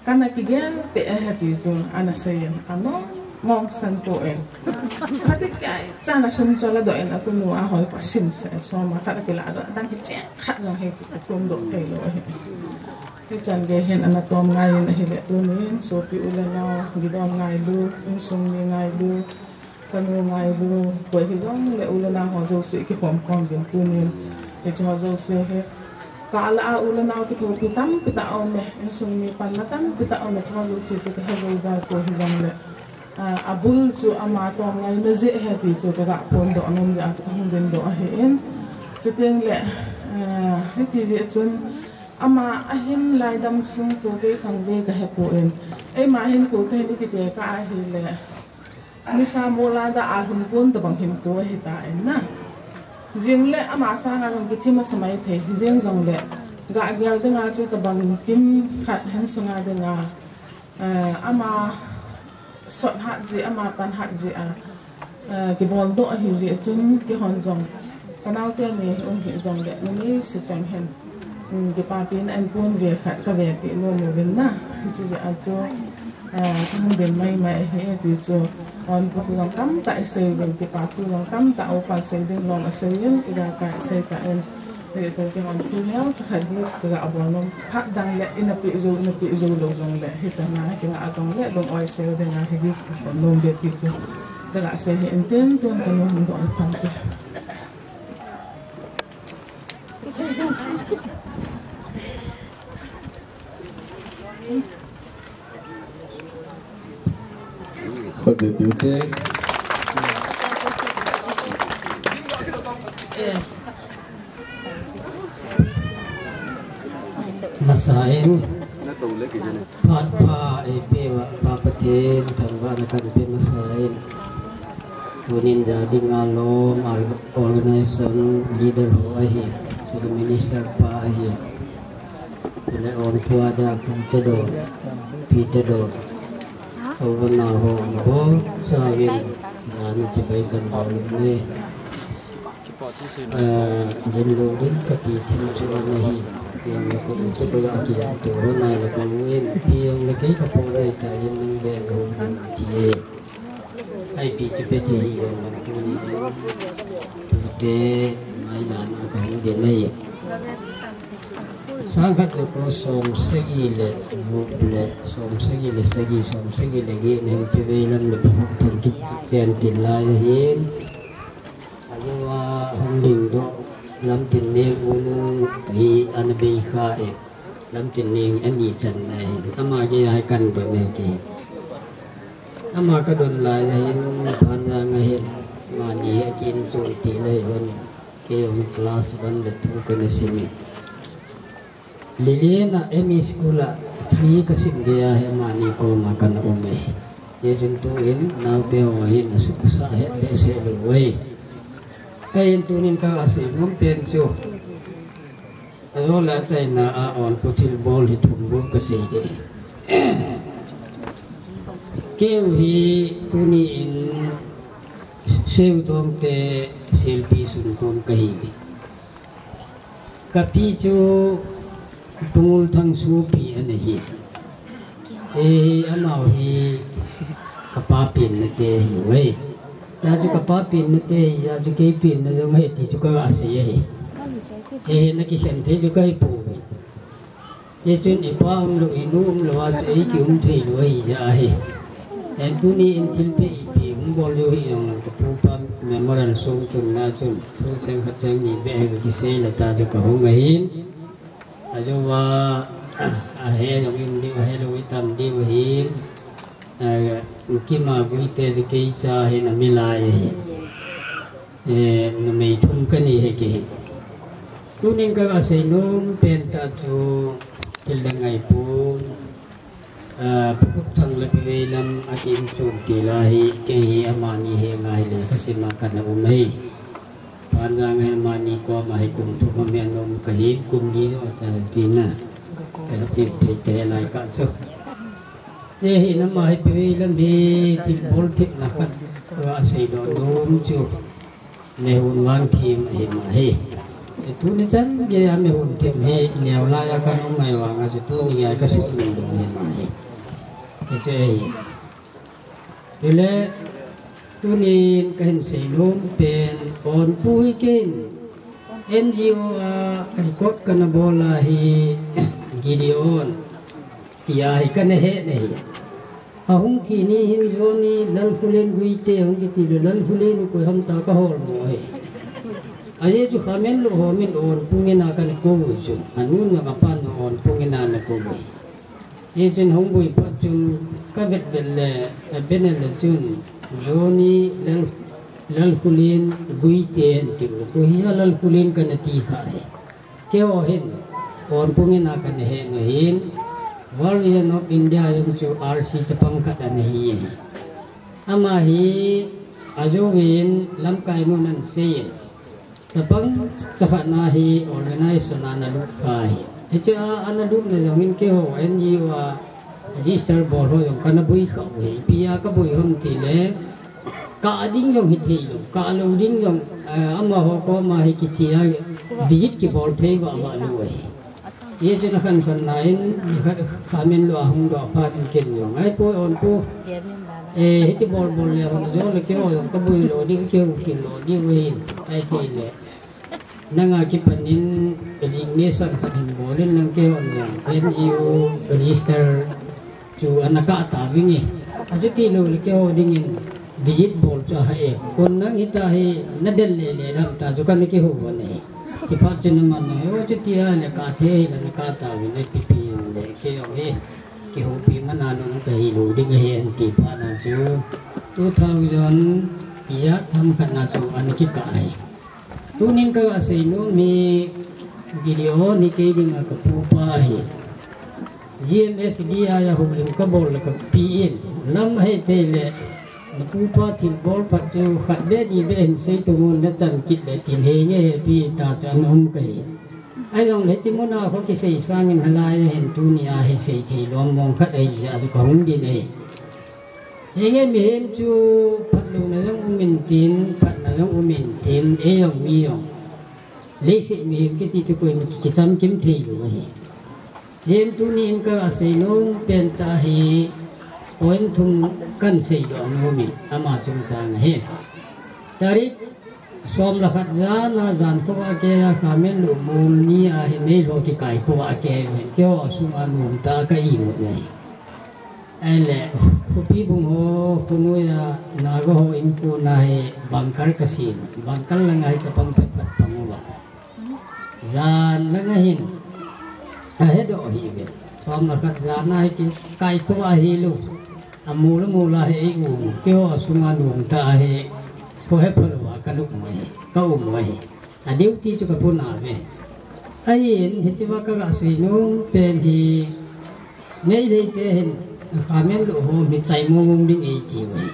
Kana kigel peh ahi ti chu, ana sei in, anom, mong san poi. Khatvei kei chan a sum chu ladoh in atunu a hoi pa sim se, soma khat akiladoh, adang hi cheh khat jong hi kikum doh thei lou ahi. Hichan gei hin ana tom ngai in ahile tunin, sopi u le nao, gidon ngailu, insung mi ngailu, kanu ngailu, koi hijongle u le nao ho jouse kikhom khom ding tunin. Hiche ho jouse hi, kah lah a u le nao kithopi tampi tah aume, insung mi panla tampi tah aume, hiche ho jouse chu kahe jou jal poi hijongle. Ah, abul chu ama tom ngaina jeh ahi ti chu kaga phondoh nom jeh a chu kahung dingdoh ahin. Chuteng le, ah, hiti jeh chun ama ahin laidam sung khu kei khang ve kahe poi. Eima hinkho te hi kiti kah ahile. Nisa mola da a hinkho tabang hinkho ahitan na. Jing le ama sanga jong kithim asa mai thei, jing jongle ga gel dinga chu tabang kim khat hen sunga dinga, eh, ama sot hat jeh, ama pan hat jeh a, eh, kibol doh ahi jeh chun keihon jong, kanaote ni um hi jongle, nani si chang hen, um, kipapina inpon ve khat kavepeh nom uvin na, hiche jeh a chu, eh, kahung dem mai mai ahi e ti chu, onpu thu jong tamtah isei uvin, kipa thu jong tamtah upa sei ding lom asei in, ijakai isei tan. Hichun keihon thil neocha khat gift kaga bol nom, phat dang le ina peh jou, ina peh jou lou jongle, hichan a kinga jongle lung oi sel dinga hi gift kabol nom bep ti chu kaga sei hi intin, tun kanu hung doh le phante. Khut beh peh ute. Masa in phat pha eipeuva Pa Pathen thangvahna kahin pe masa in, tunin ja dinga lom, organization leader ho ahi, chule minister pa ahi, chule onpu a dia Pu Tedon, Pi Tedon, Overna ho, bol chauvin, jana chibai kahin bol uve. Eh, din lou din kati thim chu ana hi. Din lou din chu koi a kiya to ho nai le ka uvin. Pi jong le kei kapo nai ta, din lou din ho ti e. Ai pi chu pe thei hi jong lang tuni. Te mai la na ka hin din nai. Sang khat le ko som sagi le gup le, som sagi le sagi, som sagi le get nen pe vei lam le pu thang kit chen tin lai hin. Ajou a hung ding doh Lamtinning u hi ana bei kha e. Lamtinning ani chan ahi. Ama gei a hi kan doh ne ti. Ama ka don lai a hin, Phanjang a hin, amani hi akin chun ti le hon. Kei jong class one le two kana sim e. Lilian a M E school a three kasim gei a hi amani koma kana um e. Hichun tuin naote ho hin asuksa het behseh lou uve. Ahin tunin kaga sei nom pen chu, ajou le achaina a onpu thilbol hi thum bou kasei ding. Keu hi tuni in Seitom te selpi sungkom kahi. Kapi chu Pu Ngulthang sopi ana hi. Hihi amaho hi kapa penna te ahiuve. Hijeh chun kapa penna te ahi, hijeh chun kei penna jong ahi ti chu kaga sei ahi. Hihi nakikhen thei chu kahi pouve. Hichun ipa umlou, inu umlou a chu eikium thei lou ahi jeh ahi. Hiche tuni in thilpeh ipi hung bol diu hijong leng kapupa memorial song tunna chun thu cheng khat cheng ni beh hi kakisei le ta chu kahung ahin. Ajou a, ahe jong um diu, ahelou itam diu ahin. Eh, Kima Guite chu kei cha hin amilai ahi. Eh, numei thum kani hi kei. Tunin kaga sei nom pen tah chu thil dang ngaipon. Ah, Pu Khup Thang le Pi Veilam akim chun ti la hi, kei hi amani henga hile kasim a kana um ahi. Phanjang a hi amani koma hi kum thum a mian um kahin, kum li jo ta tina. Kasim thei te lai ka chu. Hihi nama hi Pi Veilam hi thilbol themna khat kaga sei nom chu. Nehun vangthem ahi ma hi. Tuni chan geiya nehun them hi neo laiya kaum ngai vanga chu tuni geiya kasei nom ahi ma hi. Hiche hi. Chule tunin kahin sei nom pen, Onpu hi kei in N G O a record kana bol a hi Gideon tia hi kana he na hi. Ahung thi ni hin Johnny Lalkhulen Guite hung kiti le, Lalkhulen koi ham ta kahol mo hi. Ajeh chu Khamenlok ho min Onpu ngen a kana kou chu. Anu le apa in Onpu ngen a ana kou hi. Hichun hung boi phat chun kavet vet le, aben le chun Johnny Lal, Lalkhulen Guite ahin ti u. Koi hi a Lalkhulen kana ti kha hi. Keiho hin Onpu ngen a kana he u ahin, World Vision of India jong chu R C chapang khat ana hi ahi. Ama hi ajouvin lamkai mun ana sei in. Chapang chakhat na hi organization a na lut kha hi. Hiche a ana lutna jong in keiho N G O a register bol ho jong kana boi kha u hi. Ipi a ka boi ham ti le, kah ding jong hithei lou, kah lou ding jong, eh, amaho koma hi kiche a visit kibol thei vah vah lou ahi. Hiche na khan khan na in, nikhat Khamenluk a hung doh phat in ken jong, "Ai pu, on pu, eh, hiti bol bol le hon jo le keiho jong ka boi lou ding, kihou kit lou ding u hin," ahi le. Nanga kipan in resignation khat hin bol in nang keiho jong N G O register chu ana kah tauvin e. Achuti lou le keiho dingin visit bol chu ahe. Kon nang hita hi na del le le lam ta chu kana kihou u ahi. Chuphat chun aman na, "O, chuti a le kah thei hile na kah tauvin e, ipi pi le keiho hi kihoupi man a lung kahi lou ding ahi," ati phat na chu two thousand eight ham khat na chu ana kikah ahi. Tunin ka ga seinom hi Gideon hi kei dinga ka pupa ahi. G M F D I a houlim ka bol le ka pi in, lam ahe thei le, na pupa thilbol phat chu khat beh ni beh hin sei tung un, na chan kit le tin, henge hepi ta chu ana um kahi. Ahijongle hiche muna kho kisei sangin halai a hin tunia hi sei thei lom mong khat ahi jeh a chu ka hung din ahi. Henge mihem chu phatlouna jong um in tin, phatna jong um in tin, ei jong mi jong. Leiset mihem kiti chu koima kichamkim thei lou ahi. Hin tuni in ka seinom pen tah hi point thum kan seidoh nom in ama chungchang ahi. Tarik som le khat jan a jan khovah a kei a Khamenluk mol ni a hi Meilhei kikai khovah a kei u hin keiho sunga nom tah a ka imut u ahi. Ahile, khopibung ho, khonoi a, Naga ho in kona hi bunker ka sem. Bunker langa hi chapang phat phat pang uva. Jan langa hin, ka hedoh hih uvin. Som le khat jan a hi kikai khovah hilou. Amol amol a hi ei um. Keiho sunga nom tah a hi, kho hepha louva ka lut u ahi, ka um u ahi. A duty chu ka puna ve. Ahin, hichea ka ga seinom pen hi, Meilhei te hin, Khamenluk ho mi chai mong mong ding ei ti u ahi.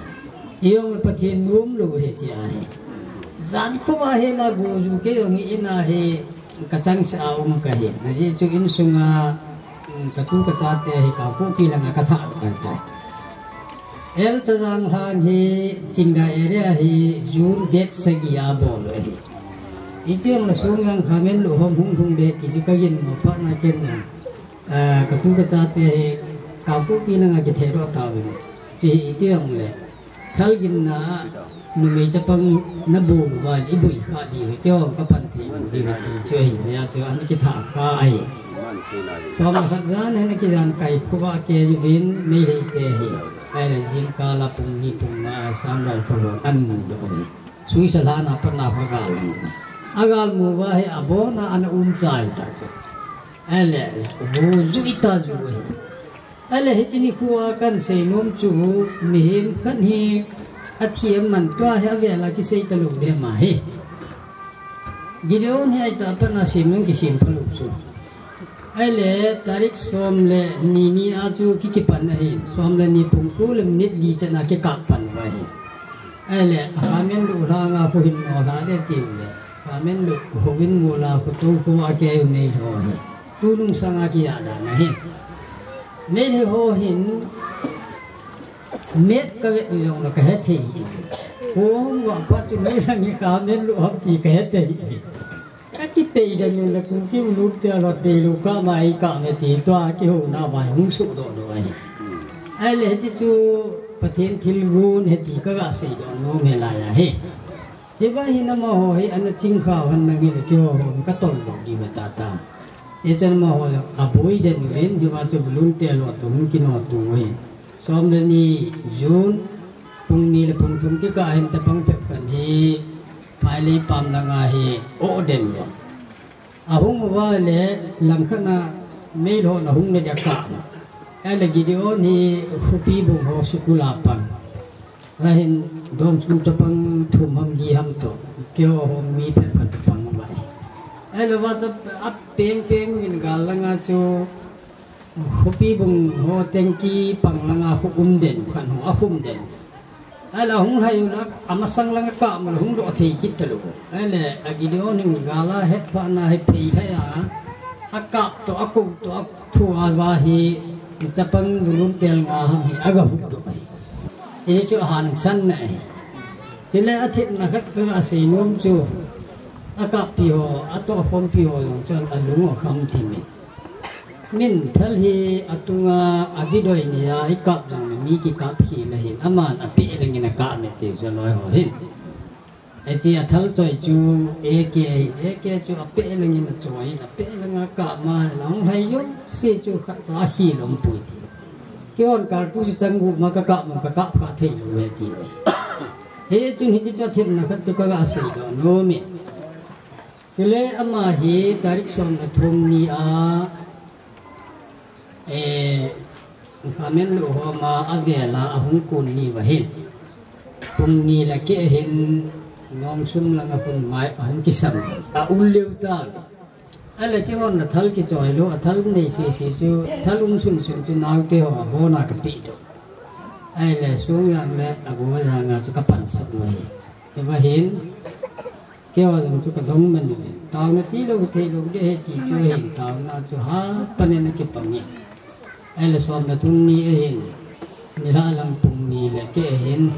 Ijong le Pathen nom lou ahi ti ahi. Jan khovah a hi la go ju kei jong hi in a hi ka changseh a um kahi. Ajeh chu insunga, um, ka tu ka chate hi Kangpokpi langa ka thah tai tai. L Chajang lhang hi Chingdai area hi June date sagi a bol u ahi. Iti jong le sung jang Khamenluk ho hung lhung le ti chu ka ginmo phat na ken jong, ah, ka tu ka chate hi Kangpokpi langa kithehdoh tauvin. Hiche hi iti jong le thal ginna a numei chapang na bol uva le i boi kha diu hi, keiho ka pan thei lou diu hi ti chu ahi, nia chu ana kithah kha ahi. Som le khat jan hin a kijan kai khovah a kei uvin Meilhei te hi. Ahile jingkah a pung ni pung nga a Assam Rifle hon ana mudoh u ahi. Suisa lhan a pat na kho gal mu. A gal mu uva hi abon a ana um chai ta chu. Ahile, hu ju i ta ju ahi. Ahile, hiche nikho a kan seinom chu mihem khat hi athi aman tua hi avel a kisei talou ding ahi. Gideon hi ahitah a pat na sem jong kisem phalou chu. Ahile, tarik som le ni ni a chu ki, kipan ahi. Som le ni pung ko le minute li chan a kikah pan uva ahi. Ahile, Khamenluk lhanga kho hin nolha le tiu le. Khamenluk houin mol a kho tou khovah a kei u Meilhei ho hi. Tunung sanga kiya dan ahi. Meilhei ho hin, map ka vet u jong le ka hethei. Kho hung vah phat chu Meilhei hi Khamenluk ham ti ka hethei. Ka kipei ding u le Kuki Mulun te a lo te lo ka mai ka me ti tua kihouna vai hung sudoh doh ahi. Ahile hiche chu Pathen thilgon ahi ti ka ga seidoh nom e lai ahi. Hiva hi namaho hi ana chingkhau hen nang hile keiho hon ka tol lou diu ve tata. Hichun amaho jong aboi den uvin, hiva chu volunteer lo tou hung kino tou u ahi. Som le ni June, pung ni le pung thum kikah hin chapang phabep khat hi, Phailei pam langa hi, o den uva. Ahung uva le, langkhat na Meilhei hon ahung na dia kah na. Ahile Gideon hi, Khupibung ho school a pang. Ahin dom sum chapang thum ham li ham toh, keiho hung mi phabep khat pang uva ahi. Ahile va chu apeng peng uvin gal langa chu Khupibung ho tengki pang langa khu um den khat ho, akhum den. Ahile ahung lhai u la, amasang lang akap ma la hung doh thei kit talou. Ahile a Gideon hin gal a het phat na hi phei lhai a, akap toh, akou toh, athu a va hi, chapang volunteer nga ham hi aga hukdoh ahi. Hichu ahangsan na ahi. Chule athepna khat kaga seinom chu, akappi ho, atohkhompi ho jong chun alung akham thim in. Min thal hi atunga avidoi nia ikap jongle mi kikap khel ahin, aman apeh lengin akap e tiu, jaloi ho hin. Hiche athal choi chu A K ahin, A K chu apeh lengin achoi in, apeh leng akap ma, ahung lhai jouse chu khatcha akhel umpoi ti. Keihon kartu si chang gup ma kakap ma, kakap kha thei lou ve ti. Hichun hiche chu athepna khat chu kaga seidoh nom in. Chule ama hi tarik som le thum ni a, eh, Khamen Luh homa avel a ahung kon ni uva hin, pung ni le keh hin Nongsum langa hun mai ahung kisam, aum leu tan. Ahile keihon athal kichoi lou, athal nei sese chu, athal um sunsun chu naote ho abona kapeh doh. Ahile Songjang le Agojang a chu kapansah uve. Hiva hin, keiho jong chu kadong man in, taona tilou theilou ding ahi ti chu ahin, taona chu hapan in akipang e. Ahile som le thum ni ahin, nilhah lang pung ni le keh ahin,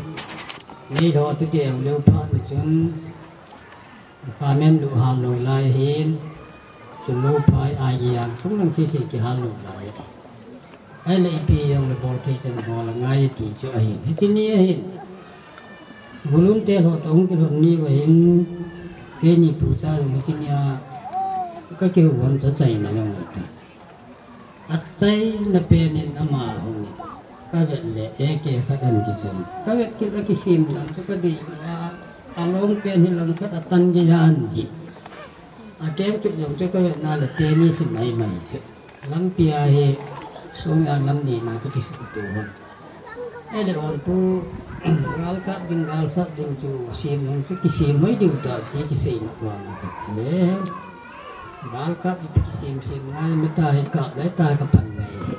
neilhou tute um leu phat na chun, Khamen Luh hal lou lai ahin, chun lou phai a, Aigijang chung lang sese kihal lou lai. Ahile ipi jongle bol thei chan bol angai ti chu ahin. Hiche ni ahin, volunteer ho toh hung kilhon ni uva hin, keini pu cha jong hiche nia kakihou hon chu achaina jong ahitai. Achaina pen in ama hung in, kavet le A K khat ahin kichoi. Kavet kit le akisem dan chu kadei lou a, along pen hi lang khat atan gei a ahin jih. Akeng chup jong chu kavet na le teni si maimai chu. Lampi a hi Songjang lam ni na kakisuhto hon. Ahile Onpu, galkap ding, galsat ding chu sem jong chu kisem hoi diu ta ti kisei na vang khat le. Galkap ipi kisem sem ngai, mata hi kap lai ta kapan ngai.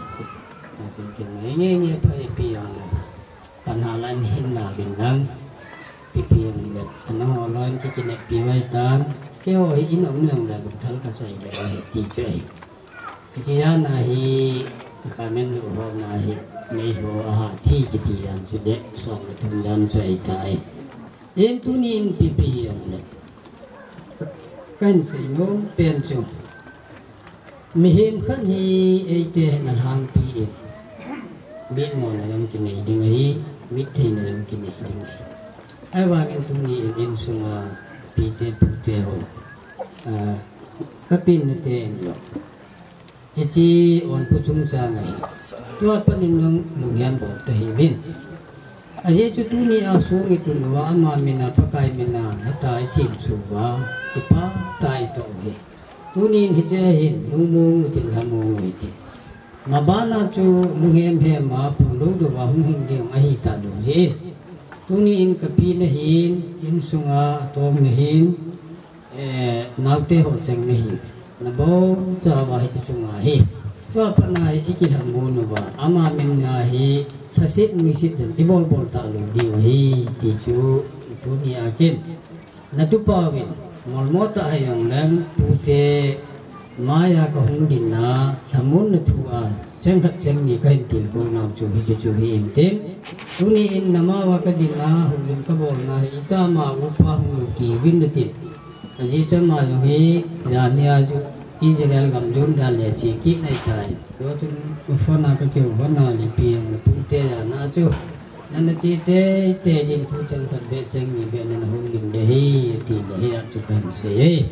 Asei kingai nge nge pha ipi jongle, pan halan hin na vin lang. Ipi jongle, ana ho loi in kikineppi uve tan. Keiho hi in um jongle lungthal kachai le ahi ti chu ahi. Hiche jan a hi Khamen Luh hona hi, neilhou a ha thi kiti jan chu deh, som le thum jan chu ahitai. Hin tuni in ipi ipi hijongle, kahin seinom pen chu, mihem khat hi eite hin alhangpi in, mitmona jong kinei ding ahi, mittheina jong kinei ding ahi. Ahivangin tuni in insunga pite pute ho, ah, kapinna te in jong, hiche Onpu chungchang ahi, tua pat in jong lunghem bol tahih uvin. Ajeh chu tuni a song itun uva ama min a, Pakai min a, heta ithenso uva, kipah tah a itoh u ahi. Tuni in hiche a hin lungmong utin, lhamong u hite. Mabana chu lunghem hem a, phunglou dou a hung hing ding ahita lou jeh in, tuni in kapi nahin, insunga atong nahin, eh, naote ho cheng nahin, nabonchauva hiche chunga hi, tua pat na hi ikilhamon uva, ama min a hi lhaset nuiset jong ibol bol talou diu ahi ti chu tuni a kin, natupa uvin, molmo tah hijongleng, pute maiya kahung dinna, lhamonna thu a cheng khat cheng ni kahin tilkhou nau chu hiche chu hi intin, tuni in nama uva kadinna, houlim kabolna hi itama upa hung lou tiuvin natin. Ajeh chu ama jong hi, janhia chu Israel gam Jordan le che kit ahitai. Tua chun phone a kakihou hon a, ipi jongle pute jana chu nana che teitei ding, thu cheng khat beh cheng ni beh nana houlim ding ahi, ati le hia chu kahin sei e.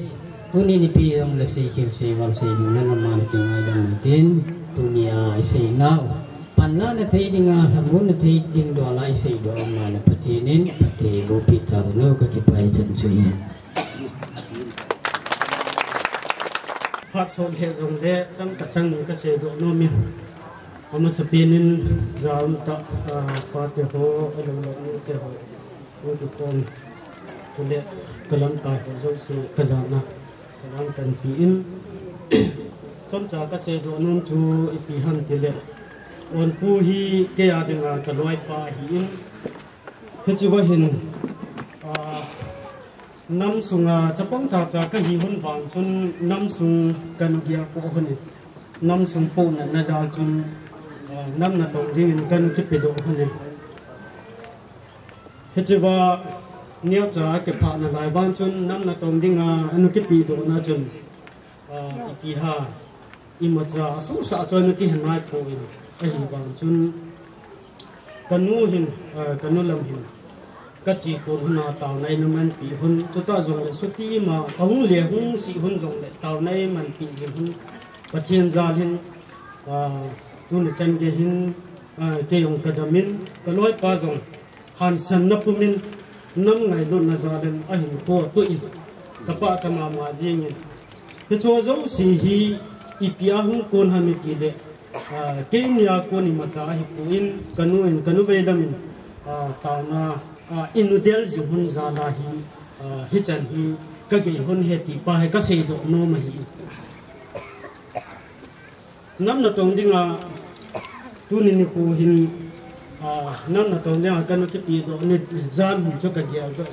Tuni in ipi jongle seikhel seival sei ding le nama nakingaidam utin, tuni a iseinau panlahna thei dinga, lhamonna thei ding dol a iseidoh umle Pathen in phatthei eibohpeh tahen u, kakipah e, chan chu hi. Phat sot lheh jongle chang khat chang ni kaseidoh nom in, amasapen in ja umtah, ah, pate ho, alou le nute ho, hung kikhom, chule kalamkai ho jouse kajana salam kahin pe in, chomcha kaseidoh nom chu ipi ham tile, Onpu hi kei a dinga kaloipa ahin, Hiche va hin, ah, nam sunga chapang chacha kahi hun vang chun nam sung kanu gel po hun in. Nam sung po na na jal chun, ah, nam natong dingin kanu kipe doh hun in. Hiche va neocha kiphah na lai vang chun nam natong dinga anu kipe doh na chun, ah, ipi ham, imacha asuhsah chu anu kihe nai poi. Ahivang chun kanu hin, ah, kanu lam hin kache kon hun a taona eimanpi hun, chuta jongle suti ma kahung le hung si hun jongle taona eimanpi jing hun Pathen jal hin, ah, tuni chan gei hin, ah, kei jong kadam in, kaloipa jong hansanna pum in, nam ngailutna jal in ahin po tu in, kapachat mama jing in. Hiche jouse hi ipi a hung kon ham itile, ah, keini a kon imacha ahipoi, kanu in, kanu veilam in, ah, taona, ah, inu del jing hun jal a hi, ah, hichan hi kagei hun ahi ti pa hi kasei doh nom ahi. Nam natong dinga, tuni nikho hin, ah, nam natong dinga kanu kipe doh ni jan hun chu kagel doh.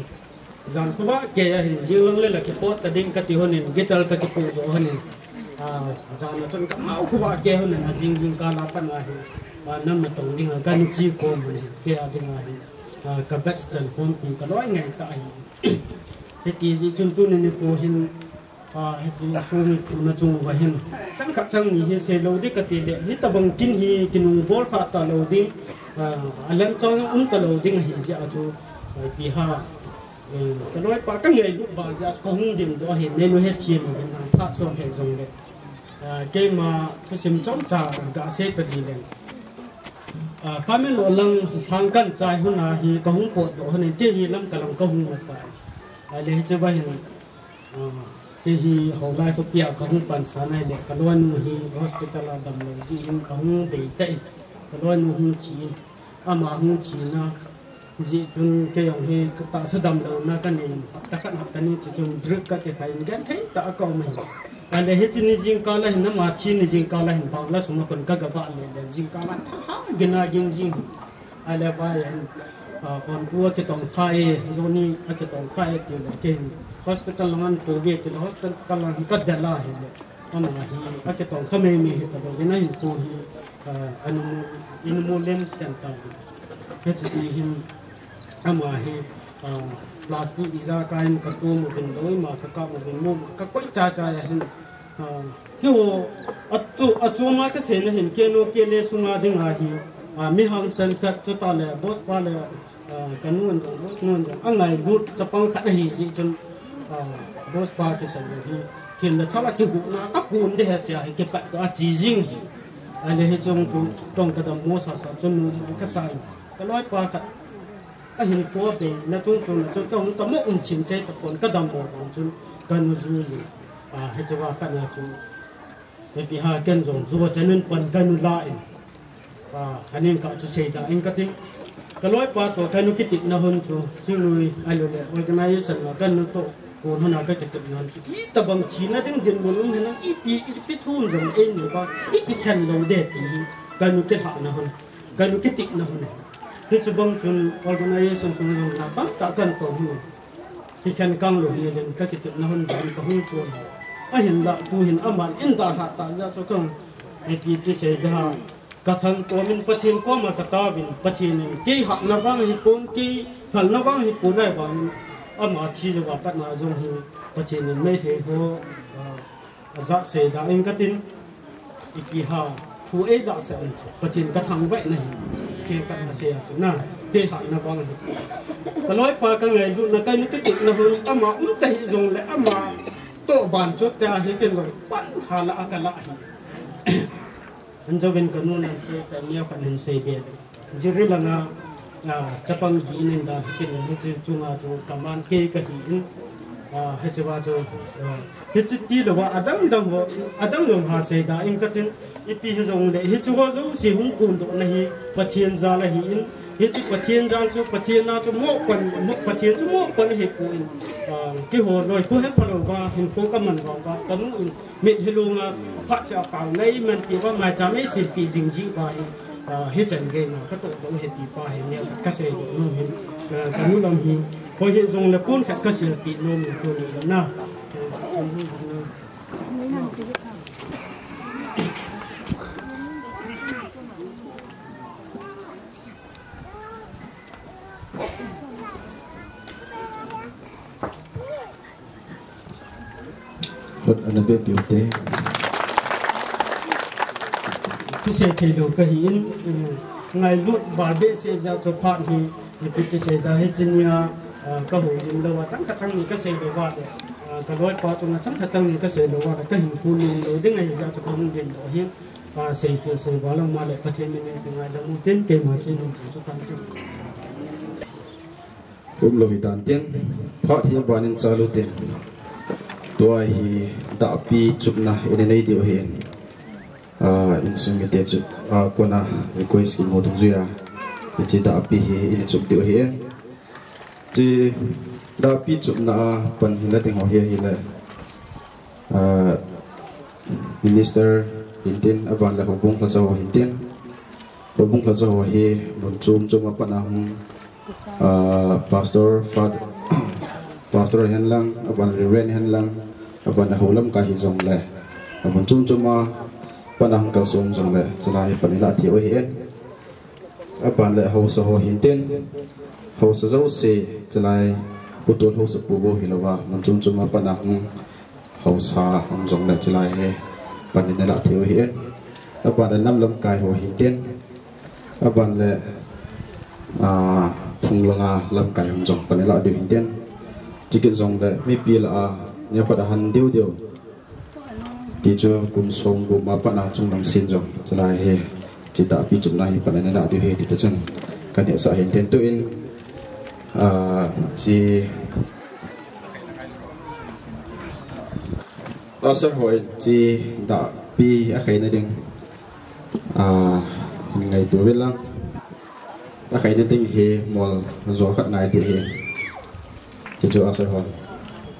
Jan khovah kei ahin, jing lang le la kipot ta ding kati hun in, guitar kakipo doh hun in. Ah, jan a chun kamau khovah kei hun in, ajing jingkah a pat ahin, ah, nam natong dinga kanu che kom hun in, kei a dinga hin, ah, ka batch chan khompi kaloi ngai tah ahi. Hiti jeh chun tuni nikho hin, ah, hiche sung hi phuna chung uva hin, chang khat chang ni hi sei lou ding kati le, hitabang kin hi kinung bol kha talou ding, ah, alemchang um talou ding ahi jeh a chu, ah, ipi ham, eh, kaloipa kangailut bang jeh a chu kahung ding doh ahi, neinu hethem uvin, ah, phat chom thei jongle. Ah, keima thusim chomcha gasei tadi leng. Ah, Kamenlou lang lhang kanchai hun a hi kahung potdoh hun in, kei hi Lamka lang kahung masa. Ahile hiche va hin, ah, kei hi Houlai khopi a kahung pansan ahile, kaloinu hi hospital a damlou jeh hin kahung bei tah in, kaloinu hung thi in, ama hung thina jeh chun kei jong hi katahsa damlouna kanei in, hapta khat hapta ni chu chun drip kakikhai in, genthei tah a kaum ahi. Ahile hiche ni jingkah a hin, ama thi ni jingkah a hin, bangla sung a kon kagavah le le, jingkah a thahat gin a ging jing. Ahile vai hin, ah, kon pu akitongkha e, joni akitongkha e tile, kei hin hospital lang ahin pouve tile, hospital lang hin kadel ahile. Ama hi akitongkha meimei hi talou, jin ahin pu hi, ah, anu mu, inu mu lem center. Hiche hin ama hi, ah, plastic ijakai in katum uvin, lou ima kakap uvin, mu kakoi chai chai ahin, ah, keiho, achu, achoma kaseina hin, kei nu kei le sunga dinga hi, ah, mi hangsan khat chutah le, boss pa le, ah, kanu in jong, boss nu in jong, angailut chapang khat ahi jeh chun, ah, boss pa kisei hi, thim le thal a kihuhna, kakun ding ahi tia hi, kipat a che jing hi. Ahile hiche jong chu, tong kadammo sasa chun, nu kasai, kaloipa khat ahin kou be, na chung chung, na chung kahung kamo um chim thei tapon, kadammo vang chun, kanu jui in, ah, hiche va kana chu. Ipi ham, ken jong ju a chan in pan kanu la in. Ah, aning kah chu seida in kating. Kaloipa toh kanu kitepna hun chu, Thingnoi ahilou le organization a kanu toh kon hun a kakitepna hun chu, itabang thina ding dinmun um hinam, ipi, ipi thu um jong eini uva, ikikhen lou ding ti hi, kanu kilhahna hun, kanu kitepna hun. Hiche bang chun organization sung jong la bang tah kan toh hun. Kikhen kang lou hi len, kakitepna hun bang kahung chon. Ahinla tu hin aman eidalhah tah jeh a chu kang, ipi ti seida ham. Kathantom in Pathen koma kataovin, Pathen in kei hatna vang hipon, kei phalna vang hipon, ahivangin ama thi jouva pat na jong hi Pathen in Meitei ho, ah, ajah seida in katin, ipi ham, thu eilahsah in, Pathen kathangvah na hi, kei pat na sei a chu na, kei hatna vang hi. Kaloipa kangailutna, kanu kitepna hun, ama um tahih jongle, ama toh ban chot tia hi ken jong pan hala a kalah hi. An jouvin kanu nan sei, kaneo khat hin sei be. Jiri langa, ah, chapang gi in in da, hitin in hiche chunga chu kaman kei kahi in, ah, hiche va chu, ah, hiche tilouva adang dang ho, adang dang ho seida in katin, ipi hijongle, hiche ho jouse hung kondohna hi Pathen jal ahi in, hiche Pathen jal chu, Pathen a chu mo pan, mo, Pathen chu mo pan ahipoi, ah, keiho loi khu hepha louva, hinkho kaman vang uva, kanu in, Mit hilunga phatseh a pao neiman tiuva maicham eisempi jing jeh uva hi, ah, hichan gei ma katoh doh ahi ti pa hi neo kasei doh nom in. Ka, ka nu lam hi, hoi hi jong le pon khat ka silpi nom ko ni na. Hot ana be piu te. Kisei thei lou ka hi in, eh, ngailut bar behseh jeh chun phat hi, ipi ti sei da hi chin nia, ah, ka hou in lou a, chang khat chang ni ka sei lou va le, ah, ka loipa chunga chang khat chang ni ka sei lou va le, ka hin pu ni lou ding ahi jeh chun ka hung din lou hi, ah, sei thil sei va lou ma le, Pathen min in ka ngaidam u tin, keima sei lou chu kan chu. Um lou hi dan tin, phat hi aban in chalu tin. Tua hi dahpi chupna i nei diu ahi in. Ah, insung mite chu, ah, kona request kimu dungjuia. Hiche dahpi hi i chup diu ahi in. Hiche dahpi chupna a pan hi la ding ho hi, hi le. Ah, Minister hintin, aban le houbung lhacha ho hintin. Houbung lhacha ho hi mun chom chom a pat a hung, ah, Pastor, Father, Pastor hen lang, aban Reverend hen lang, aban le hou lamkai hi jong le. Amun chom chom a pat a hung kalson jong le. Chulai hi pan i la thei u ahi in. Aban le haosa ho hintin. Haosa jouse, chulai pu tol haosa pu bou hilou va, mun chom chom a pat a hung haosa hung jong le chulai hi pan i la thei u ahi in. Aban le nam lamkai ho hintin. Aban le, ah, phung langa lamkai hung jong pan i la diu hintin. Chukit jong le mipi lah a, nia pat a han diu diu. Ti chu kum som gup ma pat a chunglam sen jong. Chulai hi, hiche dahpi chupna hi pan i la diu ahi ti ta chun. Ka nehsah hintin tu in, ah, hiche Pastor ho in hiche dahpi a khaina ding, ah, ngaito uvin lang. A khaina ding hi mol jol khat ngai ding ahi. Hiche chu Pastor ho,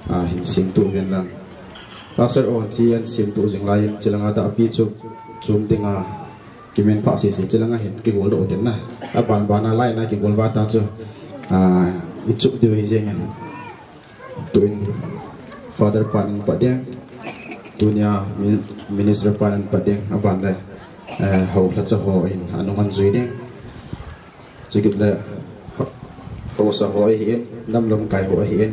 ah, hin semtup uvin lang. Pastor ho hiche hin semtup jing lai in hiche langa dahpi chu chom dinga kiminphah sese hiche langa hin kigol doh u tin na. Aban ban a line a kigol va ta chu, ah, i chup diu ahi jeng in. Tuin Father pan in pat ding, tunia mi-, Minister pan in pat ding, aban le, eh, hou lhacha ho in anung an jui ding. Chukit le haosa ho ahi in, nam lamkai ho ahi in,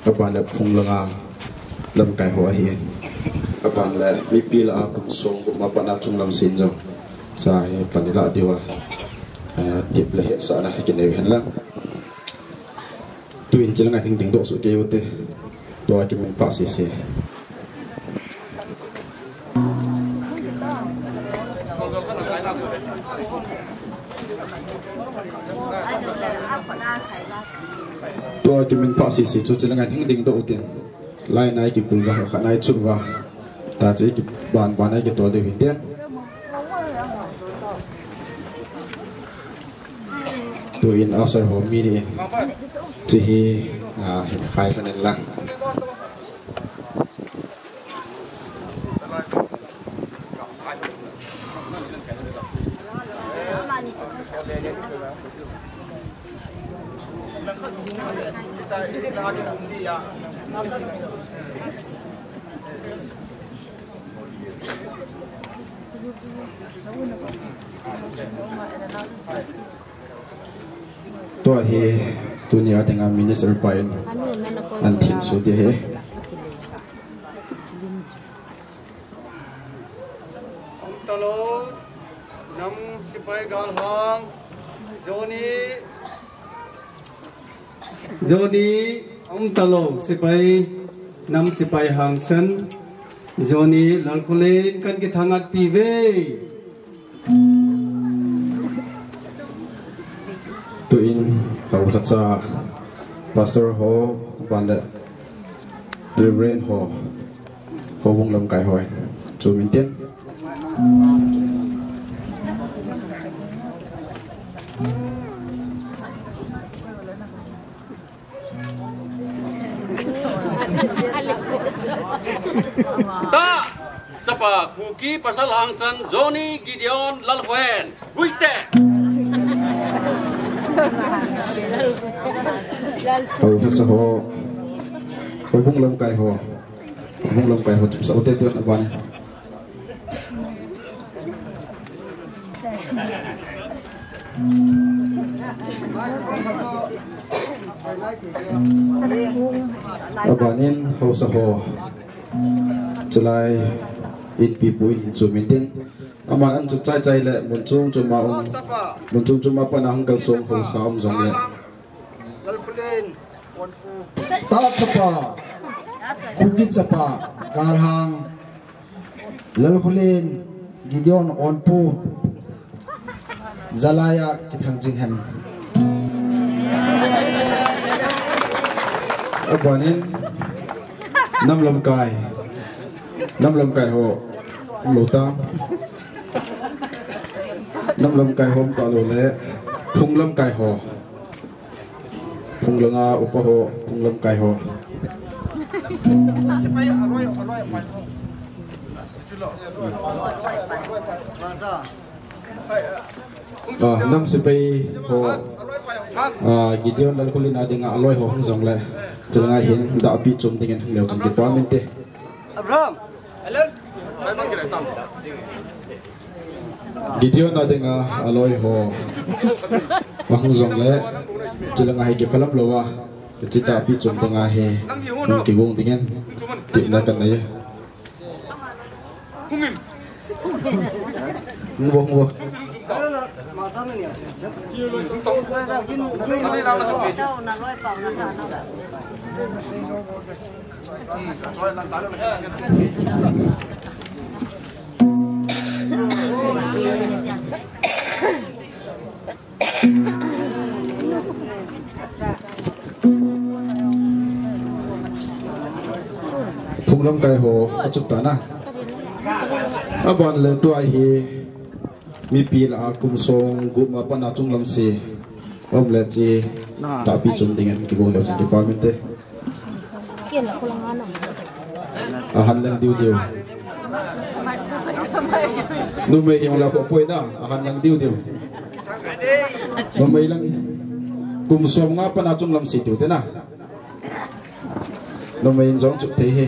aban le phung langa lamkai ho ahi in, aban le mipi lah a kum som gup ma pat a chunglam sen jong. Chulai hi pan i la diu a, eh, tip le hetsahna kinei u hen lang. Tuin hiche langa hin ding doh soh kei u te. Tua kiminphah sese. Tua kiminphah sese chu hiche langa hin ding doh u tin. Line a i kipui va, khat a i chup va. Ta chu i kiban ban a i kitol diu hintin. Tuin usher ho mi ni in. Chu hi, ah, hin khai lhon in lang. Tua hi tunia dinga minister pa in an thinsu ding ahi. Talo, nam sipai galhang, Johnny. Johnny, um talo, sipai, nam sipai hangsan. Johnny, Lalkholen kan kithangatpi uve. Tuin, hou lhacha, Pastor ho, ban le, Reverend ho, houbung lamkai ho, chu min tin. Ta, chapa, Kuki pasal hangsan, Johnny Gideon Lalkholen, Guite. Ho, hasa ho. Ho, bung lamkai ho. Bung lamkai ho, sa hote tu na ban. Abanin haosa ho. Chulai inpi pu in chu meeting. Aman an chu chai chai le mun chom chom a um. Mun chom chom a pat a hung kalsong haosa um jong le. Tah chapa, Kuki chapa, Kalhang, Lalkhulen, Gideon, Onpu, Jalai a kithang jing hen. Abanin, nam lamkai, nam lamkai ho, lo ta. Nam lamkai ho, ta lo le, phung lamkai ho. Phung langa upa ho, phung lamkai ho. Ah, nam sepai ho, ah, Gideon Lalkhulen a dinga aloi ho hung jong le. Chulanga hin dahpi chom dingin leo kan department te. Abraham. Gideon a dinga aloi ho ahung jong le, chulanga hi kiphalam lou a, kichita pi chom dinga hi hung kigong dingin tipna kan nei. Hung bo, hung bo. Phung lamkai ho, achuk ta na. Aban le tua hi, mipi lah a kum som gup ma pat a chunglam se. Aum le chi, dahpi chom dingin kibol leu chun department te. Ahan lang diu diu. Numei hi la ko poi na, ahan lang diu diu. Numei lang kum som nga pat a chunglam se diu te na. Numei in jong chuk thei hi.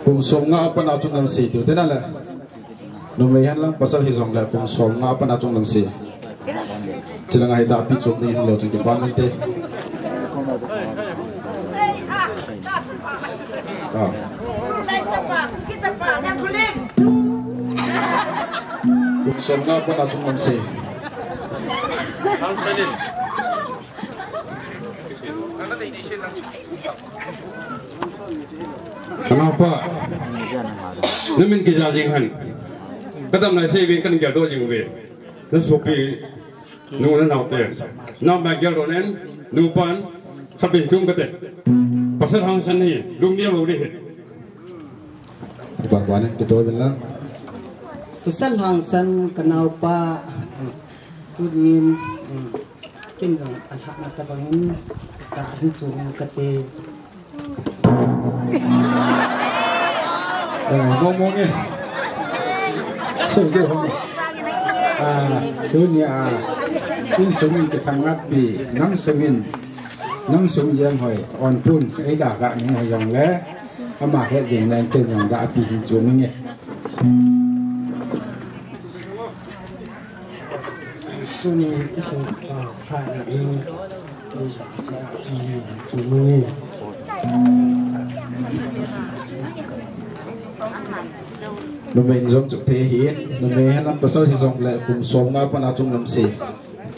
Kum som nga a pat a chunglam se diu te na le. Numei hen lang pasal hi jong le kum som nga a pat a chunglam se. Chulanga hi dahpi chom dingin leo chun kipan te. Ah. Kum som nga a pat a chunglam se. Ka naopa, na min kija jing hen. Ka dam nai sei ven kan geldoh jing uve. Na sopi, nu na naote. Nao ma geldoh nen, nu pan, khat ven chom kate. Pasal hangsan hi, lung neo lou ding hi. Ba, ba ne, kito ven lang. Pasal hangsan ka naopa, tunin, ken jong alhahna tabang in, ka hin chom kate. Eh, mong mong e. So, ke hong. Ah, tunia, insung in kithang ngatpi, namsung in, namsung jeng hoi, Onpun, ei da ga ning hoi jong le, ama het jing len ken jong dahpi hin chom nge. Tuni isu pa kha na in, isu ti da in tu muni. Numei in jong chuk thei hi, numei hen lam pasal hi jong le kum som nga a pat a chunglam se.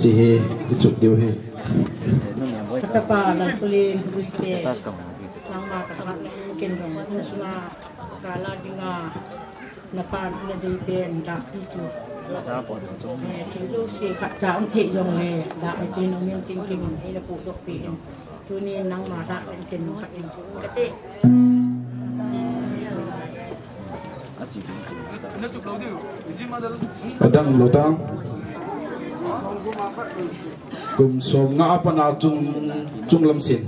Chi hi, i chuk diu hi. Ka chapa Lalkhulen, Buite. Nangma ka pa, ken jong, insung a, ka la dinga. Na pan na dei pen dahpi chu. Eh, thil jouse khat cha um thei jong le, dahpi chu nung nin ting ting in, ei na pudoh pi in. Tuni nangma dah in ken nung khat in chu. Kate. Adang lo tang. Kum som nga a pat a chung, chunglam sin.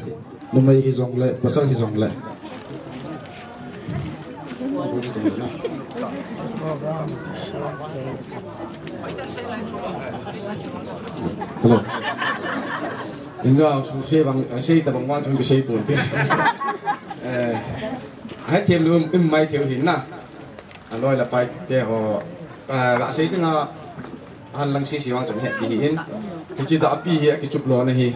Numei hi jong le, pasal hi jong le. Hello. Inga su se bang, se ta bang wan thum se pun te. Eh, hai them lu im mai theu hin na. Aloi le pai te ho, eh, la sei dinga, han lang sei sei vang chun he pi hi in. Hichi da pi hi a kichup lo na hi.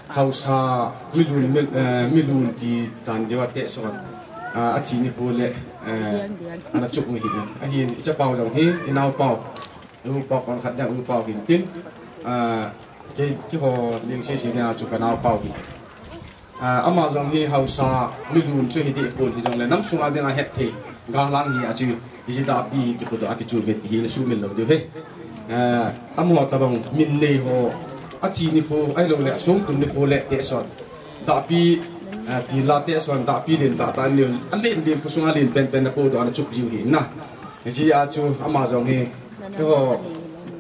Hausa milun, mil-, eh, milun ti tan diu a te so. Ah, a thi ni pu le, eh, ana chup ni hi in. A hin i cha pau jong hi, i nau pau. U pau kon khat dang u pau hin tin. Ah, ke, ke ho ling sei sei ni a chu ka nau pau hi. Ah, ama jong hi hausa milun chu hi deh pon hi jong le nam sunga dinga het thei. Galhang hi a chu hi ji da pi hi kipu do a kichu ve ti hi le su mil lo diu he. Ah, amo ta bang min nei ho a thi ni khu ai lo le sung tun ni khu le te son. Da pi, ah, ti la te son da pi len ta ta ni a len len khu sunga len pen pen na ko do ana chup jiu hi na. Hi ji a chu ama jong hi Keiho,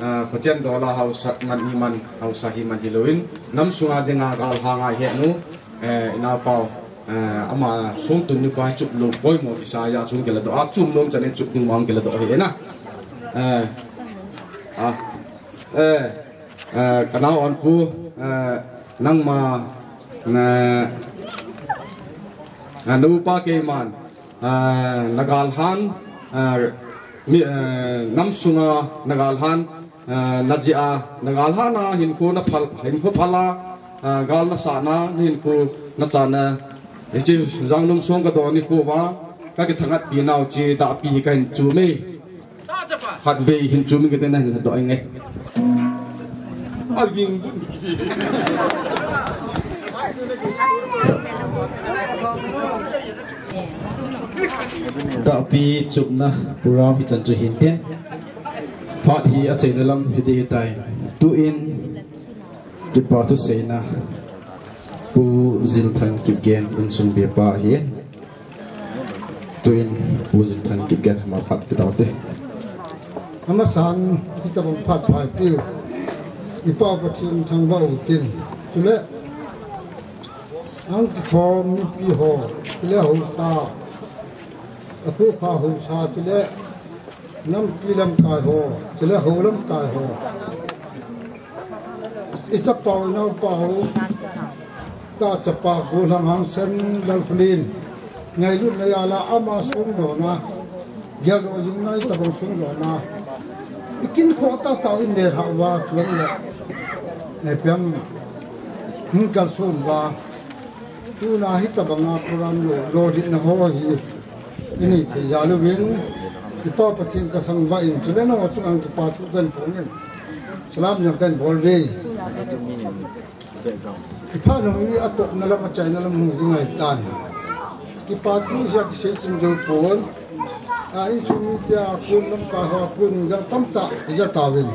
ah, Khochen Dola hausa man hi man, hausa hi man hi loin, nam sunga dinga galhang a hi nu, eh, i nau pau, eh, ama sung tun ni koi chup lo koi mo i sa ya chung kila do, a chum nom chan in chup ding mong kila do hi na. Eh, ah, eh, eh, ka nau on pu, eh, nangma, na, na nu pa kei man, Ah, na galhan, ah, mi, ah, nam sunga na galhan, ah, na jia, na galhan a hinkho na phal, hinkho phala, ah, gal na sana, na hinkho na chana, hichi jang num sung ka doni khu va, ka kithangat pi nau chi da pi ka hin chu me. Khat vei hin chu mi ka te na hin do ai nge. A ging bun. Tapi chupna program hi chan chu hin tin. Phat hi a cheina lam hi ding hi tai. Tu in kipa thu seina Pu Zilthan Kipgen insung bia pa hi. Tu in Pu Zilthan Kipgen ma phat ki tau te. Ama sang kita bang phat phai pi. I pa Pathen thangvah u tin. Chule Ang kikhom mipi ho, chule hausa, a khu kha hausa, chule nampi lamkai ho, chule ho lamkai ho. I chapau, i naupau, ta chapa, Golhang Hangsan, Lalkhulen. Ngailutna jal a ama sung lona, geldoh jing nai tabang sung lona. I kin kho ta ta in le ha va tuang le. Ne piang hing kal sun va. Tuna hi tabanga program lo, lo dinna ho hi. I nei thei jal uvin. I pa Pathen ka thangvah in, chule nangho chunga kipa thu kan thong in. Salam jong kan bol ve. Kipah nung hi atopna lam, achaina lam hung ding ahitan. Kipa thu hi kisei chim jou pon. A insung mite a kon lamkai ho a kon jong tamtah hija tauvin.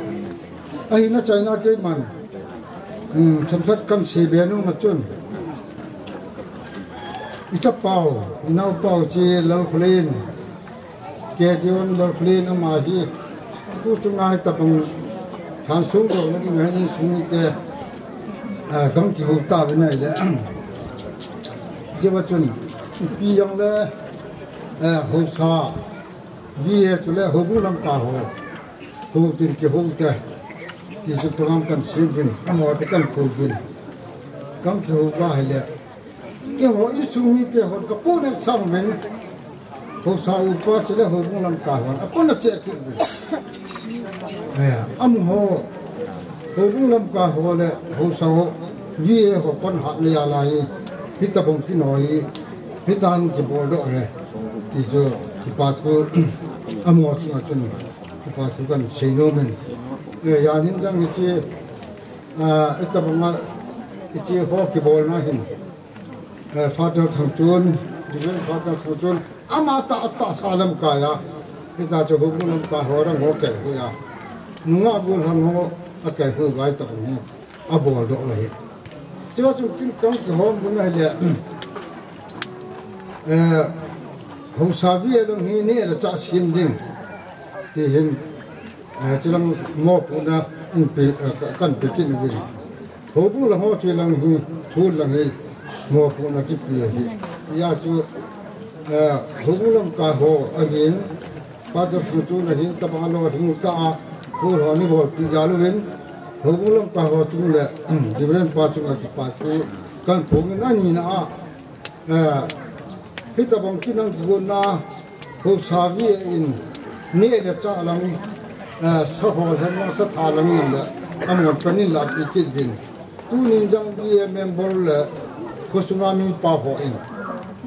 Ahin achaina keiman, hmm, themkhat kan sei be nung na chun, i chapau, i naupau chi Lalkhulen, Gideon Lalkhulen ama hi, tu chunga hi tabang thansung dohna ding ahin, insung mite, ah, kan kihou tauvin ahile. Hiche va chun, ipi jong le, eh, hausa, V A chule houbung lamkai ho, hou tin kihou te. Ti chu program kan sem uvin, amaho te kan kou uvin. Kan kihou uva ahile. Keiho insung mite hon ka puna sang uvin. Hausa upa chule houbung lamkai hon. Apuna che kit uvin. Eh, amaho. Houbung lamkai ho le hausa ho. V A ho pan hatna jal a hi. Hitabang kino hi. Hitan kibol doh e. Ti chu kipa thu amaho chunga chun. Kipa thu kan sei nom in. Eh, jan hin jang hiche, ah, hitabanga hiche ho kibolna hin. Eh, Father Thangchun, Reverend Father Thangchun, ama tah, atahsa lamkai a. Hita chu houbung lamkai ho rang ho kei hui a. Nunga Golhang ho a kei hui vai tah hi. Abol doh ahi. Chua chu kin kan kihom bun ahile. Eh, hausa V A lang hi neh le chah sem ding. Ti hin. Eh, chulang mopohna in pe, eh, ka, kan pe kit uvin. Houbung lang ho chulang hi, thu lang hi, Mopohna kipe ahi. Hijeh chun, eh, houbung lamkai ho ahin, Father Thangchon ahin, tabang a lolhing tah a, hou ho ni bolpi jal uvin, houbung lamkai ho chung le, Reverend pa chunga kipa thu kahin phong in, anina a, eh, hitabang kinang kigonna, Haosa V A in, neh le chah lang, eh, sa hol hen lang, sa tha lang in le, amun pan in lapi kit uvin. Tuni jong V A member le, khosunga mipa ho in,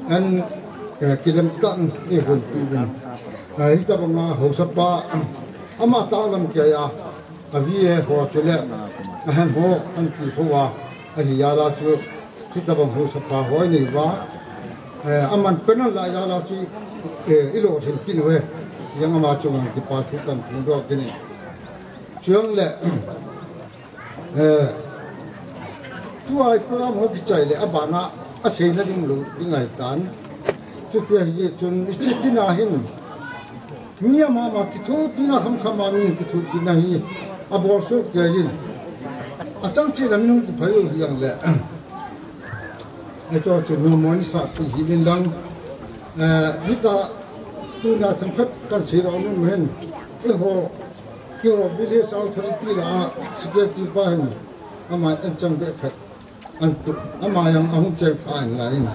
an, eh, kilem tah in eihonpi uvin. Eh, hitabanga haosa pa, ama tah lamkai a, a V A ho chule, ahin ho, ahin ti ho a, ahi jal a chu, hitabang haosa pa ho inei uva, eh, aman pan alah jal a chu, eh, ilolhin kit uve. Hijeh a ama chunga kipa thu kahin phongdoh kit in. Chujongle, eh, tua i program ho kichai le, abana, aseina ding lou, ding ahitan. Chuti ahi chun, hiche kin a hin, mi ama ama kithopina khamkham a mi kithopina hi abol soh kei in. Achang cheh a mi hung kiphai u hijongle, hiche chu nommo in isahpi hih in lang. Eh, hitia tuna themkhat kahin sei nom u hin. Eiho, keiho village authority lah a secretary pa hin, ama in chang be khat. An tu, ama jong ahung cheng tha in lai in.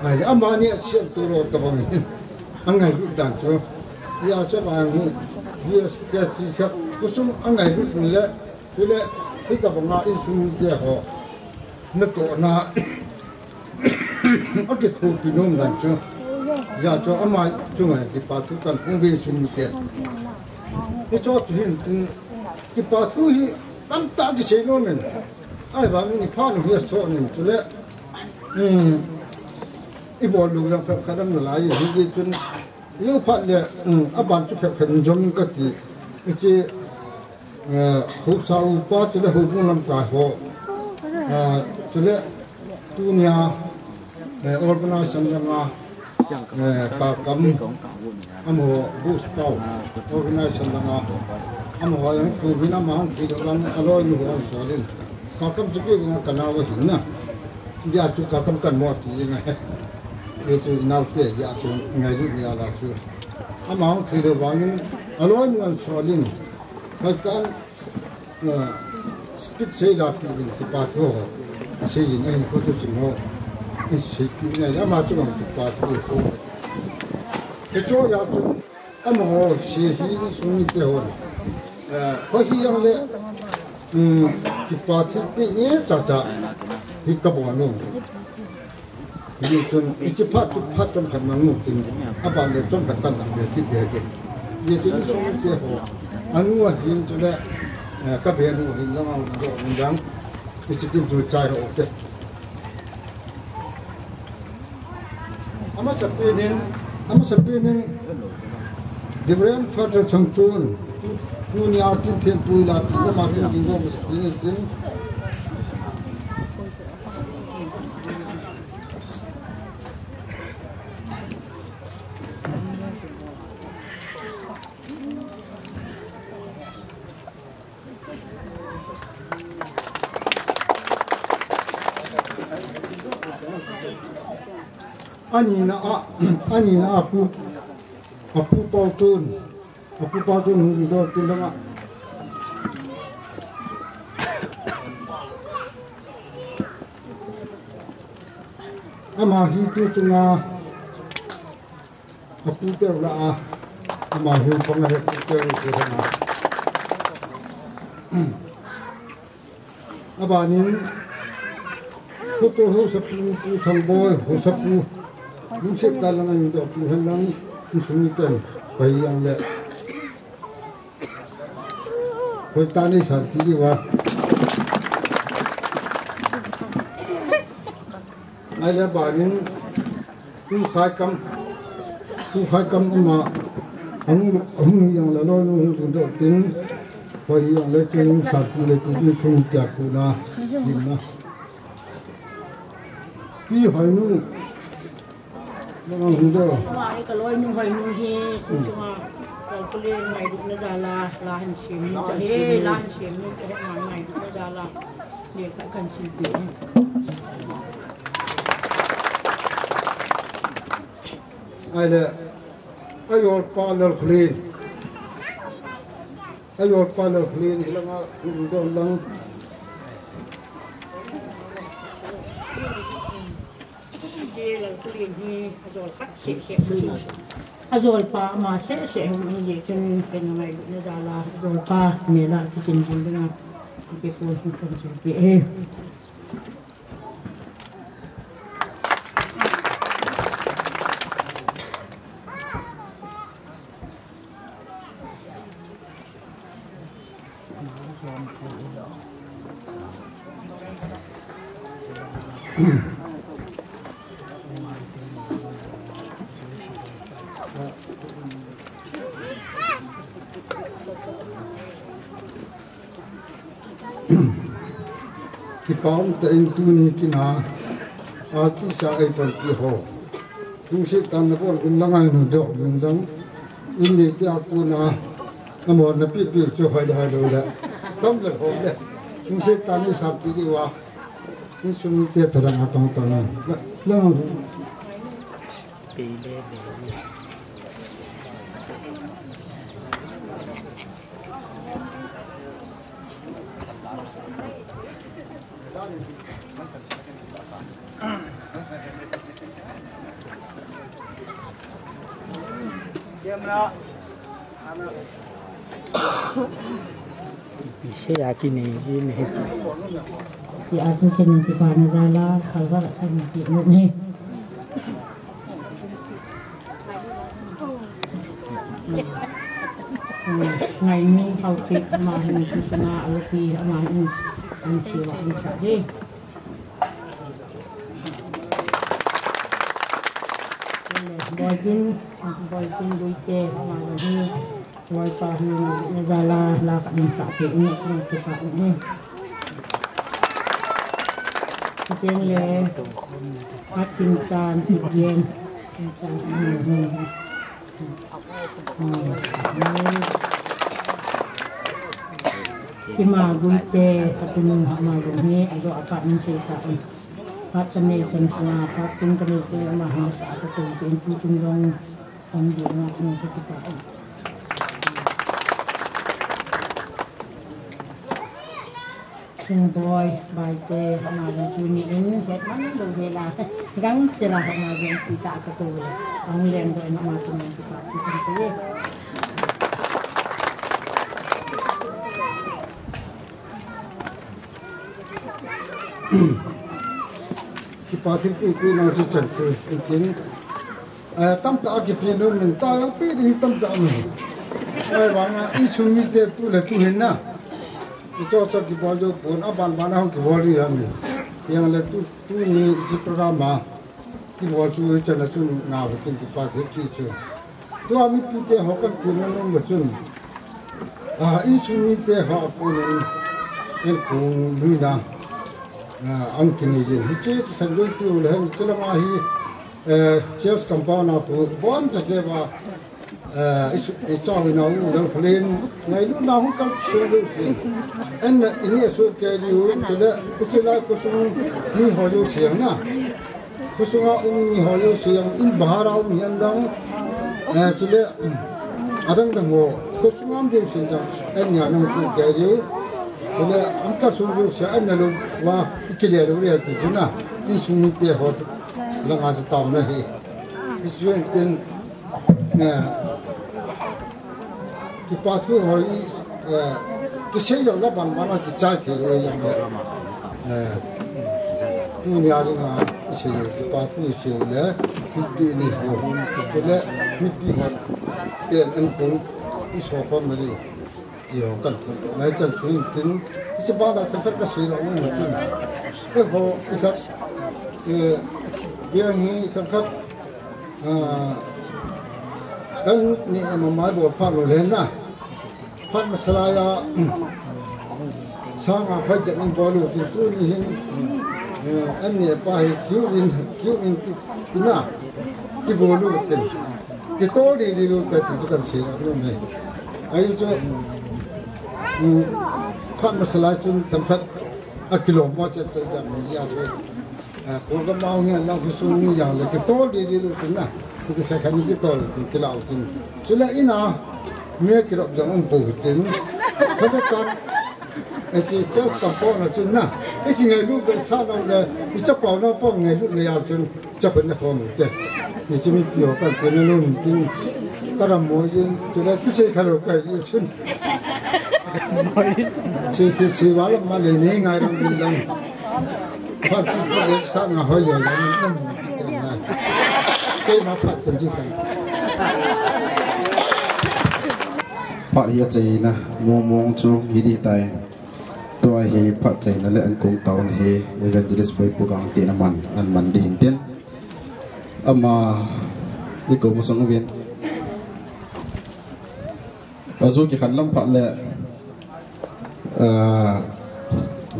Ai, amani asiam tu lou tabang in. Angailut dan chu. Hijeh chun ama jong hi, V S K T khat, khosung angailut le, chule, hitabanga insung mite ho natohna, akithopi nom dan chu. Hijeh chun ama chunga kipa thu kahin phong uve insung mite. Hiche chu hin tin, kipa thu hi tamtah kisei nom in. Ahivangin iphat u hi asoh in chule, um, ibol lou jong phabep khat aum nalai, hijeh chun, iphat le, um, aban chu phabep khat in jom in kati, hiche, eh, haosa upa chule houbung lamkai ho, eh, chule tunia, eh, organization langa, eh, Kakam, amaho Bush Pau, organization langa, amaho jong tuvin ama hung thei lou vang aloinu ho ahin sol in. Kakam chu kei dinga kanao ahin na. Hijeh chun Kakam kahin mo ti jing ahi. Hichu inaote jeh chun ngailut jal a chu. Ama hung thei lou vangin aloinu ahin sol in. Hoitah in Ah, speech sei lapi uvin kipa thu ho. Sei in ahin kho chu sing ho. Isei pi in ama chu bang kipa thu ho. Hiche jeh chun amaho sei hi insung mite ho. Ah, ho hi jongle, um, kipa thilpeh neocha cha hi kabol nom. Hijeh chun, hiche phat chu phat chomkhat mang u tin, aban le chomkhat kahin lang be kit ding ahi. Hijeh chun insung mite ho, anu ahin chule, eh, kabe nu ahin jong, anu ahin jong, hiche kin chu chai ho te. Amasapen in, amasapen in, Reverend Father Changchon, tu, tunia kin thempu ila, tu ama kin kin jong amasapen in tin. Anina a, anina a pu, apu Paochon, apu Paochon hung ding doh tin lang a. Ama hi tu chunga, apu teu lah a, ama hi pang a he pu teu chu hana. Abanin, Pu Tol haosapu, Pu Thangboi haosapu, lungset tah lang a hin doh pu hen lang, insung miten, pai jong le. Hoitah in eisan kit diu va. Ahile abanin, Pu Khaikam, Pu Khaikam ama, ahung, ahung hi jong le aloinu hung ding doh tin, hoi hi jong le chun, sat pi le ti tin, thum tia kuna, tin na. Pi Hoinu, nang hung doh. Ama hi ka loinu Hoinu hi, hmm, chunga, kalpule ngailutna jal a, la hin sem nu ta he, la hin sem nu ta he, ama ngailutna jal a, lekha kahin sim pi. Ahile, ajolpa Lalkholen. Ajolpa Lalkholen, hilanga, hung dong lang. Ajolpa ama seh seh hung in jeh chun, kei na ngailutna jal a, ajolpa, mel a, kichin jing dinga, kipon hung kon jing pe e. Kipa um tah in tuni kin a, artist a eipanpi ho. Lungset tah in nabol un lang, ahin doh un lang. In neite a kona, amahon napeh peh u chu hoi le hoi lou le. Tam le hoi le. Lungset tah in isampi diu a. Insung mite tah lang a tong tong in. Lang. Pi se a kinei ji ne. Pi a chu kinei ji pa na jal a, khalva la kinei ji ne. Ngainu Haokip ama hin tu chunga alopi ama hin an siwa an sa de. Boitin, Boitin Guite ama hin. Loipa hin, na jal a, la ka min sa te, ni, ni, te pa, ni. Kiten le, Hatintan, Kiten, Tintan, ni, ni, ni. Ima Guite, Katunu, ama Guite, ajo apa min se ta. Pat kane chan sunga, pat tin kane te, ama hin sa ka tu, tin tu tin dong. Sung Boi, Baite, ama jong tuni in, het man lou hel a, gang sela ama jong kita ka kou le, ahung leng doh in ama jong kita ka kou le. Kipa thilpeh peh nau chu chan chu, tin. Eh, tamtah a kipe nom in, ta jong pe ding tamtah um. Ahivanga insung mite tu le tu hin na. Hiche chu kibol jou pon, aban ban a hung kibol ding ahi. Hijongle tu, tuni hiche program a kibol chu hiche na chun ngah uva tin kipa thilpeh chu. Tua mipite ho kan ti nom nom uva chun. Ah, insung mite ho a kon in, in kon lui na. Ah, an kinei jin. Hiche san jong tu le hiche langa hi, eh, church compound a pu, bon chake ba, eh, i su, i chau na u dang plen, ngailutna hung kal su lu si. En, ini su ke diu, chule, chule khosung ni ho diu si na. Khosunga um ni ho diu si jong, in bahar a um hi an dang, eh, chule, adang dang ho, khosunga um diu si jong, en nia nang su ke diu. Chule, an ka su diu si, en na lu, wa, kile lu ria ti chu na, insung mite ho, langa chu taona hi. Hichu tin, eh, kipa thu ho hi, eh, kisei jong la ban ban a kichai thei lou jong le. Eh, tunia dinga isei jong kipa thu isei le, thilpeh ni ho. Chule, mipi ho, ten an kong, iso khom le. Ti ho kan thum. Nai chan chu in tin, hiche bana chang khat ka sei lou ngai chun. Eiho, i khat, eh, biang hi chang khat, ah, an ni ama mai bol phat lou le na. Phat masa lai a, sanga phai chan in bol lou tin tuni hin, eh, an ni pa hi kiu in, kiu in ki, ki na, kibol lou tin. Kitol didi lou ta ti chu kan sei lou ngai. Ahi chu, um, phat masa lai chun chang khat akilom mo chet chet jam ni a chu. Ah, ko ka mau nge lang khosung ni jang le kitol didi lou tin na. Ti kha kha ni ki tol ti ki lau tin. Chule ina me ki rop jong um pu tin. Kha ka chan. E chi church ka po na chin na. E ki ngailu be sa lo le. I cha pau na po ngailu le yau chin. Cha pen na ko mu te. Ni chi mi pio kan te ni lu tin. Ka ram mo yin. Chule ti se kha lo ka yi chin. Chi ki chi wa la ma le ni ngai ram din dan. Phat chu phat le sa nga hoi le le. Keima phat chen chi kan. Phat hi achaina mong mong chu hi di tai. Tua hi phat chaina le an kong taona hi Evangelist Boipu Gangte in aman, an man ding tin. Ama i ko masang uvin. Azu ki khan lam phat le, ah,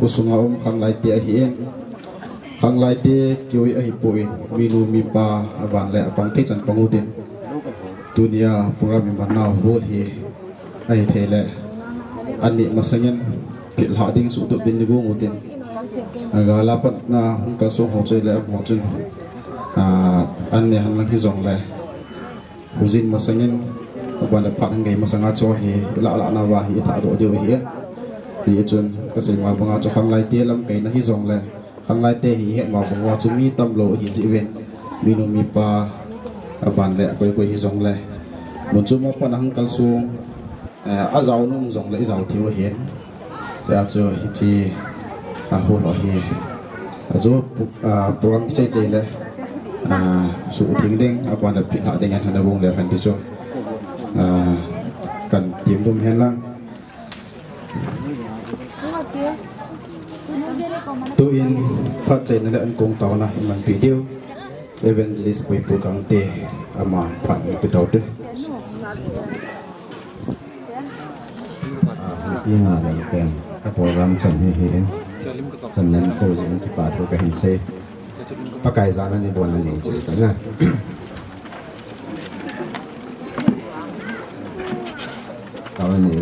u sunga um khanglaite ahi in. Khanglaite kioi ahi poi, minu mipa aban le apang thei chan pang utin. Tunia program i manna hol hi ahi thei le. Ani masangin philha ding suhtup din ni gong utin. Aga la pat na hung ka song ho choi le ho chun. Ah, ani han lang hi jong le. Hujin masangin, aban le phat hung gei masanga chu hi, la la na va hi, tha do deu hi. Hi chun, ka sei ma banga chu khanglaite lamkai na hi jong le, khanglaite hi het ma banga chu mi tam lo hi ji ven. Minu mipa, aban le, koi koi hi jong le. Mun chu ma pan hung kal sung, eh, a jao nung jong le, i jao thiu hin. Tia chu hiche, a, hol ho hi. Azu, a, program chei chei le, a, suhtheng ding, aban le philha ding an hana bung le han ti chu. A, kan tim dum hen lang. Tuin phat chaina le an kong taona i manpi diu. Evangelist Boipu Gangte ama phat na pe tau te. Ah, hung pi nga le pen ka program chan hi hi in. Chan nen to jing kipa thu ka hin sei. Pakai jana ni bon na ni chi ta na. Ka wa ni.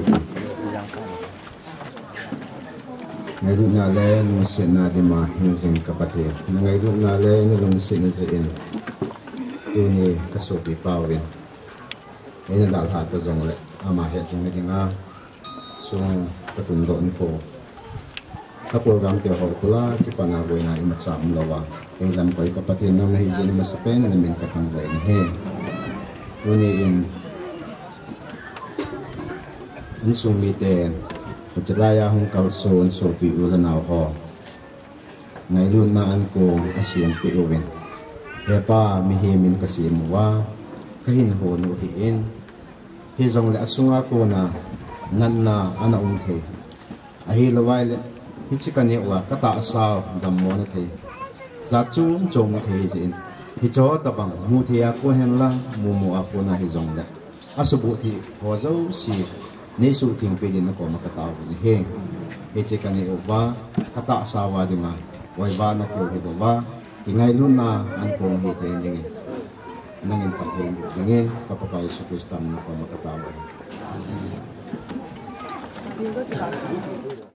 Ngailutna le lungsetna dima hingjing ka Pathen. Na ngailutna le na lungsetna jeh in tuni ka sopipa uvin eina dalha ta jongle ama hetjing na dinga sung ka tundoh nikho. Ka program te ho kula kipana boina imacha umlouva. Ei lam koi ka Pathen nang nahi jeh in masapen na min ka thangvah in ahi. Tuni in insung mite, hichelai a hung kalson sopi u le nao ho. Ngailutna an kong ka sempeh uvin. He Pa, mihem in ka sem uva, ka hin hon u ahi in. Hijongle asunga kona natna ana um thei. Ahilou vai le, hiche ka neh uva, ka tahsa u dammo na thei. Jat chom chom na thei jeh in. Hiche ho tabang, mu thei a kon hen lang, mu mo a kon ahi jongle. Asuboh thei ho jouse, nei suhtheng peh din na koma ka tao uvin ahi. Hiche ka neh uva, ka tahsa uva dinga, oiva na keu hi uva, kingailutna an kong hi thei dingin. Nangin phatthei dingin, ka Pakai Jesu Christa min a koma ka tao uvin ahi.